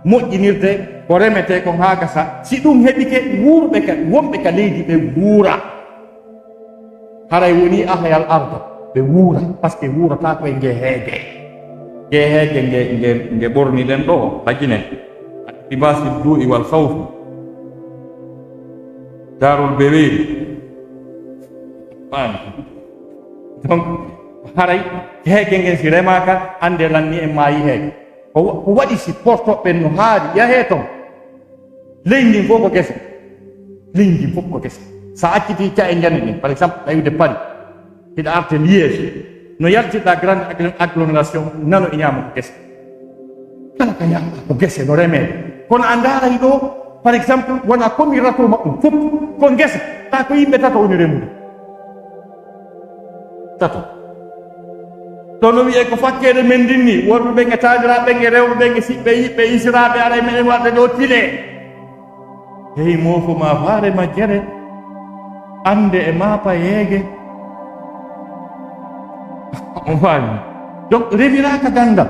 moƴƴinirde ko remetee kon haa gasa. Si ɗum heɓike, wuurɓe ka, wonɓe ka leydi ɓe wuura. Haray woni ahya al-arda, ɓe wuura, parce que wuurata ko e nge heege. Nge heege nge, nge, nge ɓorniɗen ɗo, la Guinée. Libaasil juu'i wal khawfi. Daarul beweeri. Faami? Donc, haray heege ngen si remaaka, annde lanni en maayi heege. Ko wa-, ko waɗi si porto ɓen no haari, yahee ton. Leydi ndin fof ko gese. Leydi ndin fof ko gese. Sa acciti ca'e njane ɗin, par exemple, tawiwde Paris, hiɗa arta Liège, no yaltirɗa grande agglom-, agglomération, nano e ñaamo ko gese. Kala ka yahata ko gese, no remee. Kono a ndaaray ɗo, par exemple, wona commune raato maɓɓum fof ko gese. Taa ko yimɓe tato woni remude. Tato. Ɗo no wi'ee ko fakkeede men ndin ni, worɓe ɓen e taaniraaɓe ɓen e rewɓe ɓen e siɓɓe e yiɓɓe e isiraaɓe, aray meɗen waɗde ɗo tile. Hey, moofo ma faare majjere, annde e maapayeege. On faami? Donc, remiraaka ganndal.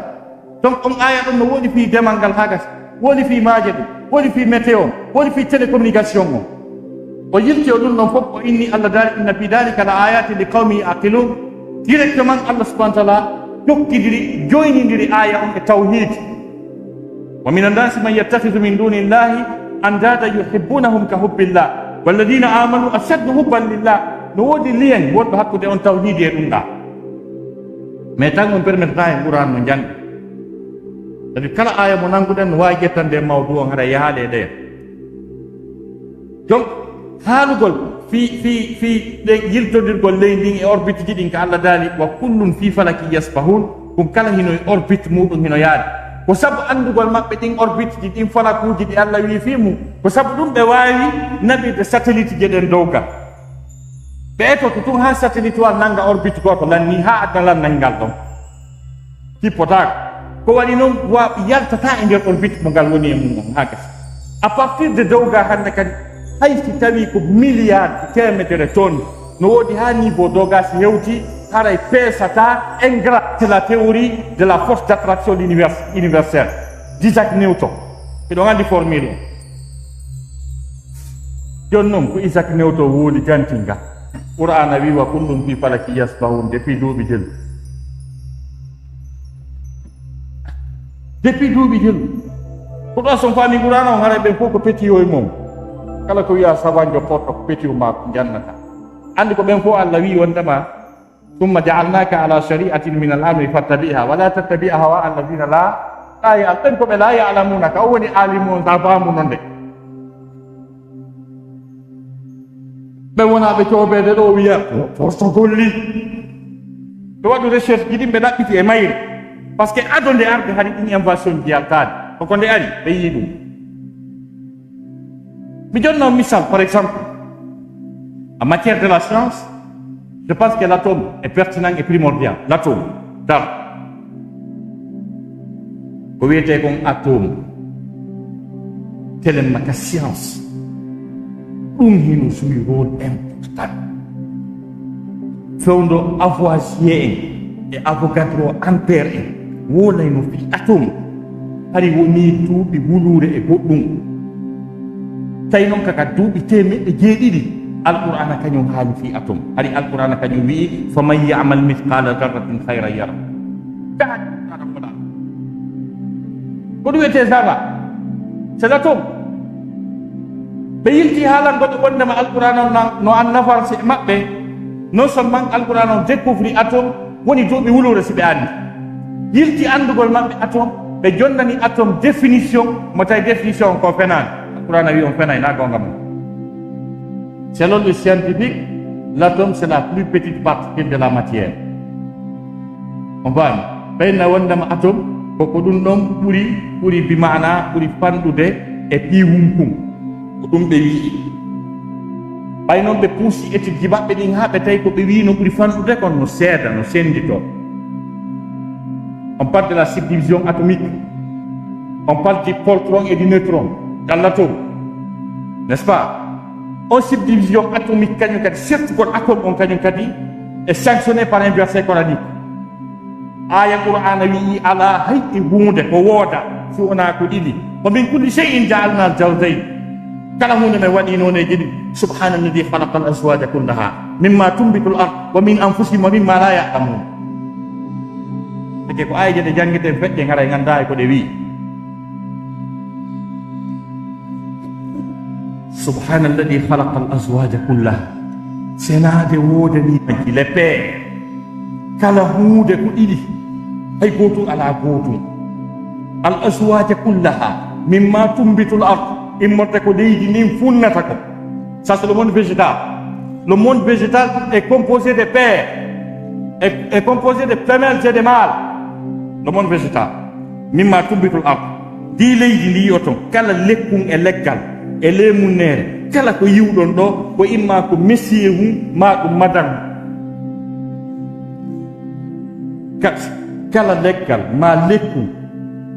Donc, on aaya ɗon no woodi fii demal ngal haa gasi, woodi fii maaje ɗe, woodi fii météo, woodi fii télécommunication on. O yilti o ɗum ɗon fof, o inni Allah daali, "Inna fi dhalika la ayatin li qawmin ya'qilun." Directement, Allah subhanahu wa ta'ala jokkidiri, joynidiri aaya on e tawhiid. "Wa minan nasi man yattakhidhu min dunillahi andada yuhibbunahum ka hubbillah. Walladhina amanu ashaddu hubban lillah." No woodi lien wonɗo hakkunde on tawhiidi e ɗum ɗa. Mais tan on permettre en Qur'an no janngi. Sabi kala aaya mo nannguɗen no waawi ƴettande en mawdu on, hara yahaali e ɗeya. Donc, haalugol fii, fii, fii ɗen yiltondirgol leydi ndin e orbite ji ɗin ka Allah daali, "Wa kullun fii falakin yasbahun." Ɗum kala hino e orbite muɗum hino yaadi. Ko sabu anndugol maɓɓe ɗin orbite ji, ɗin falakuuji ɗi Allah wii fii mum, ko sabu ɗum ɓe waawi naɓirde satellite ji ɗen dow ka. Ɓe etoto tun haa satellite wal nannga orbite gooto lanni, haa adna lanna hingal ɗon. Kippotaako. Ko waɗi noon, wa yaltata e nder on bit mo ngal woni e mum on, haa gasa. À partir de Dowga hannde kadi, hay si tawi ko milliard teemedere tonnes, no woodi haa niveau Dowga si hewti, haray peesata. Ingrat, c'est la théorie de la force d'attraction l'univers-, universelle d'Isaac Newton. Hiɗon anndi formule on. Jooni noon ko Isaac Newton woodi jantinga. Qur'aana wii, "Wa kullun fi falaki yasbahun", depuis duuɓi jelu. Depuis duuɓi jelu. Ko ɗo son faami Qur'aana on, haray ɓen fof ko petit o e mum. Kala ko wi'a sabanjo porto ko petit o maa ko jannata. Anndi ko ɓen fof Allah wii wondema, "Summa ja'alnaka ala shari'atin min al-amri fattabi'ha wa la tattabi' ahwa'a alladhina la, la ya'lam." Ɓen ko ɓe la ya'lamuna ka, o woni alimu on, sa faamu non de. Ɓe wona ɓe coobeede ɗo wiya, "Porto golli." Ɓe waɗu recherche ji ɗin, ɓe ɗaɓɓiti e mayre. Parce que ado nde arde hari ɗin invention ji yaltaade. Ko ko nde ari, ɓe yii ɗum. Mi jonna on misal, par exemple, en matière de la science, je pense que l'atome est pertinent et primordial. L'atome, dara. Ko wiyetee kon atome, telen ma ka science, ɗum hino jouer rôle important. Fewndo Lavoisier en e Avogadro, Ampère en, wolayno fii atome, hari wonii duuɓi wuluure e goɗɗum. Tawi noon ka, ka duuɓi teemeɗɗe jeeɗiɗi, Alqur'aana kañum haali fii atome. Hari Alqur'aana kañum wi'i, "Faman ya'mal mithqala dharratin khayran yara." Ka Alqur'aana wona. Ko ɗum wiyetee zarra? C'est l'atome. Ɓe yilti haalango ɓe wondema Alqur'aana on na-, no an nafar si e maɓɓe. Non seulement Alqur'aana on découvri atome, woni duuɓi wuluure si ɓe anndi. Yilti anndugol maɓɓe atome, ɓe jonnani atome définition, mo tawi définition on ko fenaani. Alqur'aana wi on fenay, na goonga mum. Selon les scientifiques, l'atome, c'est la plus petite particule de la matière. On faami? Ɓeyna wondema atome, ko, ko ɗum ɗon ɓuri, ɓuri bi maana, ɓuri fanɗude e piiwunkun. Ko ɗum ɓe wi'i. Ɓay noon ɓe puusi étude ji maɓɓe ɗin haa ɓe tawi ko ɓe wi'i no ɓuri fanɗude kon no seeda, no sennditoo. On parle de la subdivision atomique. On parle du poltron et du neutron dans l'atome. N'est-ce pas? On subdivision atomique kañum kadi, surtout kon atome on kañum kadi, est sanctionné par un verset coranique. Aaya Qur'aana wi'i alaa hay e huunde ko wooda si wonaa ko ɗiɗi. "Wa min kulli shay'in ja'alna zawjayn." Kala huunde men waɗi nooneeji ɗiɗi. "Subhaana alladhi khalaqa al-azwaja kullaha mimma tunbitu al-ard wa min anfusihim wa mimma la ya'lamun." Eke ko aayeeje ɗe janngeten feƴƴe, haray nganndaa e ko ɗe wi'i. "Subhaana alladhi khalaqa al-azwaja kullaha." Senaade woodanii majji, les paires. Kala huunde ko ɗiɗi, hay gootum alaa gootum. "Al-azwaja kullaha mimma tunbitu al-ard", immorde ko leydi ndin funnata ko. Ça, c'est le monde végétal. Le monde végétal est composé de paires, est, est composé de femelles et de mâles. Le monde végétal. "Mimma tunbitu al-ard." Ndi leydi ndi oton, kala lekkun e leggal, e leemunneere, kala ko yi'uɗon ɗo, ko imma ko monsieur mum, maa ɗum madame. Ka-, kala leggal maa lekkun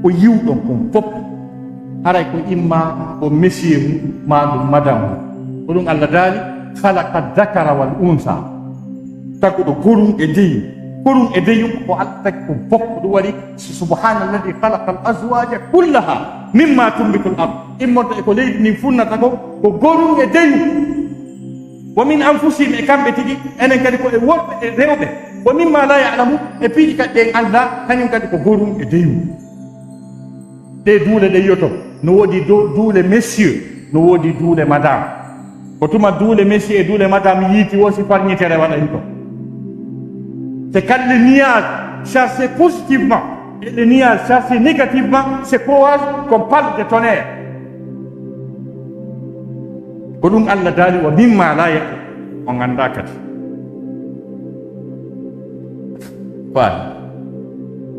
ko yi'uɗon kon fof, haray ko imma ko monsieur mum, maa ɗum madame mum. Ko ɗum Allah daali, "Khalaqa dhakara wal unsa." Taguɗo gorum e deyum. Gorum e deyum ko Allah tagi kon fof. Ko ɗum waɗi, "Subhaana alladhi khalaqa al-azwaja kullaha mimma tunbitu al-ard." Immorde e ko leydi ndin funnata kon, ko gorum e deyum. "Wa min anfusihim", e kamɓe tigi, enen kadi ko e worɓe e rewɓe. "Wa mimma la ya'lamun", e piiji kadi ɗen anndaa, kañum kadi ko gorum e deyum. Ɗe duule ɗe yi'oton, no woodi do-, duule monsieur, no woodi duule madame. Ko tuma duule monsieur e duule madame yiiti wo si farñitere waɗa hito. C'est quand le nuage chargé positivement et le nuage chargé négativement se croisent qu'on parle de tonnerre. Ko ɗum Allah daali, "Wa mimma la ya'lamun", on anndaa kadi. Faami?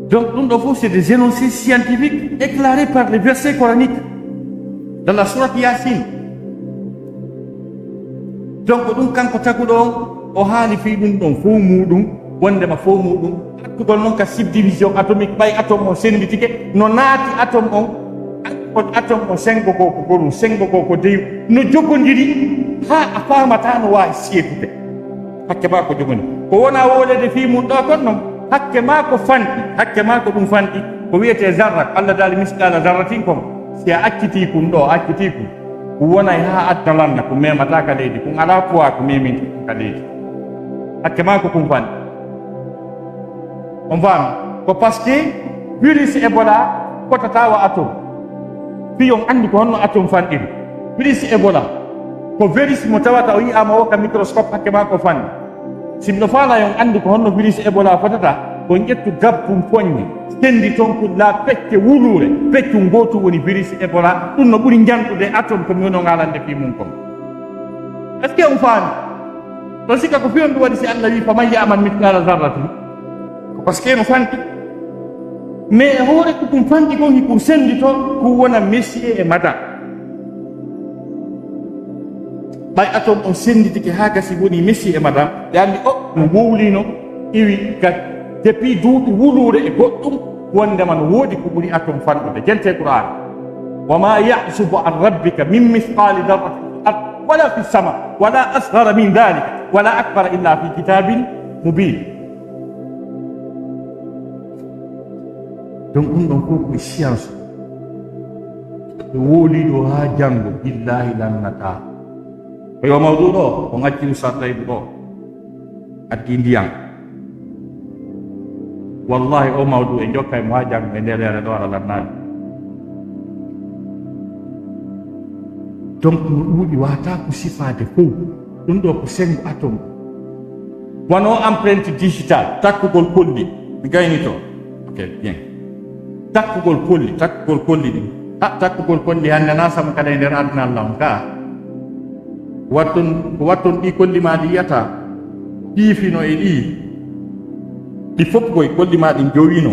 Donc, ɗum ɗo fof, c'est des énoncés scientifiques déclarés par les versets coraniques dans la sourate Yasin. Donc, ko ɗum kanko taguɗo on, o haali fii ɗum ɗon fof muuɗum, Wondema fof muɗum, artugol noon ka subdivision atomique, ɓay atome on sennditike, no naati atome on, artugol atome on senngo goo ko gorum, senngo goo ko deyu, no jogondiri haa a faamataa no waawi seedude. Hakke maa ko jogoni. Ko wona wooleede fii mum ɗoo kon noon, hakke maa ko fanɗi, hakke maa ko ɗum fanɗi, ko wiyetee zarra, ko Allah daali misqaala zarratin kon. Si a accitii kun ɗoo, a accitii kun, kun wonay haa adda lanna, kun memataa ka leydi, kun alaa poids ko meminta kun ka leydi. Hakke maa ko kun fanɗi. On faami? Ko parce que virus Ebola fotataa wa atome. Fii on anndi ko honno atome fanɗiri. Virus Ebola ko virus mo tawata o yi'aama o ka microscope, hakke maa ko fanɗi. Si miɗo faalaa yo on anndu ko honno virus Ebola fotata, ko on ƴettu gabbun poññe, senndi ton kun laa pecce wuluure, peccun gootun woni virus Ebola, ɗum no ɓuri njanɗude atome ko mi woni on haalande fii mun kon. Est-ce que on faami? Ɗon sikka ko fii on ɗum waɗi si Allah wi'i, "Faman ya'mal mithqala zarratin." Ko parce que no fanɗi. Mais e hoore ko ɗum fanɗi kon, hikun senndi ton, kun wona monsieur et madame. Ɓay atome on sennditike haa gasi woni monsieur et madame, ɓe anndi, o, no wowlino, iwi ga depuis duuɓi wuluure e goɗɗum, wondema no woodi ko ɓuri atome fanɗude. Jente Qur'an. "Wa ma ya'zubu an rabbika min mithqali dharratin fil ard wala fis sama, wala asghara min dhalika, wala akbara illa fi kitabin mubin." Donc ɗum ɗon fof ko science. Ɓe wooli ɗo haa janngo, billaahi lannataa. Ko yo mawɗu ɗo, ko ngacci Ustaz Taybu ɗo. Addi ndiyan. Wallahi, o mawɗu e jokkay mo haa janngo e nder yare ɗo, ara lannaani. Donc, no ɗuuɗi wata ko sifaade fof. Ɗum ɗo ko senngo atome. Wano empreinte digitale, takkugol kolli. Mi gayni to. Ok, bien. Takkugol kolli, takkugol kolli ɗin. Ha, takkugol kolli hannde na sabu kala e nder aduna Allah on ka. Watton, ko watton ɗi kolli ma ɗi yiyata. Ɗi fino e ɗi. Ɗi fof koy kolli ma ɗin jowino.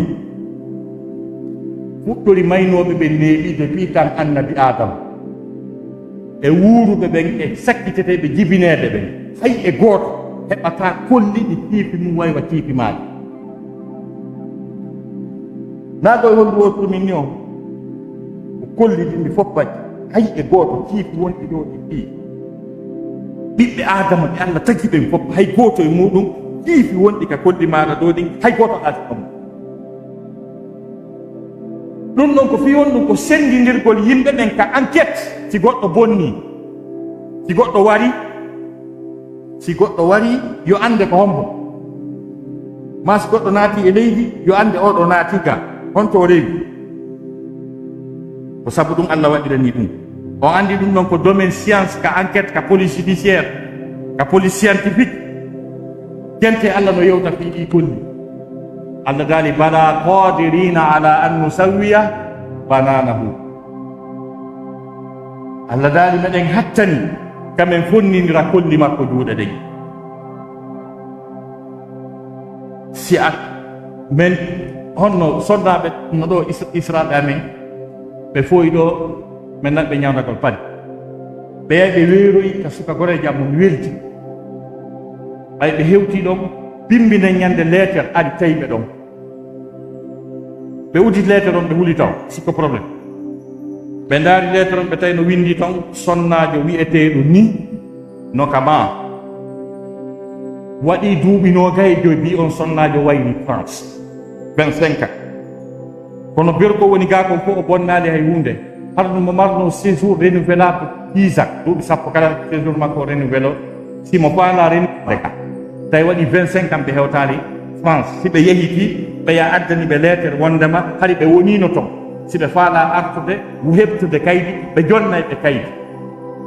Fuɗɗori maynooɓe ɓen neeɓi depuis tan annabi Aadama. E wuuruɓe ɓen e sakkiteteeɓe jibineede ɓen, hay e gooto heɓataa kolli ɗi tiifi mum waywa tiifi maaɗi. Naa ɗo e hondu wootuɗo min ni on? Ko kolli ɗin ɗi fof bacci. Hay e gooto tiifi wonɗi ɗo ɗi fii. Ɓiɓɓe Aadama ɓe Allah tagi ɓen fof, hay gooto e muɗum tiifi wonɗi ka kolli maaɗa ɗo ɗin, hay gooto alaa ɗum. Ɗum ɗon ko fii honɗum? Ko senndindirgol yimɓe ɓen ka enquête. Si goɗɗo bonni, si goɗɗo wari, si goɗɗo wari, yo annde ko hombo. Maa si goɗɗo naati e leydi, yo annde oɗo naati ga, honto o rewi. Ko sabu ɗum Allah waɗirani ɗum. On anndi ɗum ɗon ko domaine science, ka enquête, ka police judiciaire, ka police scientifique. Jente Allah no yewta fii ɗi kolli. Allah daali, "Bala qadirina ala an nusawwiya bananahu." Allah daali, "Meɗen hattani ka men fonnindira kolli makko juuɗe ɗen." Si a men honno sonnaaɓe no ɗo Is-, Israaɓe amen, ɓe foyi ɗo, men nan ɓe ñawndagol padi. Ɓe yahi ɓe weeroyi ka suka goreejo am, mo mi weldi. Ɓay ɓe hewti ɗon, bimbi nden ñande leeter ari tawi ɓe ɗon. Ɓe uditi leeter on, ɓe huli taw, sikko problème. Ɓe ndaari leeter on, ɓe tawi no windi ton, sonnaajo wi'eteeɗo ni, no ka maa. Waɗi duuɓi noogay e joy, bi on sonnaajo wayri France. Vingt-cinq ans. Kono berko woni gaa kon fof o bonnaali hay huunde. Harno mo marno séjour renouvelable dix ans. Duuɓi sappo kala séjour makko o renouvelo. Si mo faala renouvelé ka. Tawi waɗi vingt-cinq ans ɓe hewtaali France. Si ɓe yehiti, ɓe ya addani ɓe leeter wondema hari ɓe woniino ton. Si ɓe faala artude, heɓtude kaydi, ɓe jonnay ɓe kaydi.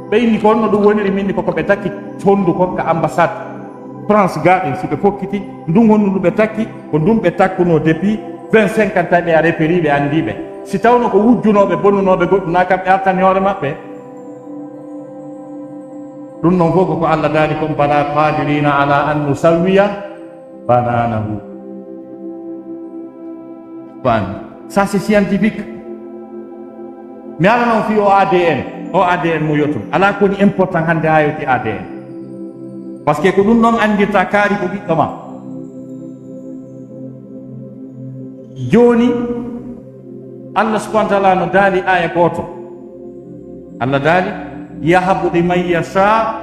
Ɓe inni ko honno ɗum woniri, min ni koko ɓe takki hondu kon ka ambassade France gaa ɗin. Si ɓe fokkiti, ndun hondu ndu ɓe takki, ko ndun ɓe takkuno depuis vingt-cinq ans, tawi ɓe a reperi, ɓe anndi ɓe. Si tawno ko wujjunooɓe, bonnunooɓe goɗɗum, na kamɓe artani hoore maɓɓe. Ɗum non fof ko ko Allah daali kon, "Bala qadirina ala an nusawwiya bananahu." Faami? Ça, c'est scientifique. Mi ala non fii o A D N. O A D N mo yotum. Alaa ko woni important hannde haa yewti A D N. Parce que ko ɗum ɗon anndirta kaari ko ɓiɗɗo ma. Jooni, Allah subhanahu wa ta'ala no daali aya gooto. Allah daali, "Yahabu liman yasha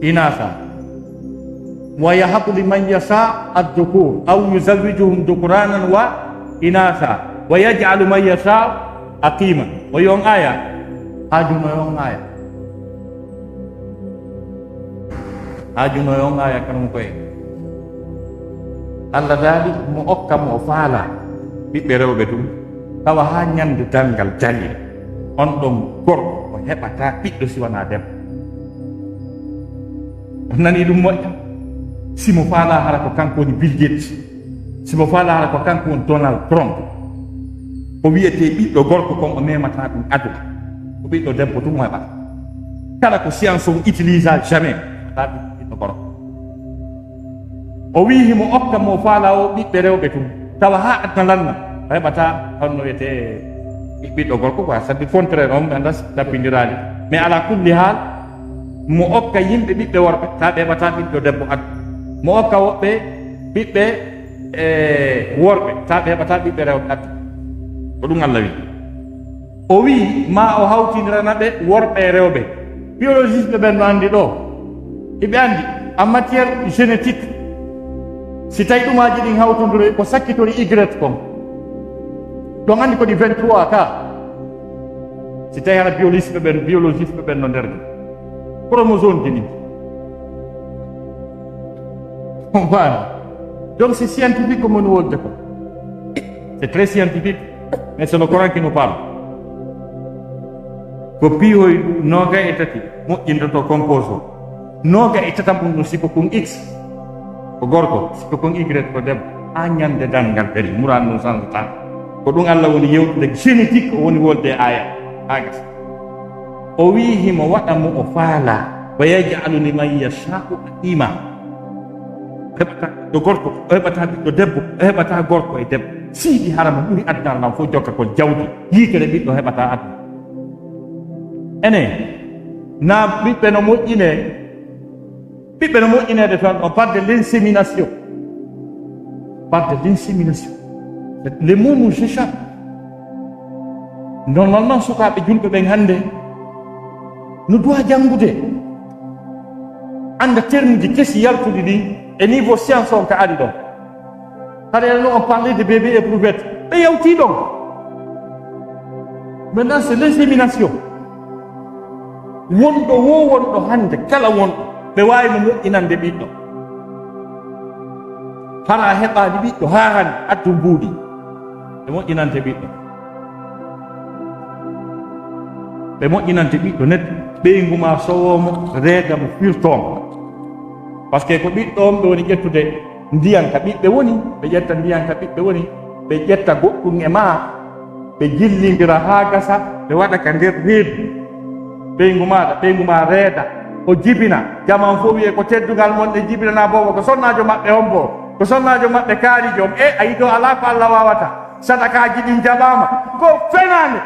inatha, wa yahabu liman yasha adh-dhukur, aw yuzawwijuhum dhukranan wa inatha, wa yaj'alu man yasha aqima." O yi on aya, haaju no on aya. Haaju no on aya kan mo koye. Allah daali mo okka mo o faala ɓiɓɓe rewɓe tun, tawa haa ñande darngal darii, on ɗon gorko o heɓataa ɓiɗɗo si wanaa debbo. On nanii ɗum moƴƴa? Si mo faalaa hara ko kanko woni Bill Gates, si mo faalaa hara ko kanko woni Donald Trump, ko wiyetee ɓiɗɗo gorko kon o memataa ɗum aduna. Ko ɓiɗɗo debbo tun o heɓata. Kala ko science on utilisa jamais, taa ɓiɗɗo gorko. O wi'i himo okka mo faala o ɓiɓɓe rewɓe tun. Tawa haa aduna lanna, o heɓataa honno wiyetee ɓiɗɗo gorko quoi, c'est-à-dire contraire, on ɓe anndaa si tappindiraali. Mais ala kulli haal, mo okka yimɓe ɓiɓɓe worɓe, taa ɓe heɓataa ɓiɗɗo debbo aduna. Mo okka woɓɓe ɓiɓɓe, e, worɓe, taa ɓe heɓataa ɓiɓɓe rewɓe aduna. Ko ɗum Allah wi'i. O wi'i, ma o hawtindirana ɓe worɓe e rewɓe. Biologiste ɓen no anndi ɗo. Iɓe anndi, en matière génétique, si tawi ɗumaaji ɗin hawtondiri, ko sakkitori Y kon. Ɗon anndi ko ɗi vingt-trois ka. Si tawi hara biologiste ɓen, biologiste ɓen no nder ɗi. Chromosome ji ɗin. On faami? Donc, c'est scientifique ko moni wolde ko. C'est très scientifique, mais c'est le Coran qui nous parle. Ko piihoy noogay e tati moƴƴintoto composé o. Noogay e tata mun no siko kun X ko gorko, siko kun Y ko debbo. Haa ñande darngal dari, muran ɗum sansata. Ko ɗum Allah woni yewtude génétique, o woni wolde e aya. Haa gasa. O wi'i himo waɗa mo o faalaa. Wa yaj'alu liman yasha'u aqima. O heɓata ɓiɗɗo gorko, o heɓata ɓiɗɗo debbo, o heɓata gorko e debbo. Siidi harama ɓuri aduna lan fof jokka kon jawdi. Yiitere ɓiɗɗo heɓata aduna. Enen, na ɓiɓɓe no moƴƴinee? Ɓiɓɓe no moƴƴineede tan ɗon par de l'insémination. Par de l'insémination. Les mots nous échappent. Normalement, sukaaɓe julɓe ɓen hannde no duwa janngude, annda termuji kesi yaltuɗi ɗin e niveau science on ka ari ɗon. Hara enen on parle de bébé éprouvette. Ɓe yawti ɗon. Maintenant, c'est l'insémination. Wonɗo wo wonɗo hannde, kala wonɗo, ɓe waawi mo moƴƴinande ɓiɗɗo. Hara a heɓaani ɓiɗɗo haa hannde, addu mbuuɗi. Ɓe moƴƴinante ɓiɗɗo. Ɓe moƴƴinante ɓiɗɗo net, ɓeyngu ma sowoo mo, reeda mo, firtoo mo. Parce que ko ɓiɗɗo on ɓe woni ƴettude ndiyan ka ɓiɓɓe woni, ɓe ƴetta ndiyan ka ɓiɓɓe woni, ɓe ƴetta goɗɗum e maa, ɓe jillindira haa gasa, ɓe waɗa ka nder reedu. Ɓeyngu maaɗa, ɓeyngu maa reeda, o jibina. Jaman fof wi'e ko teddungal mon ɗe jibinanaa boobo, ko sonnaajo maɓɓe on boo, ko sonnaajo maɓɓe kaari jom. E, a yiɗo alaa ko Allah waawata. Sadakaaji ɗin jaɓaama. Ko fenaande.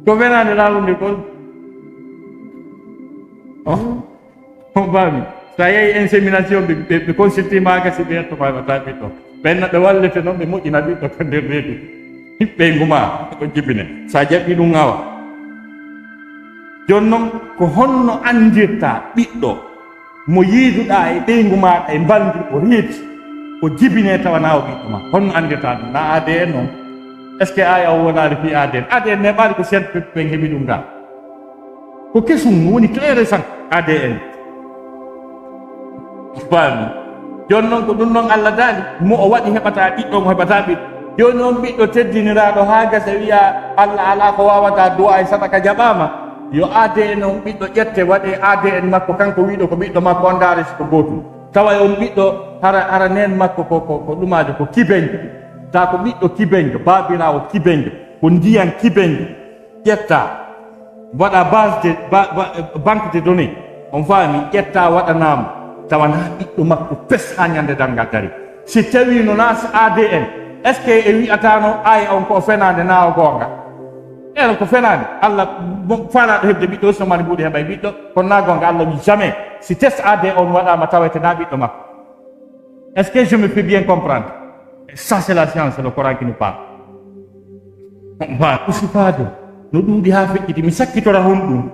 Ko fenaande laaɓunde kon. Oh, on faami. So a yehi insémination, ɓe, ɓe, ɓe consulté ma gasi, ɓe yetto ma heɓata ɓiɗɗo. Ɓen no ɓe wallete noon, ɓe moƴƴina ɓiɗɗo ka nder reedu. Ɓeyngu ma, ko jibine. So a jaɓi ɗum awa. Jooni noon, ko honno anndirta ɓiɗɗo mo yiiduɗaa e ɓeyngu maaɗa e mbalndi o reedi, o jibinee tawa na o ɓiɗɗo ma? Honno anndirta ɗum? Na A D N on? Est-ce que aya o wonaali fii A D N? A D N neeɓaali ko scientifique ɓen heɓi ɗum ɗaa. Ko kesum woni très récent A D N. Faami. Jooni noon ko ɗum noon Allah daali, mo o waɗi heɓata ɓiɗɗo, mo heɓata ɓiɗɗo. Jooni on ɓiɗɗo teddiniraaɗo haa gasa wiya Allah alaa ko waawata, du'a e sadaka jaɓaama. Yo A D N on ɓiɗɗo ƴette waɗe A D N makko kanko wiiɗo ko ɓiɗɗo makko on ndaare si ko gootum. Tawa e on ɓiɗɗo hara, hara neen makko ko, ko, ko ɗumaajo ko kibenjo. Taa ko ɓiɗɗo kibenjo, baabiraawo kibenjo, ko ndiyan kibenjo. Ƴetta, waɗa base de, ba, ba, banque de données, on faami, ƴetta waɗanaama, tawa na ɓiɗɗo makko fes haa ñande darngal dari. Si tawi no na A D N, est-ce que e wi'ataano ay on ko fenaande na o goonga? Ɓeeɗo ko fenaande. Allah mo faalaaɗo heɓde ɓiɗɗo aussi, no mari mbuuɗi heɓay ɓiɗɗo. Kono naa goonga, Allah wi jamais. Si test A D N waɗaama, tawete naa ɓiɗɗo makko. Est-ce que je me fais bien comprendre? Et ça, c'est la science, le Coran qui nous parle. Wa usifaade no ɗuuɗi haa feƴƴiti. Mi sakkitora honɗum?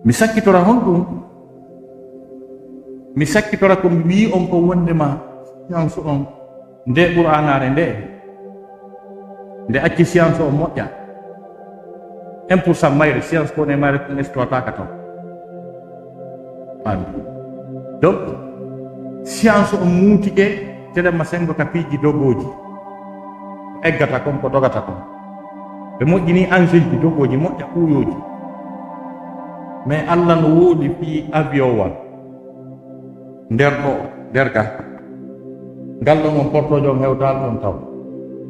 Mi sakkitora honɗum? Mi sakkitora ko mi wi'i on ko wondema science on, nde Qur'aanaare nde, nde acci science on moƴƴa. Un pour cent mayre, science ko ne mayre, ɗum exploitaka ton. Faami? Donc, science on muutike, telemma senngo ka piiji dogooji. Ko eggata kon, ko dogata kon. Ɓe moƴƴini engine ji dogooji, moƴƴa ɓuuyooji. Mais Allah no wowli fii avion wal. Nder ɗo, nder ga. Ngal ɗon on portoojo on hewtaali ɗon taw.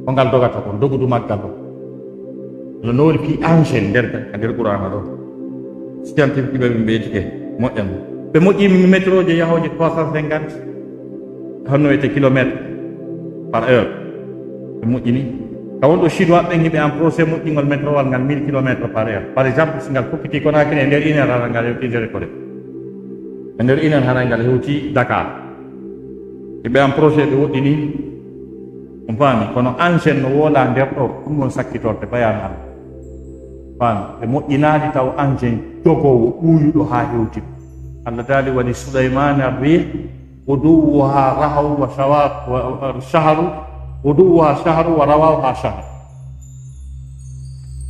Ko ngal dogata kon, dogudu maggal ɗon. No noori fii engine nder ga, ka nder Qur'aana ɗon. Scientifique ɓe ɓe mbeetike, moƴƴan. Ɓe moƴƴi métro je yahooje trois cent cinquante, honno wiyete kilomètre par heure. Ɓe moƴƴini. Ka wonɗo Chinois ɓen hiɓe en procès moƴƴingol métro wal ngal mille kilomètres par heure. Par exemple, si ngal fokkiti Conakry e nder une heure, hara ngal hewti Zéro Corée. E nder une heure, hara ngal hewti Dakar. Hiɓe en procès ɓe woɗɗini. On faami? Kono engine no woola nder ɗo, ɗum won sakkitorde bayaanu Allah. Faami? Ɓe moƴƴinaali taw engine dogoowo ɓuuyuɗo haa hewti. Allah daali, "Wa li Sulaymana rih, guduwwuha rahaw wa shawa-, wa, wa, shaharu, guduwwuha shaharu wa rawahuha shaharu."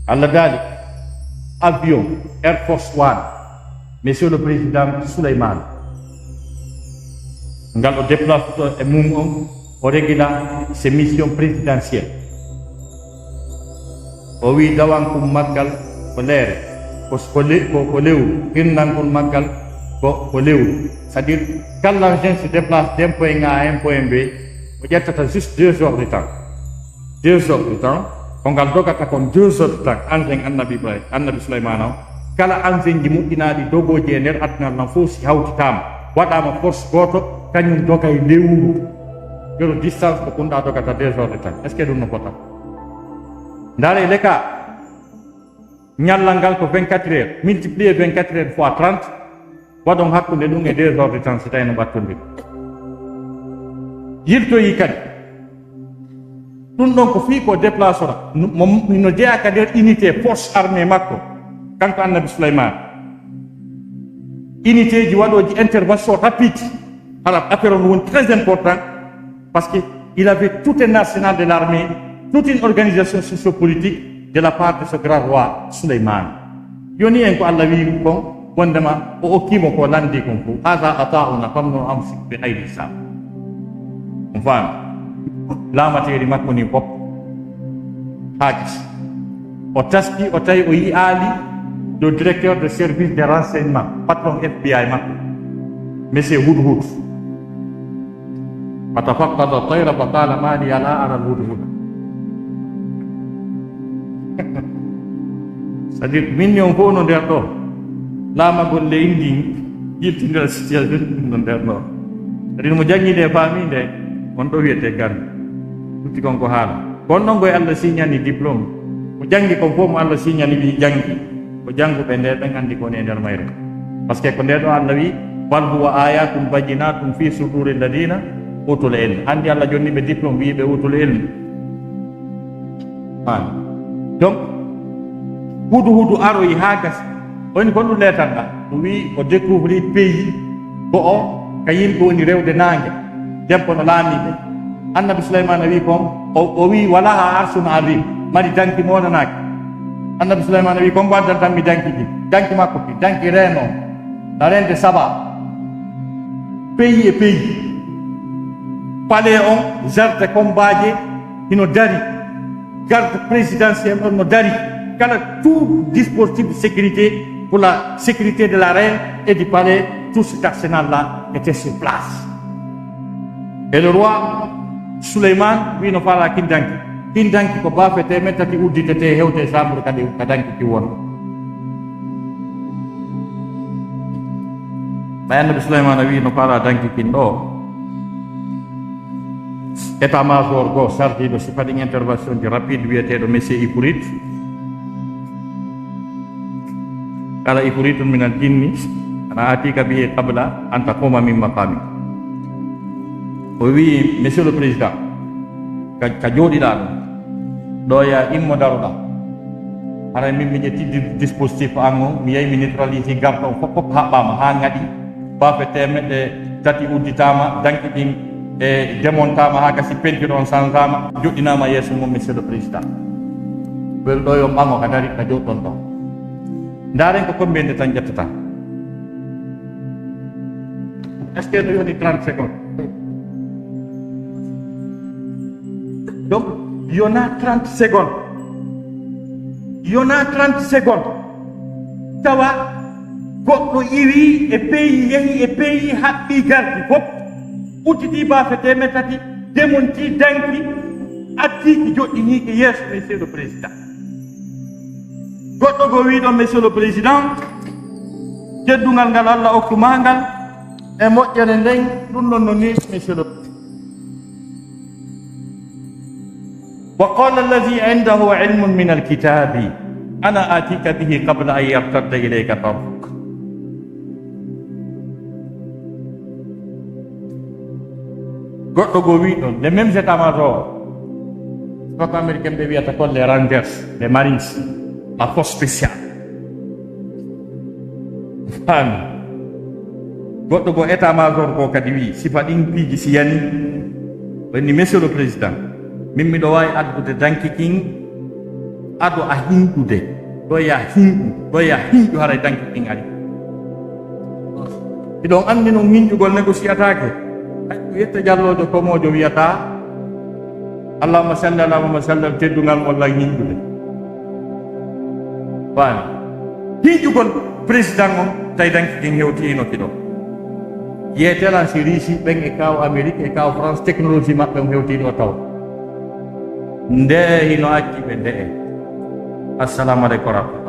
Allah daali, avion, Air Force One, Monsieur le Président Souleymane, ngal o déplace to e mum on, o régula ses missions présidentielles. O wi dawankun maggal ko leere, ko, ko le-, ko, ko lewru, hirnankun maggal ko, ko lewru. C'est-à-dire, kala engine se déplace d'un point A à un point B, o ƴettata juste deux heures de temps. Deux heures de temps, ko ngal dogata kon deux heures de temps, engine Annabi Ibrahim, Annabi Sulaymana o. Kala engine ji moƴƴinaaɗi dogooji e nder aduna nan fof si hawtitaama, waɗaama force gooto, kañum dogay lewru. Yo distance ko kunɗa dogata deux heures de temps. Est-ce que ɗum no fota? Ndaare le ka, ñallal ngal ko vingt-quatre heures, multiplier vingt-quatre heures fois trente, waɗon hakkunde ɗum e deux heures de temps, si tawi no ɓattondir. Yiltoyi kadi. Ɗum ɗon ko fii ko déplacera. No, mo, no jeyaa ka nder unité force armée makko, kanko Annabi Souleymane. Unité ji waɗooji intervention rapide. Hara affaire on woni très important, parce que il avait tout un arsenal de l'armée, toute une organisation sociopolitique de la part de ce grand roi Souleymane. Yoni en ko Allah wi'i kon, wondema o okkiimo ko lanndi kon fof. "Haza ata'una famnun amsik bi ghayri hisab." On faami? Laamateeri makko ni fof. Haa gasi. O taski, o tawi o yi'aali le directeur de service de renseignement, patron F B I makko, Monsieur Hudhud. Fatafaqqada tayra faqala ma li la ara al-hudhud. C'est-à-dire, min ni on fof no nder ɗo. Laamagol le indi yiltindira situation ɗum no nder ɗo. C'est-à-dire, mo janngi nde, faami nde, on ɗo wiyete gan. Lutti kon ko haala. Kon ɗon koye Allah signani diplôme. Ko janngi kon fof mo Allah signani wi janngi. Ko jannguɓe nde ɓen anndi ko woni e nder mayre. Parce que ko nde ɗo Allah wi, "Bal huwa ayatun bayyinatun fi suduri alladina utul ilm." Anndi Allah jonni ɓe diplôme, wi ɓe utul ilm. Faami? Donc, hudu hudu aroyi haa gasi. Woni kon ɗum leetal ngal. O wi o découvri pays ko o ka yimɓe woni rewde naange. Debbo no laamiiɓe. Annabi Souleymane wi kon, o, o wi, "Walaha arsun azim." Mari danki mo wonanaaki. Annabi Souleymane wi, "Kon ko addantan mi danki ɗi?" Danki makko ki, danki reeno. La reine de Saba. Pays e pays. Palais on, jardin kombaaje, hino dari. Garde présidentielle on no dari. Kala tout dispositif de sécurité pour la sécurité de la reine et du palais, tout cet arsenal-là était sur place. Et le roi Souleymane wi no faala kin danki. Kin danki ko baafe teemeɗɗe tati udditete hewte chambre kadi ka danki ki won. Ɓay Annabi Souleymane wi no faala danki kin ɗo. État-major goo sardiiɗo sifa ɗin intervention ji rapide wiyeteeɗo Monsieur Ipurit. Kala ifritun minal jinni, ana atika bihi qabla an taquma min maqami. O wi, Monsieur le Président, ka, ka jooɗiɗaa ɗum, ɗo ya immo daruɗaa. Haray min mi ƴetti di-, dispositif an on, mi yahi mi neutralisi garta on fof, fof haɓɓaama haa ngaɗi. Baafe teemeɗɗe tati udditaama, danki ɗin e demontaama haa gasi peinture on sanzaama, joɗɗinaama yeeso mum, Monsieur le Président. Wel ɗo yo ɓaŋo ka dari, ka jooɗɗon ɗo. Ndaaren ko combien de temps ƴettata. Est-ce que no yoni trente secondes? Donc, yona trente secondes. Yona trente secondes. Tawa goɗɗo iwi e pays, yehi e pays, haɓɓi gardi fof, udditi baafe teemeɗɗe tati, demonti, danki, addi ki, joɗɗini ki yeeso, Monsieur le Président. Goɗɗo goo wi ɗon, Monsieur le Président, teddungal ngal Allah okku maa ngal e moƴƴere nden, ɗum ɗon no neeɓi, Monsieur le Président. Wa qala alladhi indahu ilmun min alkitabi, ana atika bihi qabla an yartadda ilayka tarfuk. Goɗɗo goo wi ɗon, les mêmes états-majors, peuple américain ɓe wiyata kon les Rangers, les Marines, la force spéciale. Faami. Goɗɗo goo état-major goo kadi wi, sifa ɗin piiji si yani, o inni, Monsieur le Président, min miɗo waawi addude danki kin ado a hinƴude. Ɗo ya hinƴu, ɗo ya hinƴu, haray danki kin ari. Hiɗon anndi non hinƴugol négociataake. Hay ko yetta jalloojo komoojo wiyata, Allahumma salli ala Muhammad sallam, teddungal mo lan hinƴude. Faami. Hinƴugol président on, tawi danki kin hewtiino ki ɗo. Yeetelan si Riisi ɓen e kaw Amérique e kaw France, technologie maɓɓe on hewtii ɗo taw. Nde hino acci ɓe nde. Assalamu aleykum wa rahmatullahi.